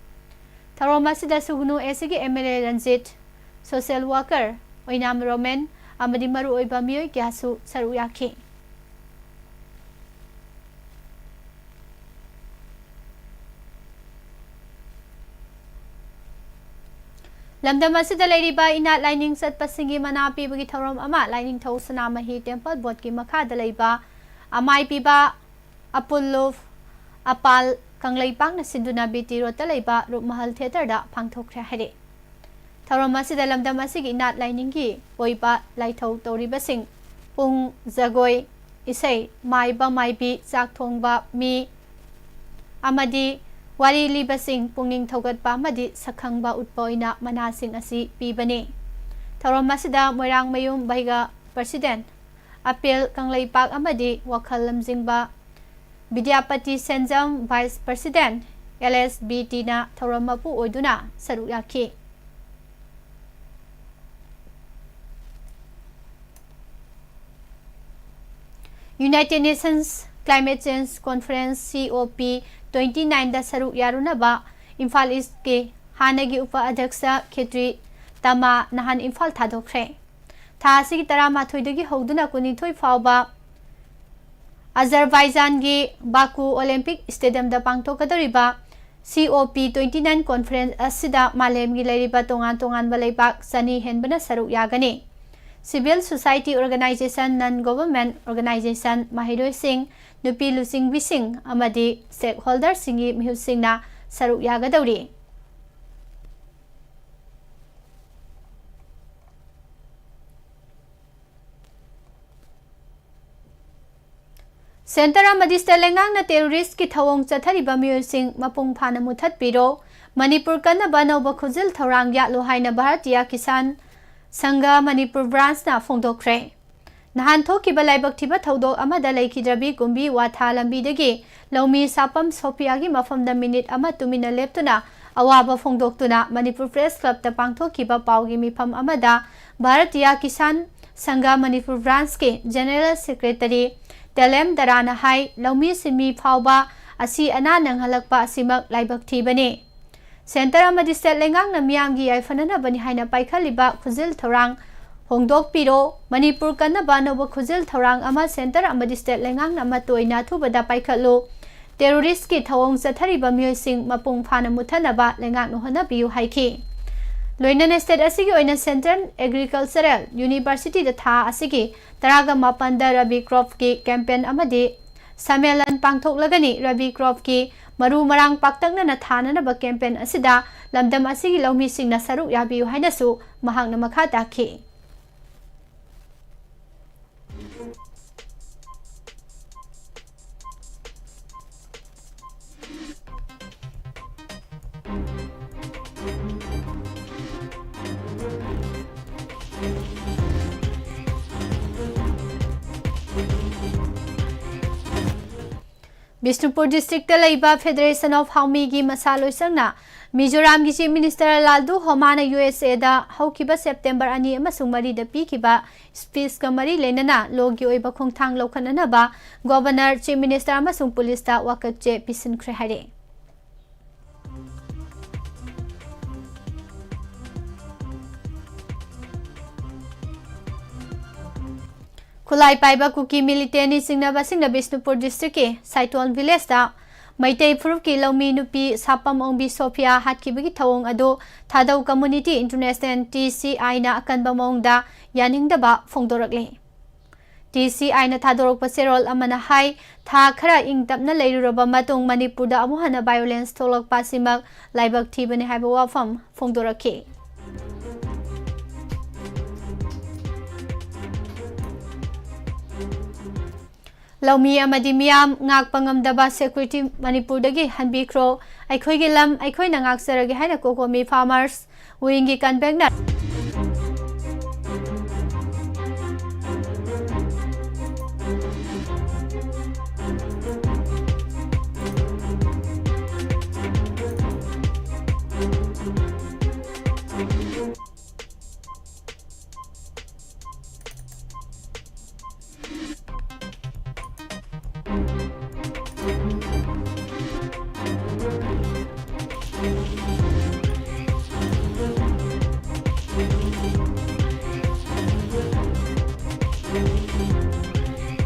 ꯊꯧꯔꯝ ꯑꯁꯤꯗ ꯁꯨꯒꯅꯨ ACꯒꯤ MLA ꯔꯟꯖꯤꯠ, social worker ꯑꯣꯏꯅꯥꯝ ꯔꯣꯃꯦꯟ ꯑꯃꯗꯤ ꯃꯔꯨꯑꯣꯏꯕ ꯃꯤꯑꯣꯏ ꯀꯌꯥꯁꯨ ꯁꯔꯨꯛ ꯌꯥꯈꯤ꯫ ꯂꯝꯗꯝ ꯑꯁꯤꯗ ꯂꯩꯔꯤꯕ ꯏꯅꯥꯠ ꯂꯥꯏꯅꯤꯡ ꯆꯠꯄꯁꯤꯡꯒꯤ ꯃꯅꯥ ꯄꯤꯕꯒꯤ ꯊꯧꯔꯝ ꯑꯃ ꯂꯥꯏꯅꯤꯡꯊꯧ ꯁꯅꯥꯃꯍꯤ ꯇꯦꯝꯄꯜ ꯕꯣꯔꯗꯀꯤ ꯃꯈꯥꯗ ꯂꯩꯕ ꯑꯃꯥꯏ ꯄꯤꯕ ꯑꯄꯨꯜꯂꯨꯞ ꯑꯄꯥꯜ ꯀꯪꯂꯩꯄꯥꯛꯅ ꯁꯤꯟꯗꯨꯅ BT ꯔꯣꯗꯇ ꯂꯩꯕ ꯔꯨꯞꯃꯍꯜ ꯊꯤꯌꯦꯇꯔꯗ ꯄꯥꯡꯊꯣꯛꯈ꯭ꯔꯦ ꯍꯥꯏꯔꯤ꯫ ꯊꯧꯔꯝ ꯑꯁꯤꯗ ꯂꯝꯗꯝ ꯑꯁꯤꯒꯤ ꯏꯅꯥꯠ ꯂꯥꯏꯅꯤꯡꯒꯤ ꯑꯣꯏꯕ ꯂꯥꯏꯊꯧ ꯇꯧꯔꯤꯕꯁꯤꯡ ꯄꯨꯡ, ꯖꯒꯣꯏ, ꯏꯁꯩ, ꯃꯥꯏꯕ ꯃꯥꯏꯕꯤ, ꯆꯥꯛ ꯊꯣꯡꯕ ꯃꯤ ꯑꯃꯗꯤ ꯋꯥꯔꯤ ꯂꯤꯕꯁꯤꯡ ꯄꯨꯛꯅꯤꯡ ꯊꯧꯒꯠꯄ ꯑꯃꯗꯤ ꯁꯛꯈꯪꯕ ꯎꯠꯄ ꯑꯣꯏꯅ ꯃꯅꯥꯁꯤꯡ ꯑꯁꯤ ꯄꯤꯕꯅꯤ꯫ ꯊꯧꯔꯝ ꯑꯁꯤꯗ ꯃꯣꯏꯔꯥꯡꯃꯌꯨꯝ ꯕꯩꯒ president, ꯑꯄꯦꯜ ꯀꯪꯂꯩꯄꯥꯛ ꯑꯃꯗꯤ ꯋꯥꯈꯜ ꯂꯝꯖꯤꯡꯕ ꯕꯤꯗ꯭ꯌꯥꯄꯇꯤ ꯁꯦꯟꯖꯝ vice president, ꯑꯦꯜ ꯑꯦꯁ ꯕꯤ ꯇꯤꯅ ꯊꯧꯔꯝ ꯃꯄꯨ ꯑꯣꯏꯗꯨꯅ ꯁꯔꯨꯛ ꯌꯥꯈꯤ꯫ United Nations Climate Change Conference, C O P twenty nine ꯗ ꯁꯔꯨꯛ ꯌꯥꯔꯨꯅꯕ ꯏꯝꯐꯥꯜ ꯏꯁ꯭ꯠꯀꯤ ꯍꯥꯟꯅꯒꯤ ꯎꯄ ꯑꯙ꯭ꯌꯛꯁ ꯈꯦꯇ꯭ꯔꯤ ꯇꯃꯥ ꯅꯍꯥꯟ ꯏꯝꯐꯥꯜ ꯊꯥꯗꯣꯛꯈ꯭ꯔꯦ꯫ ꯊꯥ ꯑꯁꯤꯒꯤ ꯇꯔꯥꯃꯥꯊꯣꯏꯗꯒꯤ ꯍꯧꯗꯨꯅ ꯀꯨꯟꯅꯤꯊꯣꯏ ꯐꯥꯎꯕ ꯑꯖꯔꯕꯥꯏꯖꯥꯟꯒꯤ ꯕꯥꯀꯨ Olympic ꯁ꯭ꯇꯦꯗꯤꯌꯝꯗ ꯄꯥꯡꯊꯣꯛꯀꯗꯧꯔꯤꯕ C O P twenty nine conference ꯑꯁꯤꯗ ꯃꯥꯂꯦꯝꯒꯤ ꯂꯩꯔꯤꯕ ꯇꯣꯉꯥꯟ ꯇꯣꯉꯥꯟꯕ ꯂꯩꯕꯥꯛ ꯆꯅꯤ ꯍꯦꯟꯕꯅ ꯁꯔꯨꯛ ꯌꯥꯒꯅꯤ꯫ Civil society organization, non government organization, ꯃꯍꯩꯔꯣꯏꯁꯤꯡ, ꯅꯨꯄꯤ ꯂꯨꯆꯤꯡꯕꯤꯁꯤꯡ ꯑꯃꯗꯤ stakeholderꯁꯤꯡꯒꯤ ꯃꯤꯍꯨꯠꯁꯤꯡꯅ ꯁꯔꯨꯛ ꯌꯥꯒꯗꯧꯔꯤ꯫ ꯁꯦꯟꯇꯔ ꯑꯃꯗꯤ ꯁ꯭ꯇꯦꯠ ꯂꯩꯉꯥꯛꯅ terroristꯀꯤ ꯊꯧꯑꯣꯡ ꯆꯠꯊꯔꯤꯕ ꯃꯤꯑꯣꯏꯁꯤꯡ ꯃꯄꯨꯡ ꯐꯥꯅ ꯃꯨꯊꯠꯄꯤꯔꯣ, ꯃꯅꯤꯄꯨꯔ ꯀꯟꯅꯕ ꯑꯅꯧꯕ ꯈꯨꯖꯤꯜ ꯊꯧꯔꯥꯡ ꯌꯥꯠꯂꯣ ꯍꯥꯏꯅ ꯚꯥꯔꯇꯤꯌꯥ ꯀꯤꯁꯥꯟ ꯁꯪꯘ ꯃꯅꯤꯄꯨꯔ branchꯅ ꯐꯣꯡꯗꯣꯛꯈ꯭ꯔꯦ꯫ ꯅꯍꯥꯟ ꯊꯣꯛꯈꯤꯕ ꯂꯥꯏꯕꯛ ꯊꯤꯕ ꯊꯧꯗꯣꯛ ꯑꯃꯗ ꯂꯩꯈꯤꯗ꯭ꯔꯕꯤ ꯀꯨꯝꯕꯤ ꯋꯥꯊꯥ ꯂꯝꯕꯤꯗꯒꯤ ꯂꯧꯃꯤ ꯁꯥꯄꯝ ꯁꯣꯐꯤꯌꯥꯒꯤ ꯃꯐꯝꯗ ꯃꯤꯅꯤꯠ ꯑꯃ ꯇꯨꯃꯤꯟꯅ ꯂꯦꯞꯇꯨꯅ ꯑꯋꯥꯕ ꯐꯣꯡꯗꯣꯛꯇꯨꯅ ꯃꯅꯤꯄꯨꯔ ꯄ꯭ꯔꯦꯁ ꯀ꯭ꯂꯕꯇ ꯄꯥꯡꯊꯣꯛꯈꯤꯕ ꯄꯥꯎꯒꯤ ꯃꯤꯐꯝ ꯑꯃꯗ ꯚꯥꯔꯇꯤꯌꯥ ꯀꯤꯁꯥꯟ ꯁꯪꯘ ꯃꯅꯤꯄꯨꯔ branchꯀꯤ general secretary ꯇꯦꯂꯦꯝ ꯗꯔꯥꯅ ꯍꯥꯏ, ꯂꯧꯃꯤ ꯁꯤꯟꯃꯤ ꯐꯥꯎꯕ ꯑꯁꯤ ꯑꯅꯥ ꯅꯪꯍꯜꯂꯛꯄ ꯑꯁꯤꯃꯛ ꯂꯥꯏꯕꯛ ꯊꯤꯕꯅꯤ꯫ ꯁꯦꯟꯇꯔ ꯑꯃꯗꯤ ꯁ꯭ꯇꯦꯠ ꯂꯩꯉꯥꯛꯅ ꯃꯤꯌꯥꯝꯒꯤ ꯌꯥꯏꯐꯅꯅꯕꯅꯤ ꯍꯥꯏꯅ ꯄꯥꯏꯈꯠꯂꯤꯕ ꯈꯨꯖꯤꯜ ꯊꯧꯔꯥꯡ ꯍꯣꯡꯗꯣꯛꯄꯤꯔꯣ, ꯃꯅꯤꯄꯨꯔ ꯀꯟꯅꯕ ꯑꯅꯧꯕ ꯈꯨꯖꯤꯜ ꯊꯧꯔꯥꯡ ꯑꯃ ꯁꯦꯟꯇꯔ ꯑꯃꯗꯤ ꯁ꯭ꯇꯦꯠ ꯂꯩꯉꯥꯛꯅ ꯃꯇꯣꯏꯅ ꯑꯊꯨꯕꯗ ꯄꯥꯏꯈꯠꯂꯨ, terroristꯀꯤ ꯊꯧꯑꯣꯡ ꯆꯠꯊꯔꯤꯕ ꯃꯤꯑꯣꯏꯁꯤꯡ ꯃꯄꯨꯡ ꯐꯥꯅ ꯃꯨꯠꯊꯅꯕ ꯂꯩꯉꯥꯛꯅ ꯍꯣꯠꯅꯕꯤꯌꯨ ꯍꯥꯏꯈꯤ꯫ ꯂꯣꯏꯅꯅ ꯁ꯭ꯇꯦꯠ ꯑꯁꯤꯒꯤ ꯑꯣꯏꯅ Central Agricultural Universityꯗ ꯊꯥ ꯑꯁꯤꯒꯤ ꯇꯔꯥꯒ ꯃꯥꯄꯟꯗ ꯔꯕꯤ cropꯀꯤ campaign ꯑꯃꯗꯤ ꯁꯝꯃꯦꯂꯟ ꯄꯥꯡꯊꯣꯛꯂꯒꯅꯤ꯫ ꯔꯕꯤ cropꯀꯤ ꯃꯔꯨ ꯃꯔꯥꯡ ꯄꯥꯛꯇꯛꯅꯅ ꯊꯥꯅꯅꯕ campaign ꯑꯁꯤꯗ ꯂꯝꯗꯝ ꯑꯁꯤꯒꯤ ꯂꯧꯃꯤꯁꯤꯡꯅ ꯁꯔꯨꯛ ꯌꯥꯕꯤꯌꯨ ꯍꯥꯏꯅꯁꯨ ꯃꯍꯥꯛꯅ ꯃꯈꯥ ꯇꯥꯈꯤ꯫ ꯕꯤꯁꯅꯨꯄꯨꯔ districtꯇ ꯂꯩꯕ Federation of ꯍꯥꯎꯃꯤꯒꯤ ꯃꯁꯥ ꯂꯣꯏꯁꯪꯅ ꯃꯤꯖꯣꯔꯥꯝꯒꯤ Chief Minister ꯂꯥꯜꯗꯨ ꯍꯣꯃꯥꯅ ꯌꯨ ꯑꯦꯁ ꯑꯦꯗ ꯍꯧꯈꯤꯕ September ꯑꯅꯤ ꯑꯃꯁꯨꯡ ꯃꯔꯤꯗ ꯄꯤꯈꯤꯕ speechꯀ ꯃꯔꯤ ꯂꯩꯅꯅ lawꯒꯤ ꯑꯣꯏꯕ ꯈꯣꯡꯊꯥꯡ ꯂꯧꯈꯠꯅꯅꯕ Governor, Chief Minister ꯑꯃꯁꯨꯡ ꯄꯨꯂꯤꯁꯇ ꯋꯥꯀꯠ ꯆꯦ ꯄꯤꯁꯤꯟꯈ꯭ꯔꯦ ꯍꯥꯏꯔꯦ꯫ ꯈꯨꯠꯂꯥꯏ ꯄꯥꯏꯕ ꯀꯨꯀꯤ militantꯅ ꯆꯤꯡꯅꯕꯁꯤꯡꯅ ꯕꯤꯁꯅꯨꯄꯨꯔ districtꯀꯤ ꯁꯥꯏꯇꯣꯟ villageꯇ ꯃꯩꯇꯩ ꯐꯨꯔꯨꯞꯀꯤ ꯂꯧꯃꯤ ꯅꯨꯄꯤ ꯁꯥꯄꯝ ꯑꯣꯡꯕꯤ ꯁꯣꯐꯤꯌꯥ ꯍꯥꯠꯈꯤꯕꯒꯤ ꯊꯧꯑꯣꯡ ꯑꯗꯨ ꯊꯥꯗꯧ Community International, ꯇꯤ ꯁꯤ ꯑꯥꯏꯅ ꯑꯀꯟꯕ ꯃꯑꯣꯡꯗ ꯌꯥꯅꯤꯡꯗꯕ ꯐꯣꯡꯗꯣꯔꯛꯂꯤ꯫ ꯇꯤ ꯁꯤ ꯑꯥꯏꯅ ꯊꯥꯗꯣꯔꯛꯄ ꯆꯦꯔꯣꯜ ꯑꯃꯅ ꯍꯥꯏ, ꯊꯥ ꯈꯔ ꯏꯪ ꯇꯞꯅ ꯂꯩꯔꯨꯔꯕ ꯃꯇꯨꯡ ꯃꯅꯤꯄꯨꯔꯗ ꯑꯃꯨꯛ ꯍꯟꯅ violence ꯊꯣꯛꯂꯛꯄ ꯑꯁꯤꯃꯛ ꯂꯥꯏꯕꯛ ꯊꯤꯕꯅꯤ ꯍꯥꯏꯕ ꯋꯥꯐꯝ ꯐꯣꯡꯗꯣꯔꯛꯈꯤ꯫ ꯂꯧꯃꯤ ꯑꯃꯗꯤ ꯃꯤꯌꯥꯝ ꯉꯥꯛꯄ ꯉꯝꯗꯕ security ꯃꯅꯤꯄꯨꯔꯗꯒꯤ ꯍꯟꯕꯤꯈ꯭ꯔꯣ, ꯑꯩꯈꯣꯏꯒꯤ ꯂꯝ ꯑꯩꯈꯣꯏꯅ ꯉꯥꯛꯆꯔꯒꯦ ꯍꯥꯏꯅ COCOMI farmers wingꯒꯤ convener꯫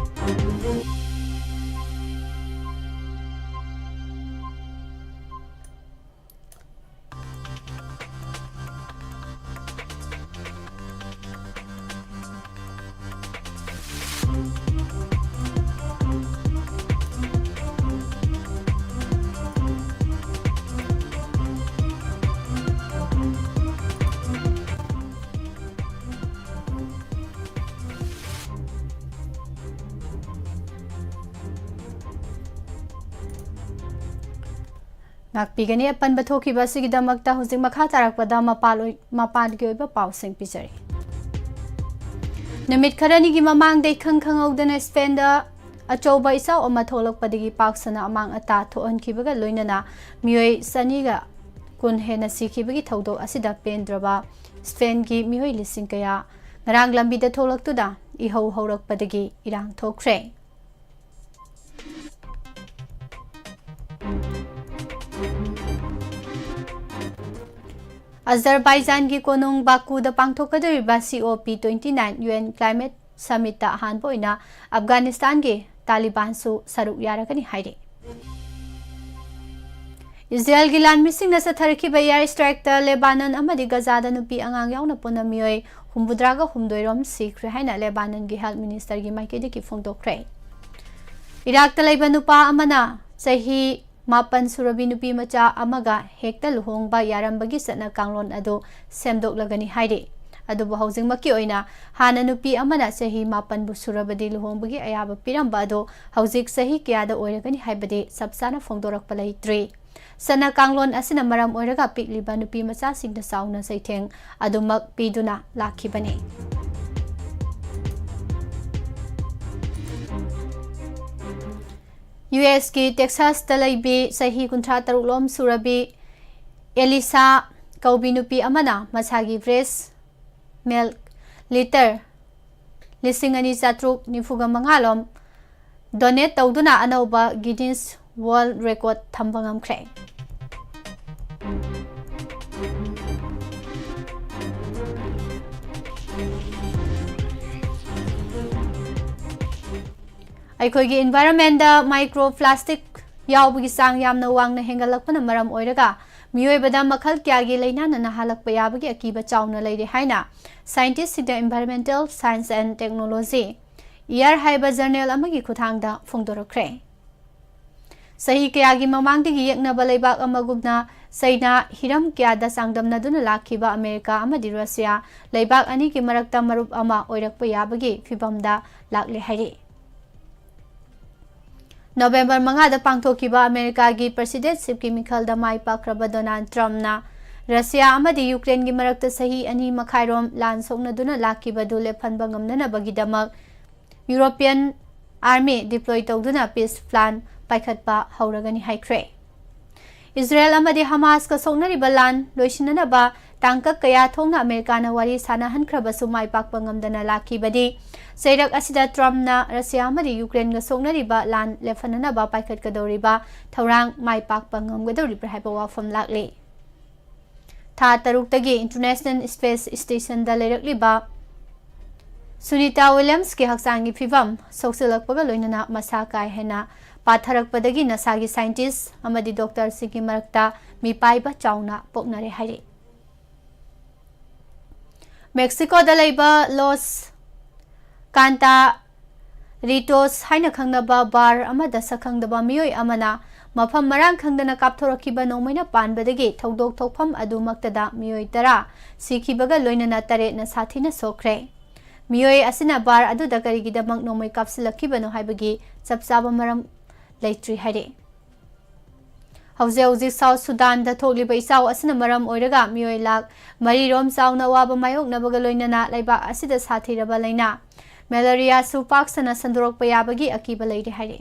ꯉꯥꯛꯄꯤꯒꯅꯤ꯫ ꯑꯄꯟꯕ ꯊꯣꯛꯈꯤꯕ ꯑꯁꯤꯒꯤꯗꯃꯛꯇ ꯍꯧꯖꯤꯛ ꯃꯈꯥ ꯇꯥꯔꯛꯄꯗ ꯃꯄꯥꯜ ꯑꯣꯏ-, ꯃꯄꯥꯟꯒꯤ ꯑꯣꯏꯕ ꯄꯥꯎꯁꯤꯡ ꯄꯤꯖꯔꯤ꯫ ꯅꯨꯃꯤꯠ ꯈꯔꯅꯤꯒꯤ ꯃꯃꯥꯡꯗ ꯏꯈꯪ ꯈꯪꯍꯧꯗꯅ ꯁ꯭ꯄꯦꯟꯗ ꯑꯆꯧꯕ ꯏꯆꯥꯎ ꯑꯃ ꯊꯣꯛꯂꯛꯄꯗꯒꯤ ꯄꯥꯛ ꯁꯟꯅ ꯑꯃꯥꯡ ꯑꯇꯥ ꯊꯣꯛꯍꯟꯈꯤꯕꯒ ꯂꯣꯏꯅꯅ ꯃꯤꯑꯣꯏ ꯆꯅꯤꯒ ꯀꯨꯟ ꯍꯦꯟꯅ ꯁꯤꯈꯤꯕꯒꯤ ꯊꯧꯗꯣꯛ ꯑꯁꯤꯗ ꯄꯦꯟꯗ꯭ꯔꯕ ꯁ꯭ꯄꯦꯟꯒꯤ ꯃꯤꯑꯣꯏ ꯂꯤꯁꯤꯡ ꯀꯌꯥ ꯉꯔꯥꯡ ꯂꯝꯕꯤꯗ ꯊꯣꯛꯂꯛꯇꯨꯅ ꯏꯍꯧ ꯍꯧꯔꯛꯄꯗꯒꯤ ꯏꯔꯥꯡ ꯊꯣꯛꯈ꯭ꯔꯦ꯫ ꯑꯖꯔꯕꯥꯏꯖꯥꯟꯒꯤ ꯀꯣꯅꯨꯡ ꯕꯥꯀꯨꯗ ꯄꯥꯡꯊꯣꯛꯀꯗꯧꯔꯤꯕ C O P twenty nine U N climate ꯁꯃꯤꯠꯇ ꯑꯍꯥꯟꯕ ꯑꯣꯏꯅ ꯑꯐꯒꯥꯅꯤꯁꯇꯥꯟꯒꯤ ꯇꯥꯂꯤꯕꯥꯟꯁꯨ ꯁꯔꯨꯛ ꯌꯥꯔꯒꯅꯤ ꯍꯥꯏꯔꯤ꯫ ꯏꯖꯔꯦꯜꯒꯤ ꯂꯥꯟꯃꯤꯁꯤꯡꯅ ꯆꯠꯊꯔꯛꯈꯤꯕ ꯏꯌꯥꯔ ꯁ꯭ꯇ꯭ꯔꯥꯏꯛꯇ ꯂꯦꯕꯥꯅꯟ ꯑꯃꯗꯤ ꯒꯖꯥꯗ ꯅꯨꯄꯤ ꯑꯉꯥꯡ ꯌꯥꯎꯅ ꯄꯨꯟꯅ ꯃꯤꯑꯣꯏ ꯍꯨꯝꯐꯨꯇꯔꯥꯒ ꯍꯨꯝꯗꯣꯏ ꯔꯣꯝ ꯁꯤꯈ꯭ꯔꯦ ꯍꯥꯏꯅ ꯂꯦꯕꯥꯅꯟꯒꯤ ꯍꯦꯜꯊ ꯃꯤꯅꯤꯁꯇꯔꯒꯤ ꯃꯥꯏꯀꯩꯗꯒꯤ ꯐꯣꯡꯗꯣꯛꯈ꯭ꯔꯦ꯫ ꯏꯔꯥꯛꯇ ꯂꯩꯕ ꯅꯨꯄꯥ ꯑꯃꯅ ꯆꯍꯤ ꯃꯥꯄꯟ ꯁꯨꯔꯕꯤ ꯅꯨꯄꯤ ꯃꯆꯥ ꯑꯃꯒ ꯍꯦꯛꯇ ꯂꯨꯍꯣꯡꯕ ꯌꯥꯔꯝꯕꯒꯤ ꯆꯠꯅ ꯀꯥꯡꯂꯣꯟ ꯑꯗꯨ ꯁꯦꯝꯗꯣꯛꯂꯒꯅꯤ ꯍꯥꯏꯔꯤ꯫ ꯑꯗꯨꯕꯨ ꯍꯧꯖꯤꯛꯃꯛꯀꯤ ꯑꯣꯏꯅ ꯍꯥꯟꯅ ꯅꯨꯄꯤ ꯑꯃꯅ ꯆꯍꯤ ꯃꯥꯄꯟꯕꯨ ꯁꯨꯔꯕꯗꯤ ꯂꯨꯍꯣꯡꯕꯒꯤ ꯑꯌꯥꯕ ꯄꯤꯔꯝꯕ ꯑꯗꯨ ꯍꯧꯖꯤꯛ ꯆꯍꯤ ꯀꯌꯥꯗ ꯑꯣꯏꯔꯒꯅꯤ ꯍꯥꯏꯕꯗꯤ ꯆꯞ ꯆꯥꯅ ꯐꯣꯡꯗꯣꯔꯛꯄ ꯂꯩꯇ꯭ꯔꯤ꯫ ꯆꯠꯅ ꯀꯥꯡꯂꯣꯟ ꯑꯁꯤꯅ ꯃꯔꯝ ꯑꯣꯏꯔꯒ ꯄꯤꯛꯂꯤꯕ ꯅꯨꯄꯤ ꯃꯆꯥꯁꯤꯡꯗ ꯆꯥꯎꯅ ꯆꯩꯊꯦꯡ ꯑꯗꯨꯃꯛ ꯄꯤꯗꯨꯅ ꯂꯥꯛꯈꯤꯕꯅꯤ꯫ ꯌꯨ ꯑꯦꯁꯀꯤ ꯇꯦꯛꯁꯥꯁꯇ ꯂꯩꯕꯤ ꯆꯍꯤ ꯀꯨꯟꯊ꯭ꯔꯥ ꯇꯔꯨꯛ ꯂꯣꯝ ꯁꯨꯔꯕꯤ ꯑꯦꯂꯤꯁꯥ ꯀꯧꯕꯤ ꯅꯨꯄꯤ ꯑꯃꯅ ꯃꯁꯥꯒꯤ ꯕ꯭ꯔꯦꯁ ꯃꯤꯜꯛ ꯂꯤꯇꯔ ꯂꯤꯁꯤꯡ ꯑꯅꯤ ꯆꯥꯇ꯭ꯔꯨꯛ ꯅꯤꯐꯨꯒ ꯃꯉꯥ ꯂꯣꯝ ꯗꯣꯅꯦꯠ ꯇꯧꯗꯨꯅ ꯑꯅꯧꯕ ꯒꯤꯅꯤꯁ ꯋꯥꯔꯜꯗ ꯔꯦꯀꯣꯔꯗ ꯊꯝꯕ ꯉꯝꯈ꯭ꯔꯦ꯫ ꯑꯩꯈꯣꯏꯒꯤ ꯏꯟꯚꯥꯏꯔꯟꯃꯦꯟꯗ ꯃꯥꯏꯀ꯭ꯔꯣ ꯄ꯭ꯂꯥꯁꯇꯤꯛ ꯌꯥꯎꯕꯒꯤ ꯆꯥꯡ ꯌꯥꯝꯅ ꯋꯥꯡꯅ ꯍꯦꯟꯒꯠꯂꯛꯄꯅ ꯃꯔꯝ ꯑꯣꯏꯔꯒ ꯃꯤꯑꯣꯏꯕꯗ ꯃꯈꯜ ꯀꯌꯥꯒꯤ ꯂꯥꯏꯅꯥꯅ ꯅꯥꯍꯜꯂꯛꯄ ꯌꯥꯕꯒꯤ ꯑꯀꯤꯕ ꯆꯥꯎꯅ ꯂꯩꯔꯦ ꯍꯥꯏꯅ ꯁꯥꯏꯟꯇꯤꯁꯁꯤꯡꯅ Environmental Science and Technology, year ꯍꯥꯏꯕ ꯖꯔꯅꯦꯜ ꯑꯃꯒꯤ ꯈꯨꯠꯊꯥꯡꯗ ꯐꯣꯡꯗꯣꯔꯛꯈ꯭ꯔꯦ꯫ ꯆꯍꯤ ꯀꯌꯥꯒꯤ ꯃꯃꯥꯡꯗꯒꯤ ꯌꯦꯛꯅꯕ ꯂꯩꯕꯥꯛ ꯑꯃꯒꯨꯝꯅ ꯆꯩꯅꯥ ꯍꯤꯔꯝ ꯀꯌꯥꯗ ꯆꯥꯡꯗꯝꯅꯗꯨꯅ ꯂꯥꯛꯈꯤꯕ ꯑꯃꯦꯔꯤꯀꯥ ꯑꯃꯗꯤ ꯔꯁꯤꯌꯥ ꯂꯩꯕꯥꯛ ꯑꯅꯤꯒꯤ ꯃꯔꯛꯇ ꯃꯔꯨꯞ ꯑꯃ ꯑꯣꯏꯔꯛꯄ ꯌꯥꯕꯒꯤ ꯐꯤꯚꯝꯗ ꯂꯥꯛꯂꯦ ꯍꯥꯏꯔꯤ꯫ ꯅꯕꯦꯝꯕꯔ ꯃꯉꯥꯗ ꯄꯥꯡꯊꯣꯛꯈꯤꯕ ꯑꯃꯦꯔꯤꯀꯥꯒꯤ ꯄ꯭ꯔꯁꯤꯗꯦꯟꯠꯁꯤꯞꯀꯤ ꯃꯤꯈꯜꯗ ꯃꯥꯏ ꯄꯥꯛꯈ꯭ꯔꯕ ꯗꯣꯅꯥꯜꯗ ꯇ꯭ꯔꯝꯞꯅ ꯔꯁꯤꯌꯥ ꯑꯃꯗꯤ ꯌꯨꯀ꯭ꯔꯦꯟꯒꯤ ꯃꯔꯛꯇ ꯆꯍꯤ ꯑꯅꯤ ꯃꯈꯥꯏꯔꯣꯝ ꯂꯥꯟ ꯁꯣꯛꯅꯗꯨꯅ ꯂꯥꯛꯈꯤꯕꯗꯨ ꯂꯦꯞꯍꯟꯕ ꯉꯝꯅꯅꯕꯒꯤꯗꯃꯛ ꯌꯨꯔꯣꯄꯤꯌꯟ army deploy ꯇꯧꯗꯨꯅ peace plan ꯄꯥꯏꯈꯠꯄ ꯍꯧꯔꯒꯅꯤ ꯍꯥꯏꯈ꯭ꯔꯦ꯫ ꯏꯖꯔꯦꯜ ꯑꯃꯗꯤ ꯍꯃꯥꯁꯀ ꯁꯣꯛꯅꯔꯤꯕ ꯂꯥꯟ ꯂꯣꯏꯁꯤꯟꯅꯅꯕ ꯇꯥꯡꯀꯛ ꯀꯌꯥ ꯊꯣꯛꯅ ꯑꯃꯦꯔꯤꯀꯥꯅ ꯋꯥꯔꯤ ꯁꯥꯟꯅꯍꯟꯈ꯭ꯔꯕꯁꯨ ꯃꯥꯏ ꯄꯥꯛꯄ ꯉꯝꯗꯅ ꯂꯥꯛꯈꯤꯕꯅꯤ꯫ ꯆꯩꯔꯛ ꯑꯁꯤꯗ ꯇ꯭ꯔꯝꯞꯅ ꯔꯁꯤꯌꯥ ꯑꯃꯗꯤ ꯌꯨꯀ꯭ꯔꯦꯟꯒ ꯁꯣꯛꯅꯔꯤꯕ ꯂꯥꯟ ꯂꯦꯞꯍꯟꯅꯅꯕ ꯄꯥꯏꯈꯠꯀꯗꯧꯔꯤꯕ ꯊꯧꯔꯥꯡ ꯃꯥꯏ ꯄꯥꯛꯄ ꯉꯝꯒꯗꯧꯔꯤꯕ꯭ꯔꯥ ꯍꯥꯏꯕ ꯋꯥꯐꯝ ꯂꯥꯛꯂꯤ꯫ ꯊꯥ ꯇꯔꯨꯛꯇꯒꯤ International Space Stationꯗ ꯂꯩꯔꯛꯂꯤꯕ ꯁꯨꯅꯤꯇꯥ ꯋꯤꯂꯤꯌꯝꯁꯀꯤ ꯍꯛꯆꯥꯡꯒꯤ ꯐꯤꯕꯝ ꯁꯣꯛꯆꯤꯜꯂꯛꯄꯒ ꯂꯣꯏꯅꯅ ꯃꯁꯥ ꯀꯥ ꯍꯦꯟꯅ ꯄꯥꯊꯔꯛꯄꯗꯒꯤ ꯅꯁꯥꯒꯤ scientist ꯑꯃꯗꯤ doctorꯁꯤꯡꯒꯤ ꯃꯔꯛꯇ ꯃꯤꯄꯥꯏꯕ ꯆꯥꯎꯅ ꯄꯣꯛꯅꯔꯦ ꯍꯥꯏꯔꯤ꯫ ꯃꯦꯛꯁꯤꯀꯣꯗ ꯂꯩꯕ ꯂꯣꯁ ꯀꯥꯟꯇꯥ ꯔꯤꯇꯣꯁ ꯍꯥꯏꯅ ꯈꯪꯅꯕ bar ꯑꯃꯗ ꯁꯛꯈꯪꯗꯕ ꯃꯤꯑꯣꯏ ꯑꯃꯅ ꯃꯐꯝ ꯃꯔꯥꯡ ꯈꯪꯗꯅ ꯀꯥꯞꯊꯣꯔꯛꯈꯤꯕ ꯅꯣꯡꯃꯩꯅ ꯄꯥꯟꯕꯗꯒꯤ ꯊꯧꯗꯣꯛ ꯊꯣꯛꯐꯝ ꯑꯗꯨꯃꯛꯇꯗ ꯃꯤꯑꯣꯏ ꯇꯔꯥ ꯁꯤꯈꯤꯕꯒ ꯂꯣꯏꯅꯅ ꯇꯔꯦꯠꯅ ꯁꯥꯊꯤꯅ ꯁꯣꯛꯈ꯭ꯔꯦ꯫ ꯃꯤꯑꯣꯏ ꯑꯁꯤꯅ bar ꯑꯗꯨꯗ ꯀꯔꯤꯒꯤꯗꯃꯛ ꯅꯣꯡꯃꯩ ꯀꯥꯞꯁꯤꯜꯂꯛꯈꯤꯕꯅꯣ ꯍꯥꯏꯕꯒꯤ ꯆꯞ ꯆꯥꯕ ꯃꯔꯝ ꯂꯩꯇ꯭ꯔꯤ ꯍꯥꯏꯔꯤ꯫ ꯍꯧꯖꯤꯛ ꯍꯧꯖꯤꯛ ꯁꯥꯎꯠ ꯁꯨꯗꯥꯟꯗ ꯊꯣꯛꯂꯤꯕ ꯏꯆꯥꯎ ꯑꯁꯤꯅ ꯃꯔꯝ ꯑꯣꯏꯔꯒ ꯃꯤꯑꯣꯏ ꯂꯥꯈ ꯃꯔꯤ ꯔꯣꯝ ꯆꯥꯎꯅ ꯑꯋꯥꯕ ꯃꯥꯌꯣꯛꯅꯕꯒ ꯂꯣꯏꯅꯅ ꯂꯩꯕꯥꯛ ꯑꯁꯤꯗ ꯁꯥꯊꯤꯔꯕ ꯂꯥꯏꯅꯥ ꯃꯦꯂꯦꯔꯤꯌꯥꯁꯨ ꯄꯥꯛ ꯁꯟꯅ ꯁꯟꯗꯣꯔꯛꯄ ꯌꯥꯕꯒꯤ ꯑꯀꯤꯕ ꯂꯩꯔꯤ ꯍꯥꯏꯔꯤ꯫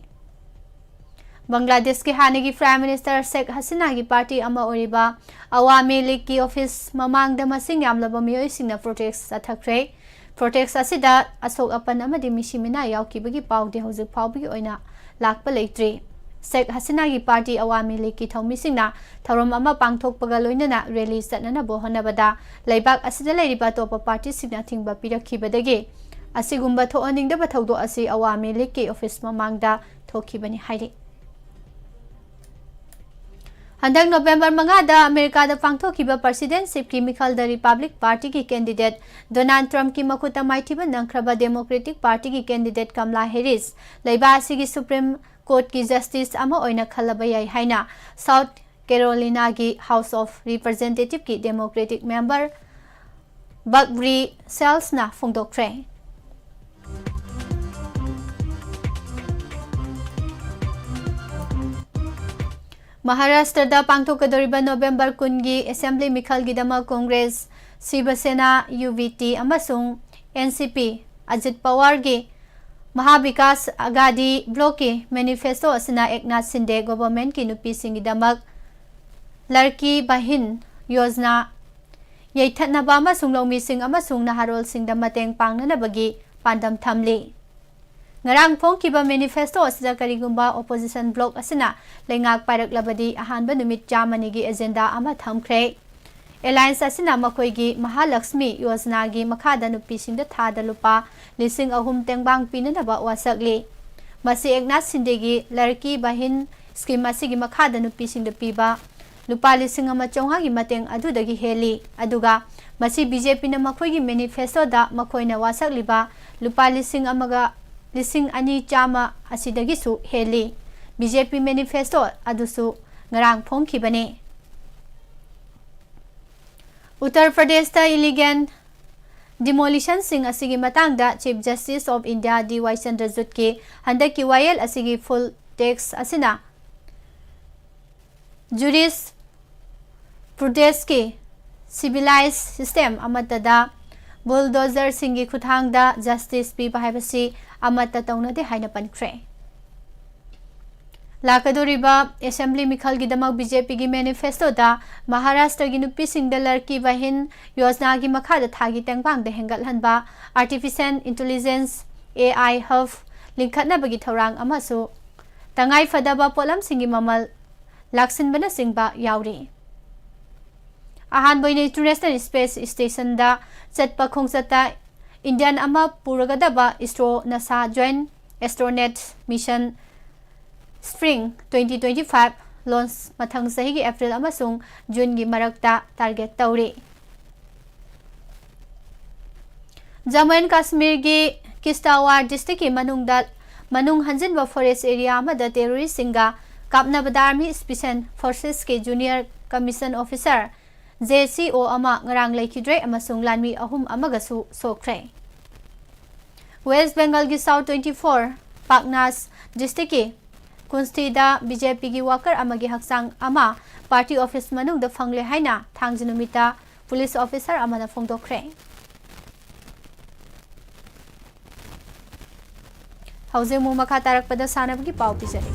ꯕꯪꯒ꯭ꯂꯥꯗꯦꯁꯀꯤ ꯍꯥꯟꯅꯒꯤ Prime Minister ꯁꯦꯈ ꯍꯁꯤꯅꯥꯒꯤ party ꯑꯃ ꯑꯣꯏꯔꯤꯕ ꯑꯋꯥꯃꯤ ꯂꯤꯒꯀꯤ office ꯃꯃꯥꯡꯗ ꯃꯁꯤꯡ ꯌꯥꯝꯂꯕ ꯃꯤꯑꯣꯏꯁꯤꯡꯅ protest ꯆꯠꯊꯈ꯭ꯔꯦ꯫ Protest ꯑꯁꯤꯗ ꯑꯁꯣꯛ ꯑꯄꯟ ꯑꯃꯗꯤ ꯃꯤꯁꯤ ꯃꯤꯅꯥ ꯌꯥꯎꯈꯤꯕꯒꯤ ꯄꯥꯎꯗꯤ ꯍꯧꯖꯤꯛ ꯐꯥꯎꯕꯒꯤ ꯑꯣꯏꯅ ꯂꯥꯛꯄ ꯂꯩꯇ꯭ꯔꯤ꯫ ꯁꯦꯈ ꯍꯁꯤꯅꯥꯒꯤ party ꯑꯋꯥꯃꯤ ꯂꯤꯒꯀꯤ ꯊꯧꯃꯤꯁꯤꯡꯅ ꯊꯧꯔꯝ ꯑꯃ ꯄꯥꯡꯊꯣꯛꯄꯒ ꯂꯣꯏꯅꯅ rally ꯆꯠꯅꯅꯕ ꯍꯣꯠꯅꯕꯗ ꯂꯩꯕꯥꯛ ꯑꯁꯤꯗ ꯂꯩꯔꯤꯕ ꯑꯇꯣꯞꯄ partyꯁꯤꯡꯅ ꯑꯊꯤꯡꯕ ꯄꯤꯔꯛꯈꯤꯕꯗꯒꯤ ꯑꯁꯤꯒꯨꯝꯕ ꯊꯣꯛꯍꯟꯅꯤꯡꯗꯕ ꯊꯧꯗꯣꯛ ꯑꯁꯤ ꯑꯋꯥꯃꯤ ꯂꯤꯒꯀꯤ office ꯃꯃꯥꯡꯗ ꯊꯣꯛꯈꯤꯕꯅꯤ ꯍꯥꯏꯔꯤ꯫ ꯍꯟꯗꯛ ꯅꯣꯕꯦꯝꯕꯔ ꯃꯉꯥꯗ ꯑꯃꯦꯔꯤꯀꯥꯗ ꯄꯥꯡꯊꯣꯛꯈꯤꯕ presidentshipꯀꯤ ꯃꯤꯈꯜꯗ Republic Partyꯒꯤ candidate ꯗꯣꯅꯥꯜꯗ ꯇ꯭ꯔꯝꯞꯀꯤ ꯃꯈꯨꯠꯇ ꯃꯥꯏꯊꯤꯕ ꯅꯪꯈ꯭ꯔꯕ Democratic Partyꯒꯤ candidate ꯀꯝꯂꯥ ꯍꯦꯔꯤꯁ ꯂꯩꯕꯥꯛ ꯑꯁꯤꯒꯤ Supreme Courtꯀꯤ justice ꯑꯃ ꯑꯣꯏꯅ ꯈꯜꯂꯕ ꯌꯥꯏ ꯍꯥꯏꯅ South Carolinaꯒꯤ House of Representativeꯀꯤ Democratic member ꯕꯛ ꯕ꯭ꯔꯤ ꯁꯦꯜꯁꯅ ꯐꯣꯡꯗꯣꯛꯈ꯭ꯔꯦ꯫ ꯃꯍꯥꯔꯥꯁꯇ꯭ꯔꯗ ꯄꯥꯡꯊꯣꯛꯀꯗꯧꯔꯤꯕ ꯅꯣꯕꯦꯝꯕꯔ ꯀꯨꯟꯒꯤ assembly ꯃꯤꯈꯜꯒꯤꯗꯃꯛ Congress, Shiva Sena, UVT ꯑꯃꯁꯨꯡ NCP, ꯑꯖꯤꯠ ꯄꯋꯥꯔꯒꯤ ꯃꯍꯥꯕꯤꯀꯥꯁ ꯑꯒꯥꯗꯤ ꯕ꯭ꯂꯣꯛꯀꯤ ꯃꯦꯅꯤꯐꯦꯁꯇꯣ ꯑꯁꯤꯅ ꯑꯦꯛꯅꯥꯊ ꯁꯤꯟꯗꯦ ꯒꯣꯚꯔꯟꯃꯦꯟꯠꯀꯤ ꯅꯨꯄꯤꯁꯤꯡꯒꯤꯗꯃꯛ ꯂꯔꯀꯤ ꯕꯍꯤꯟ ꯌꯣꯖꯅꯥ ꯌꯩꯊꯠꯅꯕ ꯑꯃꯁꯨꯡ ꯂꯧꯃꯤꯁꯤꯡ ꯑꯃꯁꯨꯡ ꯅꯍꯥꯔꯣꯜꯁꯤꯡꯗ ꯃꯇꯦꯡ ꯄꯥꯡꯅꯅꯕꯒꯤ ꯄꯥꯟꯗꯝ ꯊꯝꯂꯤ꯫ ꯉꯔꯥꯡ ꯐꯣꯡꯈꯤꯕ ꯃꯦꯅꯤꯐꯦꯁꯇꯣ ꯑꯁꯤꯗ ꯀꯔꯤꯒꯨꯝꯕ ꯑꯣꯄꯣꯖꯤꯁꯟ ꯕ꯭ꯂꯣꯛ ꯑꯁꯤꯅ ꯂꯩꯉꯥꯛ ꯄꯥꯏꯔꯛꯂꯕꯗꯤ ꯑꯍꯥꯟꯕ ꯅꯨꯃꯤꯠ ꯆꯥꯝꯃꯅꯤꯒꯤ ꯑꯦꯖꯦꯟꯗꯥ ꯑꯃ ꯊꯝꯈ꯭ꯔꯦ꯫ ꯑꯦꯂꯥꯌꯟꯁ ꯑꯁꯤꯅ ꯃꯈꯣꯏꯒꯤ ꯃꯍꯥꯂꯛꯁꯃꯤ ꯌꯣꯖꯅꯥꯒꯤ ꯃꯈꯥꯗ ꯅꯨꯄꯤꯁꯤꯡꯗ ꯊꯥꯗ ꯂꯨꯄꯥ ꯂꯤꯁꯤꯡ ꯑꯍꯨꯝ ꯇꯦꯡꯕꯥꯡ ꯄꯤꯅꯅꯕ ꯋꯥꯁꯛꯂꯤ꯫ ꯃꯁꯤ ꯑꯦꯛꯅꯥꯊ ꯁꯤꯟꯗꯦꯒꯤ ꯂꯔꯀꯤ ꯕꯍꯤꯟ ꯁ꯭ꯀꯤꯝ ꯑꯁꯤꯒꯤ ꯃꯈꯥꯗ ꯅꯨꯄꯤꯁꯤꯡꯗ ꯄꯤꯕ ꯂꯨꯄꯥ ꯂꯤꯁꯤꯡ ꯑꯃ ꯆꯥꯝꯃꯉꯥꯒꯤ ꯃꯇꯦꯡ ꯑꯗꯨꯗꯒꯤ ꯍꯦꯜꯂꯤ꯫ ꯑꯗꯨꯒ ꯃꯁꯤ ꯕꯤ ꯖꯦ ꯄꯤꯅ ꯃꯈꯣꯏꯒꯤ ꯃꯦꯅꯤꯐꯦꯁꯇꯣꯗ ꯃꯈꯣꯏꯅ ꯋꯥꯁꯛꯂꯤꯕ ꯂꯨꯄꯥ ꯂꯤꯁꯤꯡ ꯑꯃꯒ ꯂꯤꯁꯤꯡ ꯑꯅꯤ ꯆꯥꯝꯃ ꯑꯁꯤꯗꯒꯤꯁꯨ ꯍꯦꯜꯂꯤ꯫ ꯕꯤ ꯖꯦ ꯄꯤ ꯃꯦꯅꯤꯐꯦꯁꯇꯣ ꯑꯗꯨꯁꯨ ꯉꯔꯥꯡ ꯐꯣꯡꯈꯤꯕꯅꯤ꯫ ꯎꯠꯇꯔ ꯄ꯭ꯔꯗꯦꯁꯇ ꯏꯂꯤꯒꯦꯜ ꯗꯤꯃꯣꯂꯤꯁꯟꯁꯤꯡ ꯑꯁꯤꯒꯤ ꯃꯇꯥꯡꯗ Chief Justice of India ꯗꯤ ꯋꯥꯏ ꯆꯟꯗ꯭ꯔꯖꯨꯠꯀꯤ ꯍꯟꯗꯛꯀꯤ ꯋꯥꯌꯦꯜ ꯑꯁꯤꯒꯤ ꯐꯨꯜ ꯇꯦꯛꯁ ꯑꯁꯤꯅ ꯖꯨꯔꯤꯁ ꯄ꯭ꯔꯨꯗꯦꯟꯁꯀꯤ ꯁꯤꯚꯤꯂꯥꯏꯖ ꯁꯤꯁꯇꯦꯝ ꯑꯃꯠꯇꯗ ꯕꯨꯜꯗꯣꯖꯔꯁꯤꯡꯒꯤ ꯈꯨꯠꯊꯥꯡꯗ ꯖꯁꯇꯤꯁ ꯄꯤꯕ ꯍꯥꯏꯕꯁꯤ ꯑꯃꯠꯇ ꯇꯧꯅꯗꯦ ꯍꯥꯏꯅ ꯄꯟꯈ꯭ꯔꯦ꯫ ꯂꯥꯛꯀꯗꯧꯔꯤꯕ ꯑꯦꯁꯦꯝꯕ꯭ꯂꯤ ꯃꯤꯈꯜꯒꯤꯗꯃꯛ ꯕꯤ ꯖꯦ ꯄꯤꯒꯤ ꯃꯦꯅꯤꯐꯦꯁꯇꯣꯗ ꯃꯍꯥꯔꯥꯁꯇ꯭ꯔꯒꯤ ꯅꯨꯄꯤꯁꯤꯡꯗ ꯂꯔꯀꯤ ꯕꯍꯤꯟ ꯌꯣꯖꯅꯥꯒꯤ ꯃꯈꯥꯗ ꯊꯥꯒꯤ ꯇꯦꯡꯕꯥꯡꯗ ꯍꯦꯟꯒꯠꯍꯟꯕ, ꯑꯥꯔꯇꯤꯐꯤꯁꯤꯌꯦꯜ ꯏꯟꯇꯦꯂꯤꯖꯦꯟꯁ, ꯑꯦ ꯑꯥꯏ, ꯍꯕ ꯂꯤꯡꯈꯠꯅꯕꯒꯤ ꯊꯧꯔꯥꯡ ꯑꯃꯁꯨ ꯇꯉꯥꯏꯐꯗꯕ ꯄꯣꯠꯂꯝꯁꯤꯡꯒꯤ ꯃꯃꯜ ꯂꯥꯛꯁꯤꯟꯕꯅꯆꯤꯡꯕ ꯌꯥꯎꯔꯤ꯫ ꯑꯍꯥꯟꯕ ꯑꯣꯏꯅ ꯏꯟꯇꯔꯅꯦꯁꯅꯦꯜ ꯁ꯭ꯄꯦꯁ ꯁ꯭ꯇꯦꯁꯟꯗ ꯆꯠꯄ ꯈꯣꯡꯆꯠꯇ ꯏꯟꯗꯤꯌꯟ ꯑꯃ ꯄꯨꯔꯒꯗꯕ ISRO NASA joint astronaut mission spring twenty twenty five launch ꯃꯊꯪ ꯆꯍꯤꯒꯤ ꯑꯦꯄ꯭ꯔꯤꯜ ꯑꯃꯁꯨꯡ ꯖꯨꯟꯒꯤ ꯃꯔꯛꯇ ꯇꯥꯔꯒꯦꯠ ꯇꯧꯔꯤ꯫ ꯖꯝꯃꯨ ꯑꯦꯟ ꯀꯥꯁꯃꯤꯔꯒꯤ ꯀꯤꯁꯇꯋꯥꯔ ꯗꯤꯁꯇ꯭ꯔꯤꯛꯀꯤ ꯃꯅꯨꯡꯗ, ꯃꯅꯨꯡ ꯍꯟꯖꯤꯟꯕ ꯐꯣꯔꯦꯁ ꯑꯦꯔꯤꯌꯥ ꯑꯃꯗ ꯇꯦꯔꯣꯔꯤꯁꯁꯤꯡꯒ ꯀꯥꯞꯅꯕꯗ ꯑꯥꯔꯃꯤ ꯁ꯭ꯄꯦꯁꯦꯜ ꯐꯣꯔꯁꯦꯁꯀꯤ junior commission officer, J C O, ꯑꯃ ꯉꯔꯥꯡ ꯂꯩꯈꯤꯗ꯭ꯔꯦ ꯑꯃꯁꯨꯡ ꯂꯥꯟꯃꯤ ꯑꯍꯨꯝ ꯑꯃꯒꯁꯨ ꯁꯣꯛꯈ꯭ꯔꯦ꯫ ꯋꯦꯁ ꯕꯦꯡꯒꯜꯒꯤ ꯁꯥꯎꯊ ꯇ꯭ꯋꯦꯟꯇꯤ ꯐꯣꯔ ꯄꯥꯛꯅꯥꯁ ꯗꯤꯁꯇ꯭ꯔꯤꯛꯀꯤ ꯀꯨꯟꯁꯇꯤꯗ ꯕꯤ ꯖꯦ ꯄꯤꯒꯤ ꯋꯥꯀꯔ ꯑꯃꯒꯤ ꯍꯛꯆꯥꯡ ꯑꯃ ꯄꯥꯔꯇꯤ ꯑꯣꯐꯤꯁ ꯃꯅꯨꯡꯗ ꯐꯪꯂꯦ ꯍꯥꯏꯅ ꯊꯥꯡꯖ ꯅꯨꯃꯤꯠꯇ ꯄꯨꯂꯤꯁ ꯑꯣꯐꯤꯁꯥꯔ ꯑꯃꯅ ꯐꯣꯡꯗꯣꯛꯈ꯭ꯔꯦ꯫ ꯍꯧꯖꯤꯛ ꯑꯃꯨꯛ ꯃꯈꯥ ꯇꯥꯔꯛꯄꯗ ꯁꯥꯟꯅꯕꯒꯤ ꯄꯥꯎ ꯄꯤꯖꯔꯤ꯫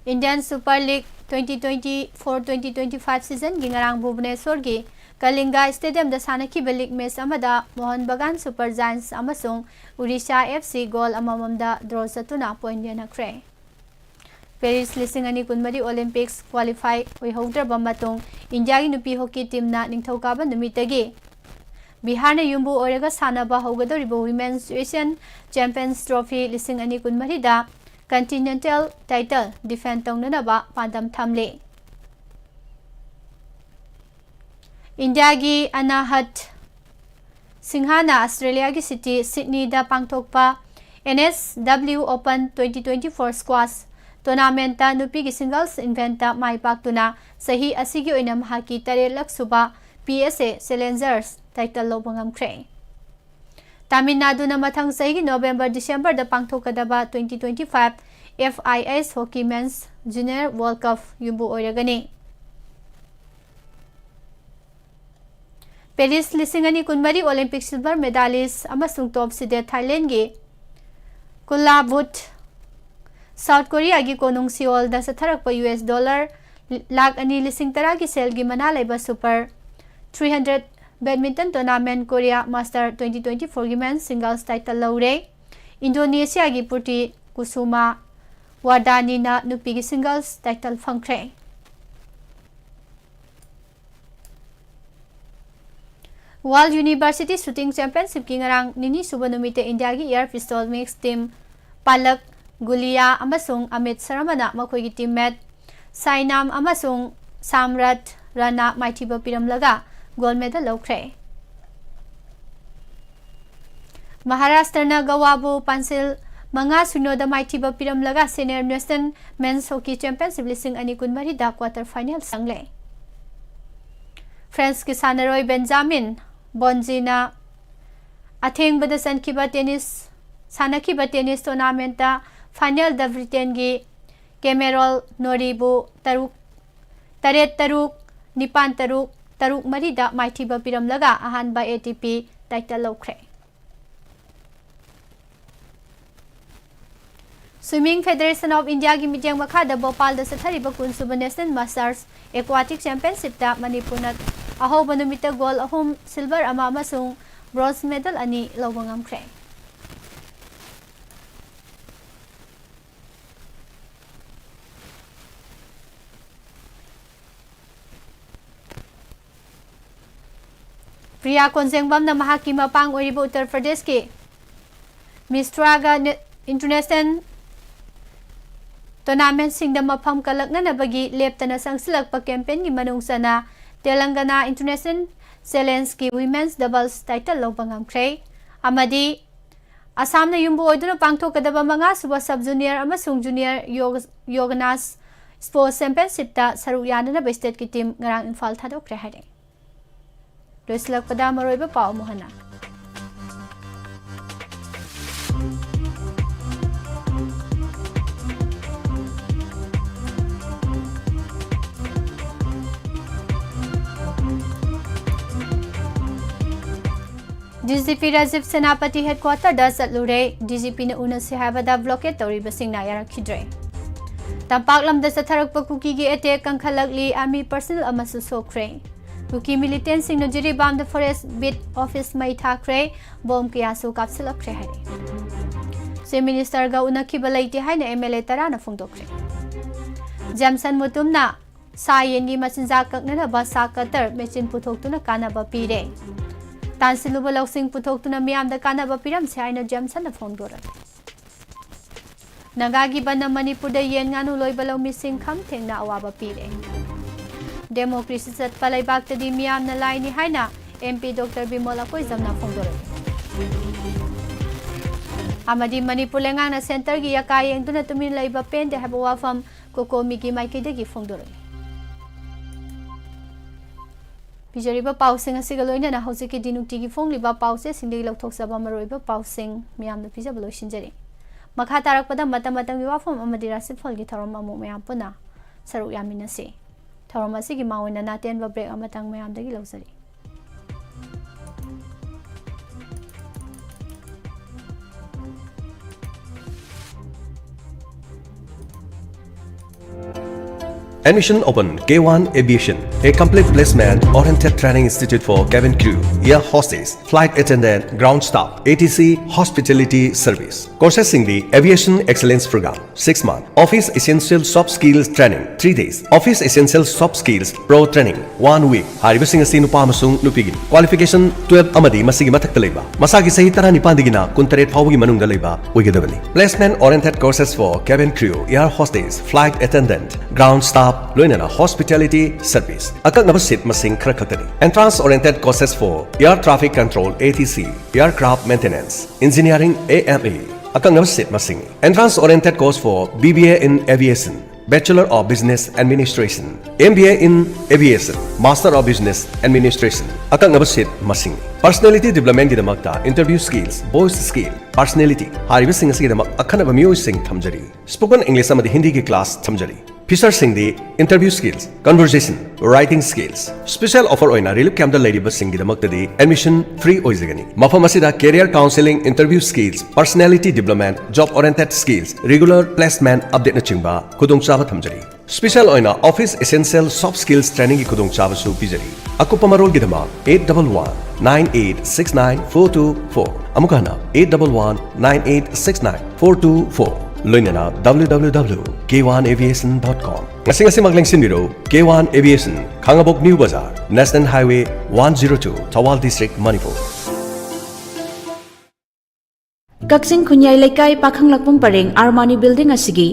Indian Super League twenty twenty-four twenty twenty-five seasonꯒꯤ ꯉꯔꯥꯡ ꯚꯨꯕꯅꯦꯁ꯭ꯋꯔꯒꯤ ꯀꯂꯤꯡꯒ Stadiumꯗ ꯁꯥꯟꯅꯈꯤꯕ league match ꯑꯃꯗ ꯃꯣꯍꯟ ꯕꯒꯥꯟ Super Giants ꯑꯃꯁꯨꯡ ꯎꯔꯤꯁꯥ F C goal ꯑꯃꯃꯝꯗ draw ꯆꯠꯇꯨꯅ point ꯌꯦꯟꯅꯈ꯭ꯔꯦ꯫ Paris ꯂꯤꯁꯤꯡ ꯑꯅꯤ ꯀꯨꯟꯃꯔꯤ Olympics qualify ꯑꯣꯏꯍꯧꯗ꯭ꯔꯕ ꯃꯇꯨꯡ ꯏꯟꯗꯤꯌꯥꯒꯤ ꯅꯨꯄꯤ hockey teamꯅ ꯅꯤꯡꯊꯧꯀꯥꯕ ꯅꯨꯃꯤꯠꯇꯒꯤ ꯕꯤꯍꯥꯔꯅ ꯌꯨꯝꯕꯨ ꯑꯣꯏꯔꯒ ꯁꯥꯟꯅꯕ ꯍꯧꯒꯗꯧꯔꯤꯕ Women's Asian Champions Trophy ꯂꯤꯁꯤꯡ ꯑꯅꯤ ꯀꯨꯟꯃꯔꯤꯗ continental title defend ꯇꯧꯅꯅꯕ ꯄꯥꯟꯗꯝ ꯊꯝꯂꯤ꯫ ꯏꯟꯗꯤꯌꯥꯒꯤ ꯑꯅꯥꯍꯠ ꯁꯤꯡꯍꯥꯅ ꯑꯁꯇ꯭ꯔꯦꯂꯤꯌꯥꯒꯤ city Sydneyꯗ ꯄꯥꯡꯊꯣꯛꯄ N S W Open twenty twenty-four squash tournamentꯇ ꯅꯨꯄꯤꯒꯤ singles eventꯇ ꯃꯥꯏ ꯄꯥꯛꯇꯨꯅ ꯆꯍꯤ ꯑꯁꯤꯒꯤ ꯑꯣꯏꯅ ꯃꯍꯥꯛꯀꯤ ꯇꯔꯦꯠꯂꯛ ꯁꯨꯕ P S A Challengers title ꯂꯧꯕ ꯉꯝꯈ꯭ꯔꯦ꯫ ꯇꯥꯃꯤꯜ ꯅꯥꯗꯨꯅ ꯃꯊꯪ ꯆꯍꯤꯒꯤ November Decemberꯗ ꯄꯥꯡꯊꯣꯛꯀꯗꯕ twenty twenty-five F I H Hockey Men's Junior World Cup ꯌꯨꯝꯕꯨ ꯑꯣꯏꯔꯒꯅꯤ꯫ Paris ꯂꯤꯁꯤꯡ ꯑꯅꯤ ꯀꯨꯟꯃꯔꯤ Olympic silver medalist ꯑꯃꯁꯨꯡ top seeded Thailandꯒꯤ ꯀꯨꯂꯥꯕꯨꯠ South Koreaꯒꯤ ꯀꯣꯅꯨꯡ ꯁꯤꯑꯣꯜꯗ ꯆꯠꯊꯔꯛꯄ U S dollar ꯂꯥꯈ ꯑꯅꯤ ꯂꯤꯁꯤꯡ ꯇꯔꯥꯒꯤ ꯁꯦꯜꯒꯤ ꯃꯅꯥ ꯂꯩꯕ super three hundred badminton tournament Korea Master twenty twenty-fourꯒꯤ men's singles title ꯂꯧꯔꯦ꯫ ꯏꯟꯗꯣꯅꯦꯁꯤꯌꯥꯒꯤ Putri Kusuma Wardaniꯅ ꯅꯨꯄꯤꯒꯤ singles title ꯐꯪꯈ꯭ꯔꯦ꯫ World University Shooting Championshipꯀꯤ ꯉꯔꯥꯡ ꯅꯤꯅꯤ ꯁꯨꯕ ꯅꯨꯃꯤꯠꯇ ꯏꯟꯗꯤꯌꯥꯒꯤ air pistol mix team ꯄꯥꯂꯛ ꯒꯨꯂꯤꯌꯥ ꯑꯃꯁꯨꯡ ꯑꯃꯤꯠ ꯁꯔꯃꯅ ꯃꯈꯣꯏꯒꯤ teammate ꯁꯥꯏꯅꯥꯝ ꯑꯃꯁꯨꯡ ꯁꯥꯝꯔꯠ ꯔꯅ ꯃꯥꯏꯊꯤꯕ ꯄꯤꯔꯝꯂꯒ gold medal ꯂꯧꯈ꯭ꯔꯦ꯫ ꯃꯍꯥꯔꯥꯁꯇ꯭ꯔꯅ ꯒꯋꯥꯕꯨ ꯄꯥꯟꯁꯤꯜ ꯃꯉꯥ ꯁꯤꯅꯣꯗ ꯃꯥꯏꯊꯤꯕ ꯄꯤꯔꯝꯂꯒ Senior National Men's Hockey Championship ꯂꯤꯁꯤꯡ ꯑꯅꯤ ꯀꯨꯟꯃꯔꯤꯗ quarter final ꯆꯪꯂꯦ꯫ Franceꯀꯤ ꯁꯥꯟꯅꯔꯣꯏ Benjamin Bonziꯅ ꯑꯊꯦꯡꯕꯗ ꯆꯟꯈꯤꯕ tennis, ꯁꯥꯟꯅꯈꯤꯕ tennis tournamentꯇ finalꯗ Britainꯒꯤ Cameron Norrieꯕꯨ ꯇꯔꯨꯛ, ꯇꯔꯦꯠ ꯇꯔꯨꯛ, ꯅꯤꯄꯥꯟ ꯇꯔꯨꯛ, ꯇꯔꯨꯛ ꯃꯔꯤꯗ ꯃꯥꯏꯊꯤꯕ ꯄꯤꯔꯝꯂꯒ ꯑꯍꯥꯟꯕ ATP title ꯂꯧꯈ꯭ꯔꯦ꯫ Swimming Federation of Indiaꯒꯤ ꯃꯤꯠꯌꯦꯡ ꯃꯈꯥꯗ ꯚꯣꯄꯥꯜꯗ ꯆꯠꯊꯔꯤꯕ ꯀꯨꯟꯁꯨꯕ National Masters Aquatic Championshipꯇ ꯃꯅꯤꯄꯨꯔꯅ ꯑꯍꯧꯕ ꯅꯨꯃꯤꯠꯇ gold ꯑꯍꯨꯝ, silver ꯑꯃ ꯑꯃꯁꯨꯡ bronze medal ꯑꯅꯤ ꯂꯧꯕ ꯉꯝꯈ꯭ꯔꯦ꯫ ꯄ꯭ꯔꯤꯌꯥ ꯀꯣꯟꯖꯦꯡꯕꯝꯅ ꯃꯍꯥꯛꯀꯤ ꯃꯄꯥꯡ ꯑꯣꯏꯔꯤꯕ ꯎꯠꯇꯔ ꯄ꯭ꯔꯗꯦꯁꯀꯤ ꯃꯤꯁꯇ꯭ꯔꯥꯒ ꯅꯦ-, international tournamentꯁꯤꯡꯗ ꯃꯐꯝ ꯀꯜꯂꯛꯅꯅꯕꯒꯤ ꯂꯦꯞꯇꯅ ꯆꯪꯁꯤꯜꯂꯛꯄ campaignꯒꯤ ꯃꯅꯨꯡ ꯆꯟꯅ ꯇꯦꯂꯪꯒꯅꯥ International Challengeꯀꯤ Women's Doubles title ꯂꯧꯕ ꯉꯝꯈ꯭ꯔꯦ꯫ ꯑꯃꯗꯤ ꯑꯁꯥꯝꯅ ꯌꯨꯝꯕꯨ ꯑꯣꯏꯗꯨꯅ ꯄꯥꯡꯊꯣꯛꯀꯗꯕ ꯃꯉꯥꯁꯨꯕ Sub Junior ꯑꯃꯁꯨꯡ Junior ꯌꯣꯒ-, ꯌꯣꯒꯅꯥꯁ Sports Championshipꯇ ꯁꯔꯨꯛ ꯌꯥꯅꯅꯕ stateꯀꯤ team ꯉꯔꯥꯡ ꯏꯝꯐꯥꯜ ꯊꯥꯗꯣꯛꯈ꯭ꯔꯦ ꯍꯥꯏꯔꯦ꯫ ꯂꯣꯏꯁꯤꯜꯂꯛꯄꯗ ꯃꯔꯨꯑꯣꯏꯕ ꯄꯥꯎ ꯑꯃꯨꯛ ꯍꯟꯅ꯫ DGP ꯔꯥꯖꯤꯕ ꯁꯦꯅꯥꯄꯇꯤ headquarterꯗ ꯆꯠꯂꯨꯔꯦ꯫ DGPꯅ ꯎꯅꯁꯤ ꯍꯥꯏꯕꯗ blockade ꯇꯧꯔꯤꯕꯁꯤꯡꯅ ꯌꯥꯔꯛꯈꯤꯗ꯭ꯔꯦ꯫ ꯇꯝꯄꯥꯛ ꯂꯝꯗ ꯆꯠꯊꯔꯛꯄ ꯀꯨꯀꯤꯒꯤ attack ꯀꯟꯈꯠꯂꯛꯂꯤ, army personnel ꯑꯃꯁꯨ ꯁꯣꯛꯈ꯭ꯔꯦ꯫ ꯀꯨꯀꯤ militantꯁꯤꯡꯅ ꯖꯤꯔꯤꯕꯥꯝꯗ forest beat office ꯃꯩ ꯊꯥꯈ꯭ꯔꯦ, bomb ꯀꯌꯥꯁꯨ ꯀꯥꯞꯁꯤꯜꯂꯛꯈ꯭ꯔꯦ ꯍꯥꯏꯔꯦ꯫ Chief Ministerꯒ ꯎꯅꯈꯤꯕ ꯂꯩꯇꯦ ꯍꯥꯏꯅ MLA ꯇꯔꯥꯅ ꯐꯣꯡꯗꯣꯛꯈ꯭ꯔꯦ꯫ ꯖꯦꯝꯁꯟ ꯃꯨꯇꯨꯝꯅ ꯁꯥ ꯌꯦꯟꯒꯤ ꯃꯆꯤꯟꯖꯥꯛ ꯀꯛꯅꯅꯕ ꯁꯥ cutter machine ꯄꯨꯊꯣꯛꯇꯨꯅ ꯀꯥꯟꯅꯕ ꯄꯤꯔꯦ꯫ ꯇꯥꯟꯁꯤꯜꯂꯨꯕ ꯂꯧꯁꯤꯡ ꯄꯨꯊꯣꯛꯇꯨꯅ ꯃꯤꯌꯥꯝꯗ ꯀꯥꯟꯅꯕ ꯄꯤꯔꯝꯁꯤ ꯍꯥꯏꯅ ꯖꯦꯝꯁꯟꯅ ꯐꯣꯡꯗꯣꯔꯛꯂꯤ꯫ ꯅꯥꯒꯥꯒꯤ ꯕꯟꯅ ꯃꯅꯤꯄꯨꯔꯗ ꯌꯦꯟ ꯉꯥꯅꯨ ꯂꯣꯏꯕ ꯂꯧꯃꯤꯁꯤꯡ ꯈꯝ ꯊꯦꯡꯅ ꯑꯋꯥꯕ ꯄꯤꯔꯦ꯫ Democracy ꯆꯠꯄ ꯂꯩꯕꯥꯛꯇꯗꯤ ꯃꯤꯌꯥꯝꯅ ꯂꯥꯏꯅꯤ ꯍꯥꯏꯅ MP Doctor ꯕꯤꯃꯣꯜ ꯑꯀꯣꯏꯖꯝꯅ ꯐꯣꯡꯗꯣꯔꯛꯂꯤ꯫ ꯑꯃꯗꯤ ꯃꯅꯤꯄꯨꯔ ꯂꯩꯉꯥꯛꯅ centreꯒꯤ ꯌꯥꯀꯥ ꯌꯦꯡꯗꯨꯅ ꯇꯨꯃꯤꯟ ꯂꯩꯕ ꯄꯦꯟꯗꯦ ꯍꯥꯏꯕ ꯋꯥꯐꯝ COCOMIꯒꯤ ꯃꯥꯏꯀꯩꯗꯒꯤ ꯐꯣꯡꯗꯣꯔꯛꯂꯤ꯫ ꯄꯤꯖꯔꯤꯕ ꯄꯥꯎꯁꯤꯡ ꯑꯁꯤꯒ ꯂꯣꯏꯅꯅ ꯍꯧꯖꯤꯛꯀꯤꯗꯤ ꯅꯨꯡꯇꯤꯒꯤ ꯐꯣꯡꯂꯤꯕ ꯄꯥꯎꯆꯦꯁꯤꯡꯗꯒꯤ ꯂꯧꯊꯣꯛꯆꯕ ꯃꯔꯨꯑꯣꯏꯕ ꯄꯥꯎꯁꯤꯡ ꯃꯌꯥꯝꯗ ꯄꯤꯖꯕ ꯂꯣꯏꯁꯤꯟꯖꯔꯤ꯫ ꯃꯈꯥ ꯇꯥꯔꯛꯄꯗ ꯃꯇꯝ ꯃꯇꯝꯒꯤ ꯋꯥꯐꯝ ꯑꯃꯗꯤ ꯔꯥꯁꯤꯐꯜꯒꯤ ꯊꯧꯔꯝ ꯑꯃꯨꯛ ꯃꯌꯥꯝ ꯄꯨꯟꯅ ꯁꯔꯨꯛ ꯌꯥꯃꯤꯟꯅꯁꯤ꯫ ꯊꯧꯔꯝ ꯑꯁꯤꯒꯤ ꯃꯥꯡꯑꯣꯏꯅꯅ ꯑꯇꯦꯟꯕ ꯕ꯭ꯔꯦꯛ ꯑꯃꯇꯪ ꯃꯌꯥꯝꯗꯒꯤ ꯂꯧꯖꯔꯤ꯫ Admission open. K one Aviation, a complete placement oriented training institute for cabin crew, air hostess, flight attendant, ground staff, A T C, hospitality service. Courses singdi: Aviation Excellence Program, six month. Office Essential Soft Skills Training, three days. Office Essential Soft Skills Pro Training, one week. ꯍꯥꯏꯔꯤꯕꯁꯤꯡ ꯑꯁꯤ ꯅꯨꯄꯥ ꯑꯃꯁꯨꯡ ꯅꯨꯄꯤꯒꯤꯅꯤ꯫ Qualification twelve ꯑꯃꯗꯤ ꯃꯁꯤꯒꯤ ꯃꯊꯛꯇ ꯂꯩꯕ, ꯃꯁꯥꯒꯤ ꯆꯍꯤ ꯇꯔꯥꯅꯤꯄꯥꯟꯗꯒꯤꯅ ꯀꯨꯟꯇꯔꯦꯠ ꯐꯥꯎꯕꯒꯤ ꯃꯅꯨꯡꯗ ꯂꯩꯕ ꯑꯣꯏꯒꯗꯕꯅꯤ꯫ Placement oriented courses for cabin crew, air hostess, flight attendant, ground staff, ꯂꯣꯏꯅꯅ hospitality service꯫ ꯑꯀꯛꯅꯕ seat ꯃꯁꯤꯡ ꯈꯔ ꯈꯛꯇꯅꯤ꯫ Entrance oriented courses for air traffic control, A T C, aircraft maintenance, engineering, A M E꯫ ꯑꯀꯛꯅꯕ seat ꯃꯁꯤꯡ꯫ Entrance oriented course for B B A in aviation, Bachelor of Business Administration, M B A in Aviation, Master of Business Administration꯫ ꯑꯀꯛꯅꯕ seat ꯃꯁꯤꯡ꯫ Personality developmentꯒꯤꯗꯃꯛꯇ interview skills, voice skill, personality ꯍꯥꯏꯔꯤꯕꯁꯤꯡ ꯑꯁꯤꯒꯤꯗꯃꯛ ꯑꯈꯟꯅꯕ ꯃꯤꯑꯣꯏꯁꯤꯡ ꯊꯝꯖꯔꯤ꯫ Spoken English ꯑꯃꯗꯤ ꯍꯤꯟꯗꯤꯒꯤ class ꯊꯝꯖꯔꯤ꯫ Fisherꯁꯤꯡꯗꯤ interview skills, conversation, writing skills꯫ Special offer ꯑꯣꯏꯅ relief campꯇ ꯂꯩꯔꯤꯕꯁꯤꯡꯒꯤꯗꯃꯛꯇꯗꯤ admission free ꯑꯣꯏꯖꯒꯅꯤ꯫ ꯃꯐꯝ ꯑꯁꯤꯗ career counseling, interview skills, personality development, job oriented skills, regular placement updateꯅꯆꯤꯡꯕ ꯈꯨꯗꯣꯡꯆꯥꯕ ꯊꯝꯖꯔꯤ꯫ Special ꯑꯣꯏꯅ Office Essential Soft Skills Trainingꯒꯤ ꯈꯨꯗꯣꯡꯆꯥꯕꯁꯨ ꯄꯤꯖꯔꯤ꯫ ꯑꯀꯨꯞꯄ ꯃꯔꯣꯜꯒꯤꯗꯃꯛ eight double one nine eight six nine four two four꯫ ꯑꯃꯨꯛ ꯍꯟꯅ eight double one nine eight six nine four two four꯫ ꯂꯣꯏꯅꯅ W W W K one aviation dot com꯫ ꯉꯁꯤ ꯉꯁꯤꯃꯛ ꯂꯦꯡꯁꯤꯟꯕꯤꯔꯧ꯫ K one Aviation, ꯈꯥꯉꯕꯣꯛ New Bazaar, National Highway one zero two, Thoubal District, Manipur. ꯀꯛꯆꯤꯡ ꯈꯨꯟꯌꯥꯏ ꯂꯩꯀꯥꯏ ꯄꯥꯈꯪꯂꯛꯄꯝ ꯄꯔꯦꯡ ꯑꯥꯔꯃꯥꯅꯤ building ꯑꯁꯤꯒꯤ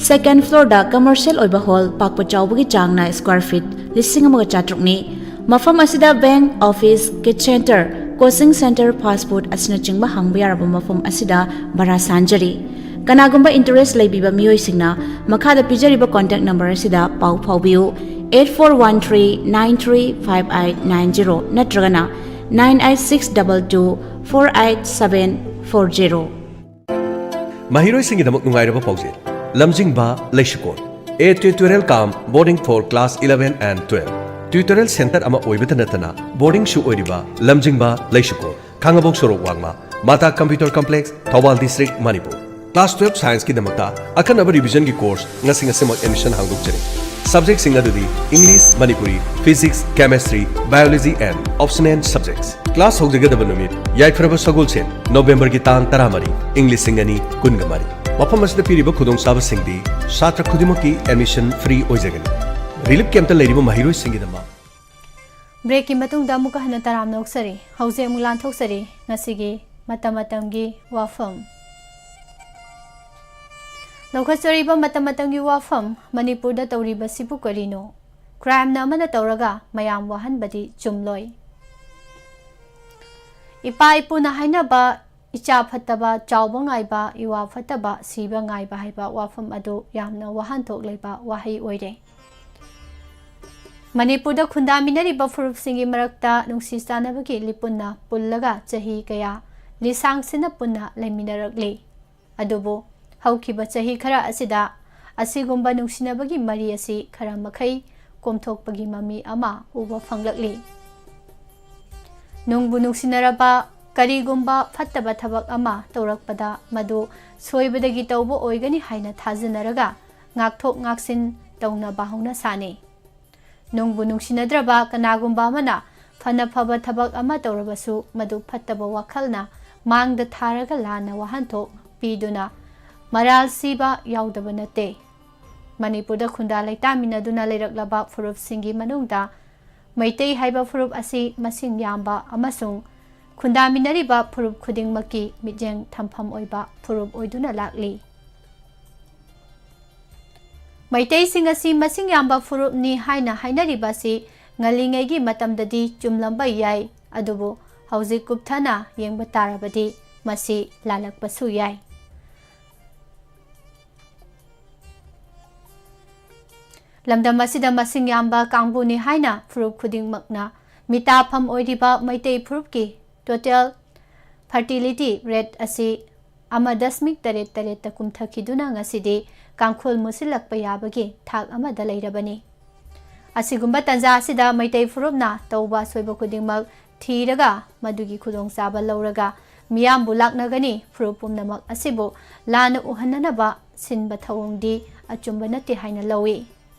second floorꯗ commercial ꯑꯣꯏꯕ hall, ꯄꯥꯛꯄ ꯆꯥꯎꯕꯒꯤ ꯆꯥꯡꯅ square feet ꯂꯤꯁꯤꯡ ꯑꯃꯒ ꯆꯥꯇ꯭ꯔꯨꯛꯅꯤ꯫ ꯃꯐꯝ ꯑꯁꯤꯗ bank, office, kid center, coaching center, fast food ꯑꯁꯤꯅꯆꯤꯡꯕ ꯍꯥꯡꯕ ꯌꯥꯔꯕ ꯃꯐꯝ ꯑꯁꯤꯗ ꯚꯔꯥ ꯁꯥꯟꯖꯔꯤ꯫ ꯀꯅꯥꯒꯨꯝꯕ interest ꯂꯩꯕꯤꯕ ꯃꯤꯑꯣꯏꯁꯤꯡꯅ ꯃꯈꯥꯗ ꯄꯤꯖꯔꯤꯕ contact number ꯑꯁꯤꯗ ꯄꯥꯎ ꯐꯥꯎꯕꯤꯌꯨ, eight four one three nine three five eight nine zero ꯅꯠꯇ꯭ꯔꯒꯅ nine eight six double two four eight seven four zero꯫ ꯃꯍꯩꯔꯣꯏꯁꯤꯡꯒꯤꯗꯃꯛ ꯅꯨꯡꯉꯥꯏꯔꯕ ꯄꯥꯎꯖꯦꯜ꯫ ꯂꯝꯖꯤꯡꯕ ꯂꯩꯁꯨꯀꯣꯟ꯫ A tutorial cum boarding for class eleven and twelve. Tutorial center ꯑꯃ ꯑꯣꯏꯕꯇ ꯅꯠꯇꯅ ꯕꯣꯔꯗꯤꯡꯁꯨ ꯑꯣꯏꯔꯤꯕ ꯂꯝꯖꯤꯡꯕ ꯂꯩꯁꯨꯀꯣ, ꯈꯥꯡꯉꯕꯣꯛ ꯁꯣꯔꯣꯛ ꯋꯥꯡꯃ, Mata Computer Complex, Thoubal district, Manipur. Class twelve scienceꯀꯤꯗꯃꯛꯇ ꯑꯈꯟꯅꯕ revisionꯒꯤ course ꯉꯁꯤ ꯉꯁꯤꯃꯛ admission ꯍꯥꯡꯗꯣꯛꯆꯔꯤ꯫ Subjectꯁꯤꯡ ꯑꯗꯨꯗꯤ English, Manipuri, Physics, Chemistry, Biology and optional subjects꯫ Class ꯍꯧꯖꯒꯗꯕ ꯅꯨꯃꯤꯠ ꯌꯥꯏꯐꯔꯕ ꯁꯒꯣꯜꯁꯦꯟ, ꯅꯣꯕꯦꯝꯕꯔꯒꯤ ꯇꯥꯡ ꯇꯔꯥꯃꯔꯤ, ꯏꯪ ꯂꯤꯁꯤꯡ ꯑꯅꯤ ꯀꯨꯟꯒ ꯃꯔꯤ꯫ ꯃꯐꯝ ꯑꯁꯤꯗ ꯄꯤꯔꯤꯕ ꯈꯨꯗꯣꯡꯆꯥꯕꯁꯤꯡꯗꯤ ꯁꯥꯇ꯭ꯔ ꯈꯨꯗꯤꯡꯃꯛꯀꯤ admission free ꯑꯣꯏꯖꯒꯅꯤ꯫ Relief campꯇ ꯂꯩꯔꯤꯕ ꯃꯍꯩꯔꯣꯏꯁꯤꯡꯒꯤꯗꯃꯛ꯫ Breakꯀꯤ ꯃꯇꯨꯡꯗ ꯑꯃꯨꯛꯀ ꯍꯟꯅ ꯇꯔꯥꯝꯅ ꯑꯣꯛꯆꯔꯤ꯫ ꯍꯧꯖꯤꯛ ꯑꯃꯨꯛ ꯂꯥꯟꯊꯣꯛꯆꯔꯤ ꯉꯁꯤꯒꯤ ꯃꯇꯝ ꯃꯇꯝꯒꯤ ꯋꯥꯐꯝ꯫ ꯂꯧꯈꯠꯆꯔꯤꯕ ꯃꯇꯝ ꯃꯇꯝꯒꯤ ꯋꯥꯐꯝ, ꯃꯅꯤꯄꯨꯔꯗ ꯇꯧꯔꯤꯕꯁꯤꯕꯨ ꯀꯔꯤꯅꯣ? Crimeꯅ ꯑꯃꯅ ꯇꯧꯔꯒ ꯃꯌꯥꯝ ꯋꯥꯍꯟꯕꯗꯤ ꯆꯨꯝꯂꯣꯏ꯫ ꯏꯄꯥ ꯏꯄꯨꯅ ꯍꯥꯏꯅꯕ, "ꯏꯆꯥ ꯐꯠꯇꯕ ꯆꯥꯎꯕ ꯉꯥꯏꯕ, ꯏꯋꯥ ꯐꯠꯇꯕ ꯁꯤꯕ ꯉꯥꯏꯕ" ꯍꯥꯏꯕ ꯋꯥꯐꯝ ꯑꯗꯨ ꯌꯥꯝꯅ ꯋꯥꯍꯟꯊꯣꯛ ꯂꯩꯕ ꯋꯥꯍꯩ ꯑꯣꯏꯔꯦ꯫ ꯃꯅꯤꯄꯨꯔꯗ ꯈꯨꯟꯗꯥꯃꯤꯟꯅꯔꯤꯕ ꯐꯨꯔꯨꯞꯁꯤꯡꯒꯤ ꯃꯔꯛꯇ ꯅꯨꯡꯁꯤ ꯆꯥꯟꯅꯕꯒꯤ ꯂꯤꯄꯨꯟꯅ ꯄꯨꯜꯂꯒ ꯆꯍꯤ ꯀꯌꯥ ꯂꯤꯁꯥꯡꯁꯤꯟꯅ ꯄꯨꯟꯅ ꯂꯩꯃꯤꯟꯅꯔꯛꯂꯤ꯫ ꯑꯗꯨꯕꯨ ꯍꯧꯈꯤꯕ ꯆꯍꯤ ꯈꯔ ꯑꯁꯤꯗ ꯑꯁꯤꯒꯨꯝꯕ ꯅꯨꯡꯁꯤꯅꯕꯒꯤ ꯃꯔꯤ ꯑꯁꯤ ꯈꯔ ꯃꯈꯩ ꯀꯣꯝꯊꯣꯛꯄꯒꯤ ꯃꯃꯤ ꯑꯃ ꯎꯕ ꯐꯪꯂꯛꯂꯤ꯫ ꯅꯨꯡꯕꯨ ꯅꯨꯡꯁꯤꯅꯔꯕ, ꯀꯔꯤꯒꯨꯝꯕ ꯐꯠꯇꯕ ꯊꯕꯛ ꯑꯃ ꯇꯧꯔꯛꯄꯗ ꯃꯗꯨ ꯁꯣꯏꯕꯗꯒꯤ ꯇꯧꯕ ꯑꯣꯏꯒꯅꯤ ꯍꯥꯏꯅ ꯊꯥꯖꯅꯔꯒ ꯉꯥꯛꯊꯣꯛ ꯉꯥꯛꯁꯤꯟ ꯇꯧꯅꯕ ꯍꯧꯅꯁꯥꯅꯤ꯫ ꯅꯨꯡꯕꯨ ꯅꯨꯡꯁꯤꯅꯗ꯭ꯔꯕ ꯀꯅꯥꯒꯨꯝꯕ ꯑꯃꯅ ꯐꯅ ꯐꯕ ꯊꯕꯛ ꯑꯃ ꯇꯧꯔꯕꯁꯨ ꯃꯗꯨ ꯐꯠꯇꯕ ꯋꯥꯈꯜꯅ ꯃꯥꯡꯗ ꯊꯥꯔꯒ ꯂꯥꯟꯅ ꯋꯥꯍꯟꯊꯣꯛ ꯄꯤꯗꯨꯅ ꯃꯔꯥꯜ ꯁꯤꯕ ꯌꯥꯎꯗꯕ ꯅꯠꯇꯦ꯫ ꯃꯅꯤꯄꯨꯔꯗ ꯈꯨꯟꯗꯥ ꯂꯩꯇꯥꯃꯤꯟꯅꯗꯨꯅ ꯂꯩꯔꯛꯂꯕ ꯐꯨꯔꯨꯞꯁꯤꯡꯒꯤ ꯃꯅꯨꯡꯗ ꯃꯩꯇꯩ ꯍꯥꯏꯕ ꯐꯨꯔꯨꯞ ꯑꯁꯤ ꯃꯁꯤꯡ ꯌꯥꯝꯕ ꯑꯃꯁꯨꯡ ꯈꯨꯟꯗꯥꯃꯤꯟꯅꯔꯤꯕ ꯐꯨꯔꯨꯞ ꯈꯨꯗꯤꯡꯃꯛꯀꯤ ꯃꯤꯠꯌꯦꯡ ꯊꯝꯐꯝ ꯑꯣꯏꯕ ꯐꯨꯔꯨꯞ ꯑꯣꯏꯗꯨꯅ ꯂꯥꯛꯂꯤ꯫ ꯃꯩꯇꯩꯁꯤꯡ ꯑꯁꯤ ꯃꯁꯤꯡ ꯌꯥꯝꯕ ꯐꯨꯔꯨꯞꯅꯤ ꯍꯥꯏꯅ ꯍꯥꯏꯅꯔꯤꯕ ꯑꯁꯤ ꯉꯜꯂꯤꯉꯩꯒꯤ ꯃꯇꯝꯗꯗꯤ ꯆꯨꯝꯂꯝꯕ ꯌꯥꯏ, ꯑꯗꯨꯕꯨ ꯍꯧꯖꯤꯛ ꯀꯨꯞꯊꯅ ꯌꯦꯡꯕ ꯇꯥꯔꯕꯗꯤ ꯃꯁꯤ ꯂꯥꯜꯂꯛꯄꯁꯨ ꯌꯥꯏ꯫ ꯂꯝꯗꯝ ꯑꯁꯤꯗ ꯃꯁꯤꯡ ꯌꯥꯝꯕ ꯀꯥꯡꯕꯨꯅꯤ ꯍꯥꯏꯅ ꯐꯨꯔꯨꯞ ꯈꯨꯗꯤꯡꯃꯛꯅ ꯃꯤꯇꯥꯐꯝ ꯑꯣꯏꯔꯤꯕ ꯃꯩꯇꯩ ꯐꯨꯔꯨꯞꯀꯤ total fertility rate ꯑꯁꯤ ꯑꯃ ꯗꯁꯃꯤꯛ ꯇꯔꯦꯠ ꯇꯔꯦꯠꯇ ꯀꯨꯝꯊꯈꯤꯗꯨꯅ ꯉꯁꯤꯗꯤ ꯀꯥꯡꯈꯨꯜ ꯃꯨꯠꯁꯤꯜꯂꯛꯄ ꯌꯥꯕꯒꯤ ꯊꯥꯛ ꯑꯃꯗ ꯂꯩꯔꯕꯅꯤ꯫ ꯑꯁꯤꯒꯨꯝꯕ ꯇꯥꯟꯖꯥ ꯑꯁꯤꯗ ꯃꯩꯇꯩ ꯐꯨꯔꯨꯞꯅ ꯇꯧꯕ ꯑꯁꯣꯏꯕ ꯈꯨꯗꯤꯡꯃꯛ ꯊꯤꯔꯒ ꯃꯗꯨꯒꯤ ꯈꯨꯗꯣꯡꯆꯥꯕ ꯂꯧꯔꯒ ꯃꯤꯌꯥꯝꯕꯨ ꯂꯥꯛꯅꯒꯅꯤ꯫ ꯐꯨꯔꯨꯞ ꯄꯨꯝꯅꯃꯛ ꯑꯁꯤꯕꯨ ꯂꯥꯟꯅ ꯎꯍꯟꯅꯅꯕ ꯁꯤꯟꯕ ꯊꯧꯑꯣꯡꯗꯤ ꯑꯆꯨꯝꯕ ꯅꯠꯇꯦ ꯍꯥꯏꯅ ꯂꯧꯏ꯫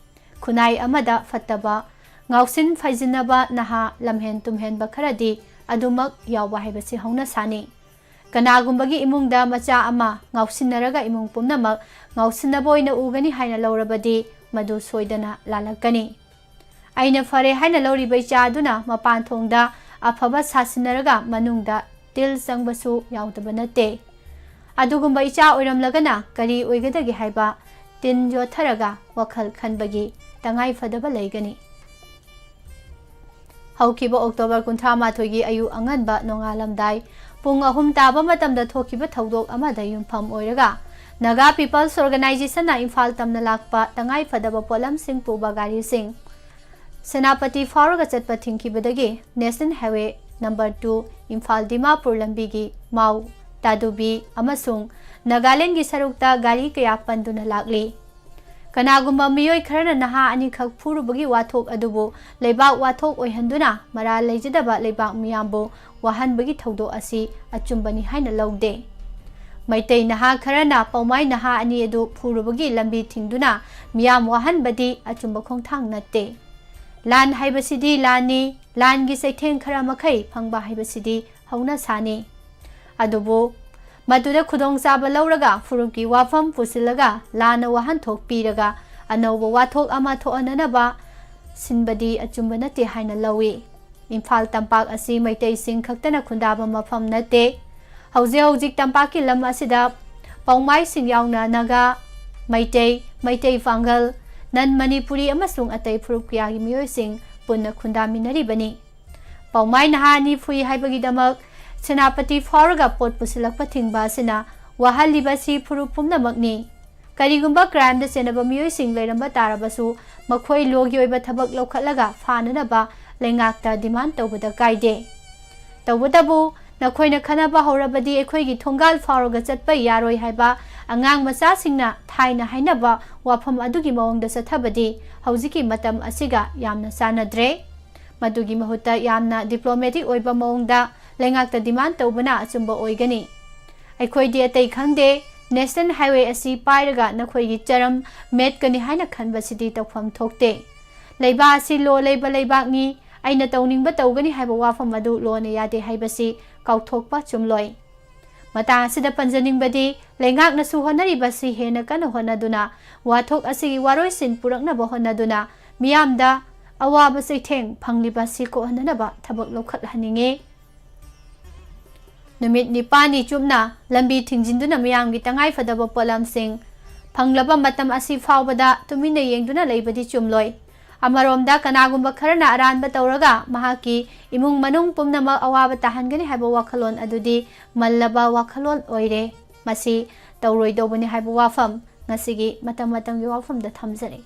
ꯈꯨꯟꯅꯥꯏ ꯑꯃꯗ ꯐꯠꯇꯕ, ꯉꯥꯎꯁꯤꯟ ꯐꯩꯖꯤꯟꯅꯕ ꯅꯍꯥ ꯂꯝꯍꯦꯟ ꯇꯨꯝꯍꯦꯟꯕ ꯈꯔꯗꯤ ꯑꯗꯨꯃꯛ ꯌꯥꯎꯕ ꯍꯥꯏꯕꯁꯤ ꯍꯧꯅꯁꯥꯅꯤ꯫ ꯀꯅꯥꯒꯨꯝꯕꯒꯤ ꯏꯃꯨꯡꯗ ꯃꯆꯥ ꯑꯃ ꯉꯥꯎꯁꯤꯟꯅꯔꯒ ꯏꯃꯨꯡ ꯄꯨꯝꯅꯃꯛ ꯉꯥꯎꯁꯤꯟꯅꯕ ꯑꯣꯏꯅ ꯎꯒꯅꯤ ꯍꯥꯏꯅ ꯂꯧꯔꯕꯗꯤ ꯃꯗꯨ ꯁꯣꯏꯗꯅ ꯂꯥꯜꯂꯛꯀꯅꯤ꯫ ꯑꯩꯅ ꯐꯔꯦ ꯍꯥꯏꯅ ꯂꯧꯔꯤꯕ ꯏꯆꯥ ꯑꯗꯨꯅ ꯃꯄꯥꯟ ꯊꯣꯡꯗ ꯑꯐꯕ ꯁꯥꯁꯤꯟꯅꯔꯒ ꯃꯅꯨꯡꯗ ꯇꯤꯜ ꯆꯪꯕꯁꯨ ꯌꯥꯎꯗꯕ ꯅꯠꯇꯦ꯫ ꯑꯗꯨꯒꯨꯝꯕ ꯏꯆꯥ ꯑꯣꯏꯔꯝꯂꯒꯅ ꯀꯔꯤ ꯑꯣꯏꯒꯗꯒꯦ ꯍꯥꯏꯕ ꯇꯤꯟ ꯌꯣꯠꯊꯔꯒ ꯋꯥꯈꯜ ꯈꯟꯕꯒꯤ ꯇꯉꯥꯏ ꯐꯗꯕ ꯂꯩꯒꯅꯤ꯫ ꯍꯧꯈꯤꯕ ꯑꯣꯛꯇꯣꯕꯔ ꯀꯨꯟꯊ꯭ꯔꯥ ꯃꯥꯊꯣꯏꯒꯤ ꯑꯌꯨꯛ ꯑꯉꯟꯕ ꯅꯣꯡꯉꯥꯜꯂꯝꯗꯥꯏ ꯄꯨꯡ ꯑꯍꯨꯝ ꯇꯥꯕ ꯃꯇꯝꯗ ꯊꯣꯛꯈꯤꯕ ꯊꯧꯗꯣꯛ ꯑꯃꯗ ꯌꯨꯝꯐꯝ ꯑꯣꯏꯔꯒ Naga People's Organizationꯅ ꯏꯝꯐꯥꯜ ꯇꯝꯅ ꯂꯥꯛꯄ ꯇꯉꯥꯏ ꯐꯗꯕ ꯄꯣꯠꯂꯝꯁꯤꯡ ꯄꯨꯕ ꯒꯥꯔꯤꯁꯤꯡ ꯁꯦꯅꯥꯄꯇꯤ ꯐꯥꯎꯔꯒ ꯆꯠꯄ ꯊꯤꯡꯈꯤꯕꯗꯒꯤ National Highway number two Imphal Dimapur ꯂꯝꯕꯤꯒꯤ ꯃꯥꯎ, ꯇꯥꯗꯨꯕꯤ ꯑꯃꯁꯨꯡ ꯅꯥꯒꯥꯂꯦꯟꯒꯤ ꯁꯔꯨꯛꯇ ꯒꯥꯔꯤ ꯀꯌꯥ ꯄꯟꯗꯨꯅ ꯂꯥꯛꯂꯤ꯫ ꯀꯅꯥꯒꯨꯝꯕ ꯃꯤꯑꯣꯏ ꯈꯔꯅ ꯅꯍꯥ ꯑꯅꯤꯈꯛ ꯐꯨꯔꯨꯕꯒꯤ ꯋꯥꯊꯣꯛ ꯑꯗꯨꯕꯨ ꯂꯩꯕꯥꯛ ꯋꯥꯊꯣꯛ ꯑꯣꯏꯍꯟꯗꯨꯅ ꯃꯔꯥꯜ ꯂꯩꯖꯗꯕ ꯂꯩꯕꯥꯛ ꯃꯤꯌꯥꯝꯕꯨ ꯋꯥꯍꯟꯕꯒꯤ ꯊꯧꯗꯣꯛ ꯑꯁꯤ ꯑꯆꯨꯝꯕꯅꯤ ꯍꯥꯏꯅ ꯂꯧꯗꯦ꯫ ꯃꯩꯇꯩ ꯅꯍꯥ ꯈꯔꯅ ꯄꯥꯎꯃꯥꯏ ꯅꯍꯥ ꯑꯅꯤ ꯑꯗꯨ ꯐꯨꯔꯨꯕꯒꯤ ꯂꯝꯕꯤ ꯊꯤꯡꯗꯨꯅ ꯃꯤꯌꯥꯝ ꯋꯥꯍꯟꯕꯗꯤ ꯑꯆꯨꯝꯕ ꯈꯣꯡꯊꯥꯡ ꯅꯠꯇꯦ꯫ ꯂꯥꯟ ꯍꯥꯏꯕꯁꯤꯗꯤ ꯂꯥꯟꯅꯤ, ꯂꯥꯟꯒꯤ ꯆꯩꯊꯦꯡ ꯈꯔ ꯃꯈꯩ ꯐꯪꯕ ꯍꯥꯏꯕꯁꯤꯗꯤ ꯍꯧꯅꯁꯥꯅꯤ꯫ ꯑꯗꯨꯕꯨ ꯃꯗꯨꯗ ꯈꯨꯗꯣꯡꯆꯥꯕ ꯂꯧꯔꯒ ꯐꯨꯔꯨꯞꯀꯤ ꯋꯥꯐꯝ ꯄꯨꯁꯤꯜꯂꯒ ꯂꯥꯟꯅ ꯋꯥꯍꯟꯊꯣꯛ ꯄꯤꯔꯒ ꯑꯅꯧꯕ ꯋꯥꯊꯣꯛ ꯑꯃ ꯊꯣꯛꯍꯟꯅꯅꯕ ꯁꯤꯟꯕꯗꯤ ꯑꯆꯨꯝꯕ ꯅꯠꯇꯦ ꯍꯥꯏꯅ ꯂꯧꯏ꯫ ꯏꯝꯐꯥꯜ ꯇꯝꯄꯥꯛ ꯑꯁꯤ ꯃꯩꯇꯩꯁꯤꯡ ꯈꯛꯇꯅ ꯈꯨꯟꯗꯥꯕ ꯃꯐꯝ ꯅꯠꯇꯦ꯫ ꯍꯧꯖꯤꯛ ꯍꯧꯖꯤꯛ ꯇꯝꯄꯥꯛꯀꯤ ꯂꯝ ꯑꯁꯤꯗ ꯄꯥꯎꯃꯥꯏꯁꯤꯡ ꯌꯥꯎꯅ ꯅꯥꯒꯥ, ꯃꯩꯇꯩ, ꯃꯩꯇꯩ ꯄꯥꯡꯒꯜ, ꯅꯟ ꯃꯅꯤꯄꯨꯔꯤ ꯑꯃꯁꯨꯡ ꯑꯇꯩ ꯐꯨꯔꯨꯞ ꯀꯌꯥꯒꯤ ꯃꯤꯑꯣꯏꯁꯤꯡ ꯄꯨꯟꯅ ꯈꯨꯟꯗꯥꯃꯤꯟꯅꯔꯤꯕꯅꯤ꯫ ꯄꯥꯎꯃꯥꯏ ꯅꯍꯥ ꯑꯅꯤ ꯐꯨꯏ ꯍꯥꯏꯕꯒꯤꯗꯃꯛ ꯁꯦꯅꯥꯄꯇꯤ ꯐꯥꯎꯔꯒ ꯄꯣꯠ ꯄꯨꯁꯤꯜꯂꯛꯄ ꯊꯤꯡꯕ ꯑꯁꯤꯅ ꯋꯥꯍꯜꯂꯤꯕ ꯑꯁꯤ ꯐꯨꯔꯨꯞ ꯄꯨꯝꯅꯃꯛꯅꯤ꯫ ꯀꯔꯤꯒꯨꯝꯕ crimeꯗ ꯆꯦꯟꯅꯕ ꯃꯤꯑꯣꯏꯁꯤꯡ ꯂꯩꯔꯝꯕ ꯇꯥꯔꯕꯁꯨ ꯃꯈꯣꯏ lawꯒꯤ ꯑꯣꯏꯕ ꯊꯕꯛ ꯂꯧꯈꯠꯂꯒ ꯐꯥꯅꯅꯕ ꯂꯩꯉꯥꯛꯇ demand ꯇꯧꯕꯗ ꯀꯥꯏꯗꯦ꯫ ꯇꯧꯕꯇꯕꯨ ꯅꯈꯣꯏꯅ ꯈꯟꯅꯕ ꯍꯧꯔꯕꯗꯤ ꯑꯩꯈꯣꯏꯒꯤ ꯊꯣꯡꯒꯥꯜ ꯐꯥꯎꯔꯒ ꯆꯠꯄ ꯌꯥꯔꯣꯏ ꯍꯥꯏꯕ ꯑꯉꯥꯡ ꯃꯆꯥꯁꯤꯡꯅ ꯊꯥꯏꯅ ꯍꯥꯏꯅꯕ ꯋꯥꯐꯝ ꯑꯗꯨꯒꯤ ꯃꯑꯣꯡꯗ ꯆꯠꯊꯕꯗꯤ ꯍꯧꯖꯤꯛꯀꯤ ꯃꯇꯝ ꯑꯁꯤꯒ ꯌꯥꯝꯅ ꯆꯥꯟꯅꯗ꯭ꯔꯦ꯫ ꯃꯗꯨꯒꯤ ꯃꯍꯨꯠꯇ ꯌꯥꯝꯅ diplomatic ꯑꯣꯏꯕ ꯃꯑꯣꯡꯗ ꯂꯩꯉꯥꯛꯇ demand ꯇꯧꯕꯅ ꯑꯆꯨꯝꯕ ꯑꯣꯏꯒꯅꯤ꯫ ꯑꯩꯈꯣꯏꯗꯤ ꯑꯇꯩ ꯈꯪꯗꯦ, National Highway ꯑꯁꯤ ꯄꯥꯏꯔꯒ ꯅꯈꯣꯏꯒꯤ ꯆꯔꯝ ꯃꯦꯠꯀꯅꯤ ꯍꯥꯏꯅ ꯈꯟꯕꯁꯤꯗꯤ ꯇꯧꯐꯝ ꯊꯣꯛꯇꯦ꯫ ꯂꯩꯕꯥꯛ ꯑꯁꯤ law ꯂꯩꯕ ꯂꯩꯕꯥꯛꯅꯤ, ꯑꯩꯅ ꯇꯧꯅꯤꯡꯕ ꯇꯧꯒꯅꯤ ꯍꯥꯏꯕ ꯋꯥꯐꯝ ꯑꯗꯨ lawꯅ ꯌꯥꯗꯦ ꯍꯥꯏꯕꯁꯤ ꯀꯥꯎꯊꯣꯛꯄ ꯆꯨꯝꯂꯣꯏ꯫ ꯃꯇꯥꯡ ꯑꯁꯤꯗ ꯄꯟꯖꯅꯤꯡꯕꯗꯤ, ꯂꯩꯉꯥꯛꯅꯁꯨ ꯍꯣꯠꯅꯔꯤꯕꯁꯤ ꯍꯦꯟꯅ ꯀꯟꯅ ꯍꯣꯠꯅꯗꯨꯅ, ꯋꯥꯊꯣꯛ ꯑꯁꯤꯒꯤ ꯋꯥꯔꯣꯏꯁꯤꯟ ꯄꯨꯔꯛꯅꯕ ꯍꯣꯠꯅꯗꯨꯅ, ꯃꯤꯌꯥꯝꯗ ꯑꯋꯥꯕ ꯆꯩꯊꯦꯡ ꯐꯪꯂꯤꯕ ꯑꯁꯤ ꯀꯣꯛꯍꯟꯅꯅꯕ ꯊꯕꯛ ꯂꯧꯈꯠꯍꯟꯅꯤꯡꯉꯤ꯫ ꯅꯨꯃꯤꯠ ꯅꯤꯄꯥꯜꯅꯤ ꯆꯨꯞꯅ ꯂꯝꯕꯤ ꯊꯤꯡꯖꯤꯟꯗꯨꯅ ꯃꯤꯌꯥꯝꯒꯤ ꯇꯉꯥꯏꯐꯗꯕ ꯄꯣꯠꯂꯝꯁꯤꯡ ꯐꯪꯂꯕ ꯃꯇꯝ ꯑꯁꯤ ꯐꯥꯎꯕꯗ ꯇꯨꯃꯤꯟꯅ ꯌꯦꯡꯗꯨꯅ ꯂꯩꯕꯗꯤ ꯆꯨꯝꯂꯣꯏ꯫ ꯑꯃꯔꯣꯝꯗ, ꯀꯅꯥꯒꯨꯝꯕ ꯈꯔꯅ ꯑꯔꯥꯟꯕ ꯇꯧꯔꯒ ꯃꯍꯥꯛꯀꯤ ꯏꯃꯨꯡ ꯃꯅꯨꯡ ꯄꯨꯝꯅꯃꯛ ꯑꯋꯥꯕ ꯇꯥꯍꯟꯒꯅꯤ ꯍꯥꯏꯕ ꯋꯥꯈꯜꯂꯣꯟ ꯑꯗꯨꯗꯤ ꯃꯜꯂꯕ ꯋꯥꯈꯜꯂꯣꯟ ꯑꯣꯏꯔꯦ꯫ ꯃꯁꯤ ꯇꯧꯔꯣꯏꯗꯧꯕꯅꯤ ꯍꯥꯏꯕ ꯋꯥꯐꯝ ꯉꯁꯤꯒꯤ ꯃꯇꯝ ꯃꯇꯝꯒꯤ ꯋꯥꯐꯝꯗ ꯊꯝꯖꯔꯤ꯫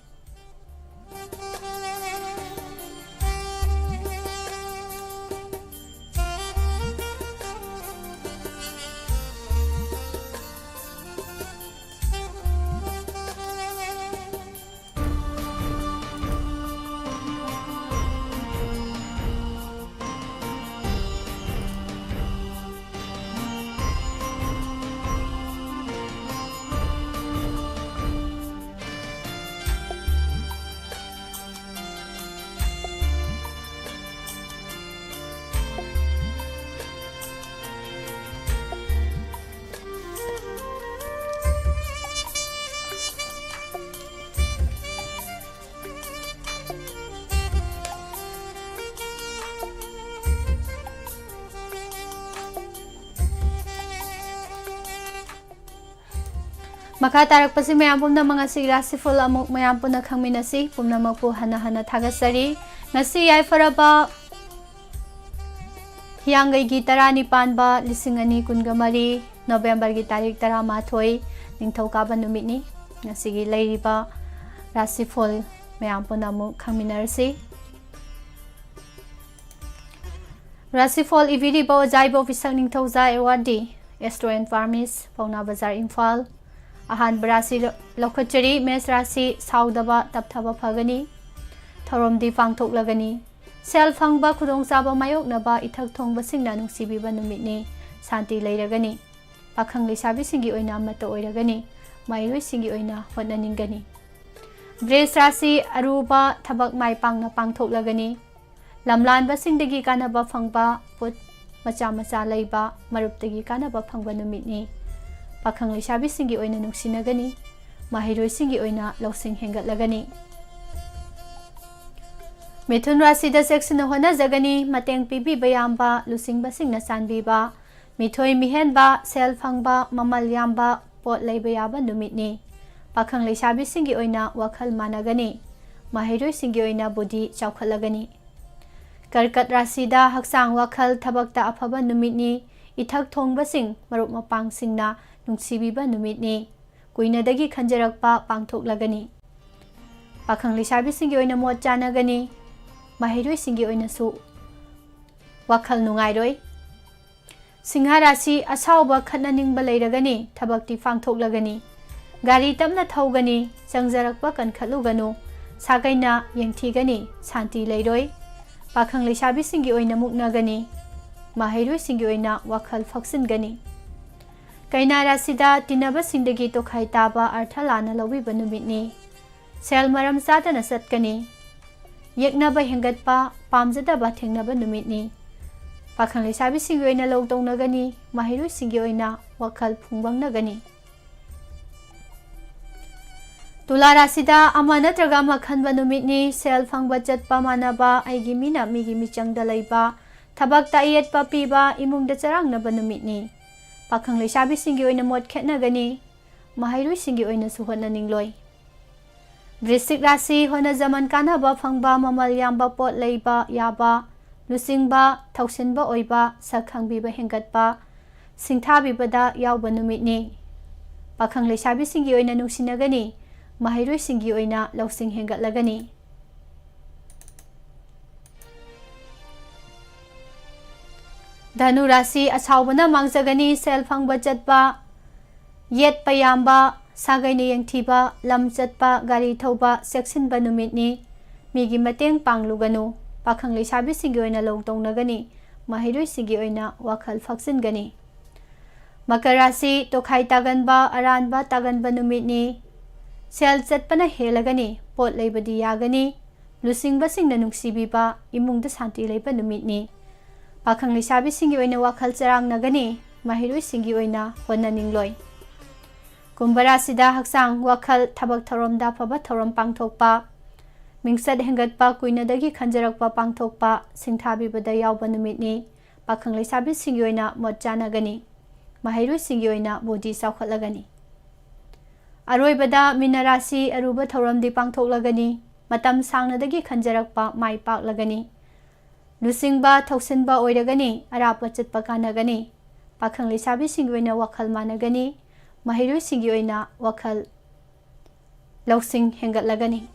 ꯃꯈꯥ ꯇꯥꯔꯛꯄꯁꯤ ꯃꯌꯥꯝ ꯄꯨꯝꯅꯃꯛ ꯉꯁꯤ ꯔꯥꯁꯤꯐꯜ ꯑꯃꯨꯛ ꯃꯌꯥꯝ ꯄꯨꯟꯅ ꯈꯪꯃꯤꯟꯅꯁꯤ꯫ ꯄꯨꯝꯅꯃꯛꯄꯨ ꯍꯟꯅ ꯍꯟꯅ ꯊꯥꯒꯠꯆꯔꯤ꯫ ꯉꯁꯤ ꯌꯥꯏꯐꯔꯕ ꯍꯤꯌꯥꯡꯒꯩꯒꯤ ꯇꯔꯥꯅꯤꯄꯥꯟꯕ ꯂꯤꯁꯤꯡ ꯑꯅꯤ ꯀꯨꯟꯒ ꯃꯔꯤ, ꯅꯣꯕꯦꯝꯕꯔꯒꯤ ꯇꯥꯔꯤꯛ ꯇꯔꯥꯃꯥꯊꯣꯏ, ꯅꯤꯡꯊꯧꯀꯥꯕ ꯅꯨꯃꯤꯠꯅꯤ꯫ ꯉꯁꯤꯒꯤ ꯂꯩꯔꯤꯕ ꯔꯥꯁꯤꯐꯜ ꯃꯌꯥꯝ ꯄꯨꯟꯅ ꯑꯃꯨꯛ ꯈꯪꯃꯤꯟꯅꯔꯁꯤ꯫ ꯔꯥꯁꯤꯐꯜ ꯏꯕꯤꯔꯤꯕ ꯑꯣꯖꯥ ꯏꯕꯣꯕꯤꯁꯛ ꯅꯤꯡꯊꯧꯖꯥ, awardee, Astro and Palmist, ꯄꯥꯎꯅꯥ ꯕꯖꯥꯔ, ꯏꯝꯐꯥꯜ꯫ ꯑꯍꯥꯟꯕ ꯔꯥꯁꯤ ꯂꯧ-, ꯂꯧꯈꯠꯆꯔꯤ꯫ ꯃꯦꯁ ꯔꯥꯁꯤ, ꯁꯥꯎꯗꯕ, ꯇꯞꯊꯕ ꯐꯒꯅꯤ꯫ ꯊꯧꯔꯝꯗꯤ ꯄꯥꯡꯊꯣꯛꯂꯒꯅꯤ꯫ ꯁꯦꯜ ꯐꯪꯕ ꯈꯨꯗꯣꯡꯆꯥꯕ ꯃꯥꯌꯣꯛꯅꯕ ꯏꯊꯛ ꯊꯣꯡꯕꯁꯤꯡꯅ ꯅꯨꯡꯁꯤꯕꯤꯕ ꯅꯨꯃꯤꯠꯅꯤ꯫ ꯁꯥꯟꯇꯤ ꯂꯩꯔꯒꯅꯤ꯫ ꯄꯥꯈꯪ ꯂꯩꯁꯥꯕꯤꯁꯤꯡꯒꯤ ꯑꯣꯏꯅ ꯑꯃꯠꯇ ꯑꯣꯏꯔꯒꯅꯤ꯫ ꯃꯍꯩꯔꯣꯏꯁꯤꯡꯒꯤ ꯑꯣꯏꯅ ꯍꯣꯠꯅꯅꯤꯡꯒꯅꯤ꯫ ꯕ꯭ꯔꯤꯖ ꯔꯥꯁꯤ, ꯑꯔꯨꯕ ꯊꯕꯛ ꯃꯥꯏ ꯄꯥꯛꯅ ꯄꯥꯡꯊꯣꯛꯂꯒꯅꯤ꯫ ꯂꯝꯂꯥꯟꯕꯁꯤꯡꯗꯒꯤ ꯀꯥꯟꯅꯕ ꯐꯪꯕ, ꯄꯣꯠ ꯃꯆꯥ ꯃꯆꯥ ꯂꯩꯕ, ꯃꯔꯨꯞꯇꯒꯤ ꯀꯥꯟꯅꯕ ꯐꯪꯕ ꯅꯨꯃꯤꯠꯅꯤ꯫ ꯄꯥꯈꯪ ꯂꯩꯁꯥꯕꯤꯁꯤꯡꯒꯤ ꯑꯣꯏꯅ ꯅꯨꯡꯁꯤꯅꯒꯅꯤ꯫ ꯃꯍꯩꯔꯣꯏꯁꯤꯡꯒꯤ ꯑꯣꯏꯅ ꯂꯧꯁꯤꯡ ꯍꯦꯟꯒꯠꯂꯒꯅꯤ꯫ ꯃꯤꯊꯨꯟ ꯔꯥꯁꯤꯗ ꯆꯦꯛꯁꯤꯟꯅ ꯍꯣꯠꯅꯖꯒꯅꯤ꯫ ꯃꯇꯦꯡ ꯄꯤꯕꯤꯕ ꯌꯥꯝꯕ ꯂꯨꯆꯤꯡꯕꯁꯤꯡꯅ ꯆꯥꯟꯕꯤꯕ, ꯃꯤꯊꯣꯏ ꯃꯤꯍꯦꯟꯕ, ꯁꯦꯜ ꯐꯪꯕ, ꯃꯃꯜ ꯌꯥꯝꯕ ꯄꯣꯠ ꯂꯩꯕ ꯌꯥꯕ ꯅꯨꯃꯤꯠꯅꯤ꯫ ꯄꯥꯈꯪ ꯂꯩꯁꯥꯕꯤꯁꯤꯡꯒꯤ ꯑꯣꯏꯅ ꯋꯥꯈꯜ ꯃꯥꯟꯅꯒꯅꯤ꯫ ꯃꯍꯩꯔꯣꯏꯁꯤꯡꯒꯤ ꯑꯣꯏꯅ ꯕꯨꯙꯤ ꯆꯥꯎꯈꯠꯂꯒꯅꯤ꯫ ꯀꯔꯀꯠ ꯔꯥꯁꯤꯗ ꯍꯛꯆꯥꯡ ꯋꯥꯈꯜ ꯊꯕꯛꯇ ꯑꯐꯕ ꯅꯨꯃꯤꯠꯅꯤ꯫ ꯏꯊꯛ ꯊꯣꯡꯕꯁꯤꯡ, ꯃꯔꯨꯞ ꯃꯄꯥꯡꯁꯤꯡꯅ ꯅꯨꯡꯁꯤꯕꯤꯕ ꯅꯨꯃꯤꯠꯅꯤ꯫ ꯀꯨꯏꯅꯗꯒꯤ ꯈꯟꯖꯔꯛꯄ ꯄꯥꯡꯊꯣꯛꯂꯒꯅꯤ꯫ ꯄꯥꯈꯪ ꯂꯩꯁꯥꯕꯤꯁꯤꯡꯒꯤ ꯑꯣꯏꯅ ꯃꯣꯠ ꯆꯥꯟꯅꯒꯅꯤ꯫ ꯃꯍꯩꯔꯣꯏꯁꯤꯡꯒꯤ ꯑꯣꯏꯅꯁꯨ ꯋꯥꯈꯜ ꯅꯨꯡꯉꯥꯏꯔꯣꯏ꯫ ꯁꯤꯡꯍ ꯔꯥꯁꯤ, ꯑꯁꯥꯎꯕ ꯈꯠꯅꯅꯤꯡꯕ ꯂꯩꯔꯒꯅꯤ, ꯊꯕꯛꯇꯤ ꯄꯥꯡꯊꯣꯛꯂꯒꯅꯤ꯫ ꯒꯥꯔꯤ ꯇꯞꯅ ꯊꯧꯒꯅꯤ, ꯆꯪꯖꯔꯛꯄ ꯀꯟꯈꯠꯂꯨꯒꯅꯨ, ꯁꯥꯒꯩꯅ ꯌꯦꯡꯊꯤꯒꯅꯤ, ꯁꯥꯟꯇꯤ ꯂꯩꯔꯣꯏ꯫ ꯄꯥꯈꯪ ꯂꯩꯁꯥꯕꯤꯁꯤꯡꯒꯤ ꯑꯣꯏꯅ ꯃꯨꯛꯅꯒꯅꯤ, ꯃꯍꯩꯔꯣꯏꯁꯤꯡꯒꯤ ꯑꯣꯏꯅ ꯋꯥꯈꯜ ꯐꯛꯆꯤꯟꯒꯅꯤ꯫ ꯀꯩꯅꯥ ꯔꯥꯁꯤꯗ ꯇꯤꯟꯅꯕꯁꯤꯡꯗꯒꯤ ꯇꯣꯈꯥꯏ ꯇꯥꯕ ꯑꯔꯊ ꯂꯥꯟꯅ ꯂꯧꯕꯤꯕ ꯅꯨꯃꯤꯠꯅꯤ꯫ ꯁꯦꯜ ꯃꯔꯝ ꯆꯥꯗꯅ ꯆꯠꯀꯅꯤ꯫ ꯌꯦꯛꯅꯕ ꯍꯦꯟꯒꯠꯄ, ꯄꯥꯝꯖꯗꯕ ꯊꯦꯡꯅꯕ ꯅꯨꯃꯤꯠꯅꯤ꯫ ꯄꯥꯈꯪ ꯂꯩꯁꯥꯕꯤꯁꯤꯡꯒꯤ ꯑꯣꯏꯅ ꯂꯧ ꯇꯧꯅꯒꯅꯤ, ꯃꯍꯩꯔꯣꯏꯁꯤꯡꯒꯤ ꯑꯣꯏꯅ ꯋꯥꯈꯜ ꯐꯨꯡꯕꯪꯅꯒꯅꯤ꯫ ꯇꯨꯂꯥ ꯔꯥꯁꯤꯗ ꯑꯃ ꯅꯠꯇ꯭ꯔꯒ ꯑꯃ ꯈꯟꯕ ꯅꯨꯃꯤꯠꯅꯤ꯫ ꯁꯦꯜ ꯐꯪꯕ ꯆꯠꯄ ꯃꯥꯟꯅꯕ, ꯑꯩꯒꯤ ꯃꯤꯅ ꯃꯤꯒꯤ ꯃꯤꯆꯪꯗ ꯂꯩꯕ, ꯊꯕꯛꯇ ꯑꯌꯦꯠꯄ ꯄꯤꯕ, ꯏꯃꯨꯡꯗ ꯆꯔꯥꯡꯅꯕ ꯅꯨꯃꯤꯠꯅꯤ꯫ ꯄꯥꯈꯪ ꯂꯩꯁꯥꯕꯤꯁꯤꯡꯒꯤ ꯑꯣꯏꯅ ꯃꯣꯠ ꯈꯦꯠꯅꯒꯅꯤ꯫ ꯃꯍꯩꯔꯣꯏꯁꯤꯡꯒꯤ ꯑꯣꯏꯅꯁꯨ ꯍꯣꯠꯅꯅꯤꯡꯂꯣꯏ꯫ ꯕ꯭ꯔꯤꯁꯤꯛ ꯔꯥꯁꯤ, ꯍꯣꯠꯅꯖꯃꯟ ꯀꯥꯟꯅꯕ ꯐꯪꯕ, ꯃꯃꯜ ꯌꯥꯝꯕ ꯄꯣꯠ ꯂꯩꯕ ꯌꯥꯕ, ꯂꯨꯆꯤꯡꯕ, ꯊꯧꯁꯤꯟꯕ ꯑꯣꯏꯕ, ꯁꯛ ꯈꯪꯕꯤꯕ ꯍꯦꯟꯒꯠꯄ, ꯁꯤꯡꯊꯥꯕꯤꯕꯗ ꯌꯥꯎꯕ ꯅꯨꯃꯤꯠꯅꯤ꯫ ꯄꯥꯈꯪ ꯂꯩꯁꯥꯕꯤꯁꯤꯡꯒꯤ ꯑꯣꯏꯅ ꯅꯨꯡꯁꯤꯅꯒꯅꯤ, ꯃꯍꯩꯔꯣꯏꯁꯤꯡꯒꯤ ꯑꯣꯏꯅ ꯂꯧꯁꯤꯡ ꯍꯦꯟꯒꯠꯂꯒꯅꯤ꯫ ꯙꯅꯨ ꯔꯥꯁꯤ, ꯑꯁꯥꯎꯕꯅ ꯃꯥꯡꯖꯒꯅꯤ, ꯁꯦꯜ ꯐꯪꯕ ꯆꯠꯄ, ꯌꯦꯠꯄ ꯌꯥꯝꯕ, ꯁꯥꯒꯩꯅ ꯌꯦꯡꯊꯤꯕ, ꯂꯝ ꯆꯠꯄ, ꯒꯥꯔꯤ ꯊꯧꯕ, ꯆꯦꯛꯁꯤꯟꯕ ꯅꯨꯃꯤꯠꯅꯤ꯫ ꯃꯤꯒꯤ ꯃꯇꯦꯡ ꯄꯥꯡꯂꯨꯒꯅꯨ꯫ ꯄꯥꯈꯪ ꯂꯩꯁꯥꯕꯤꯁꯤꯡꯒꯤ ꯑꯣꯏꯅ ꯂꯧ ꯇꯧꯅꯒꯅꯤ꯫ ꯃꯍꯩꯔꯣꯏꯁꯤꯡꯒꯤ ꯑꯣꯏꯅ ꯋꯥꯈꯜ ꯐꯛꯆꯤꯟꯒꯅꯤ꯫ ꯃꯀꯔ ꯔꯥꯁꯤ, ꯇꯣꯈꯥꯏ ꯇꯥꯒꯟꯕ, ꯑꯔꯥꯟꯕ ꯇꯥꯒꯟꯕ ꯅꯨꯃꯤꯠꯅꯤ꯫ ꯁꯦꯜ ꯆꯠꯄꯅ ꯍꯦꯜꯂꯒꯅꯤ꯫ ꯄꯣꯠ ꯂꯩꯕꯗꯤ ꯌꯥꯒꯅꯤ꯫ ꯂꯨꯆꯤꯡꯕꯁꯤꯡꯅ ꯅꯨꯡꯁꯤꯕꯤꯕ, ꯏꯃꯨꯡꯗ ꯁꯥꯟꯇꯤ ꯂꯩꯕ ꯅꯨꯃꯤꯠꯅꯤ꯫ ꯄꯥꯈꯪ ꯂꯩꯁꯥꯕꯤꯁꯤꯡꯒꯤ ꯑꯣꯏꯅ ꯋꯥꯈꯜ ꯆꯔꯥꯡꯅꯒꯅꯤ꯫ ꯃꯍꯩꯔꯣꯏꯁꯤꯡꯒꯤ ꯑꯣꯏꯅ ꯍꯣꯠꯅꯅꯤꯡꯂꯣꯏ꯫ ꯀꯨꯝꯚ ꯔꯥꯁꯤꯗ ꯍꯛꯆꯥꯡ, ꯋꯥꯈꯜ, ꯊꯕꯛ ꯊꯧꯔꯝꯗ ꯑꯐꯕ ꯊꯧꯔꯝ ꯄꯥꯡꯊꯣꯛꯄ, ꯃꯤꯡꯆꯠ ꯍꯦꯟꯒꯠꯄ, ꯀꯨꯏꯅꯗꯒꯤ ꯈꯟꯖꯔꯛꯄ ꯄꯥꯡꯊꯣꯛꯄ, ꯁꯤꯡꯊꯥꯕꯤꯕꯗ ꯌꯥꯎꯕ ꯅꯨꯃꯤꯠꯅꯤ꯫ ꯄꯥꯈꯪ ꯂꯩꯁꯥꯕꯤꯁꯤꯡꯒꯤ ꯑꯣꯏꯅ ꯃꯣꯠ ꯆꯥꯟꯅꯒꯅꯤ꯫ ꯃꯍꯩꯔꯣꯏꯁꯤꯡꯒꯤ ꯑꯣꯏꯅ ꯕꯨꯙꯤ ꯆꯥꯎꯈꯠꯂꯒꯅꯤ꯫ ꯑꯔꯣꯏꯕꯗ ꯃꯤꯅ ꯔꯥꯁꯤ ꯑꯔꯨꯕ ꯊꯧꯔꯝꯗꯤ ꯄꯥꯡꯊꯣꯛꯂꯒꯅꯤ꯫ ꯃꯇꯝ ꯁꯥꯡꯅꯗꯒꯤ ꯈꯟꯖꯔꯛꯄ ꯃꯥꯏ ꯄꯥꯛꯂꯒꯅꯤ꯫ ꯂꯨꯆꯤꯡꯕ ꯊꯧꯁꯤꯟꯕ ꯑꯣꯏꯔꯒꯅꯤ꯫ ꯑꯔꯥꯞꯄ ꯆꯠꯄ ꯀꯥꯟꯅꯒꯅꯤ꯫ ꯄꯥꯈꯪ ꯂꯩꯁꯥꯕꯤꯁꯤꯡꯒꯤ ꯑꯣꯏꯅ ꯋꯥꯈꯜ ꯃꯥꯟꯅꯒꯅꯤ꯫ ꯃꯍꯩꯔꯣꯏꯁꯤꯡꯒꯤ ꯑꯣꯏꯅ ꯋꯥꯈꯜ ꯂꯧꯁꯤꯡ ꯍꯦꯟꯒꯠꯂꯒꯅꯤ꯫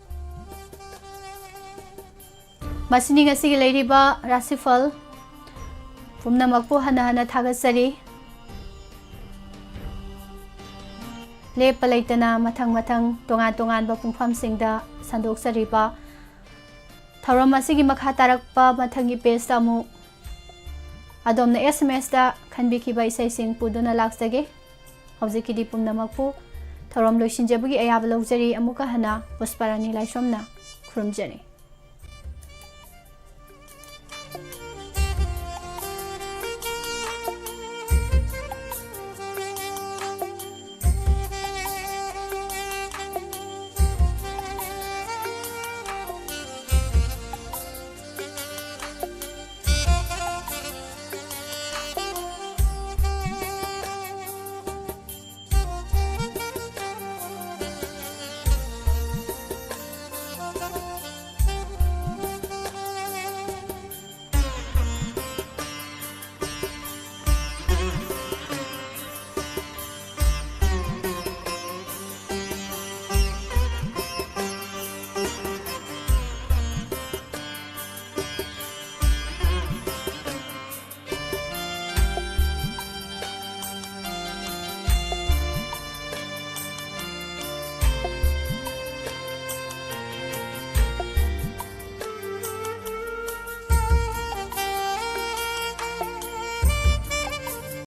ꯃꯁꯤꯅꯤ ꯉꯁꯤꯒꯤ ꯂꯩꯔꯤꯕ ꯔꯥꯁꯤꯐꯜ ꯄꯨꯝꯅꯃꯛꯄꯨ ꯍꯟꯅ ꯍꯟꯅ ꯊꯥꯒꯠꯆꯔꯤ꯫ ꯂꯦꯞꯄ ꯂꯩꯇꯅ ꯃꯊꯪ ꯃꯊꯪ ꯇꯣꯉꯥꯟ ꯇꯣꯉꯥꯟꯕ ꯄꯨꯡꯐꯝꯁꯤꯡꯗ ꯁꯟꯗꯣꯛꯆꯔꯤꯕ ꯊꯧꯔꯝ ꯑꯁꯤꯒꯤ ꯃꯈꯥ ꯇꯥꯔꯛꯄ ꯃꯊꯪꯒꯤ ꯄꯦꯖꯇ ꯑꯃꯨꯛ ꯑꯗꯣꯝꯅ ꯑꯦꯁ ꯑꯦꯝ ꯑꯦꯁꯇ ꯈꯟꯕꯤꯈꯤꯕ ꯏꯁꯩꯁꯤꯡ ꯄꯨꯗꯨꯅ ꯂꯥꯛꯆꯒꯦ꯫ ꯍꯧꯖꯤꯛꯀꯤꯗꯤ ꯄꯨꯝꯅꯃꯛꯄꯨ ꯊꯧꯔꯝ ꯂꯣꯏꯁꯤꯟꯖꯕꯒꯤ ꯑꯌꯥꯕ ꯂꯧꯖꯔꯤ꯫ ꯑꯃꯨꯛꯀ ꯍꯟꯅ ꯄꯨꯁꯄꯥꯔꯥꯅꯤ ꯂꯥꯏꯁ꯭ꯔꯝꯅ ꯈꯨꯔꯨꯝꯖꯔꯤ꯫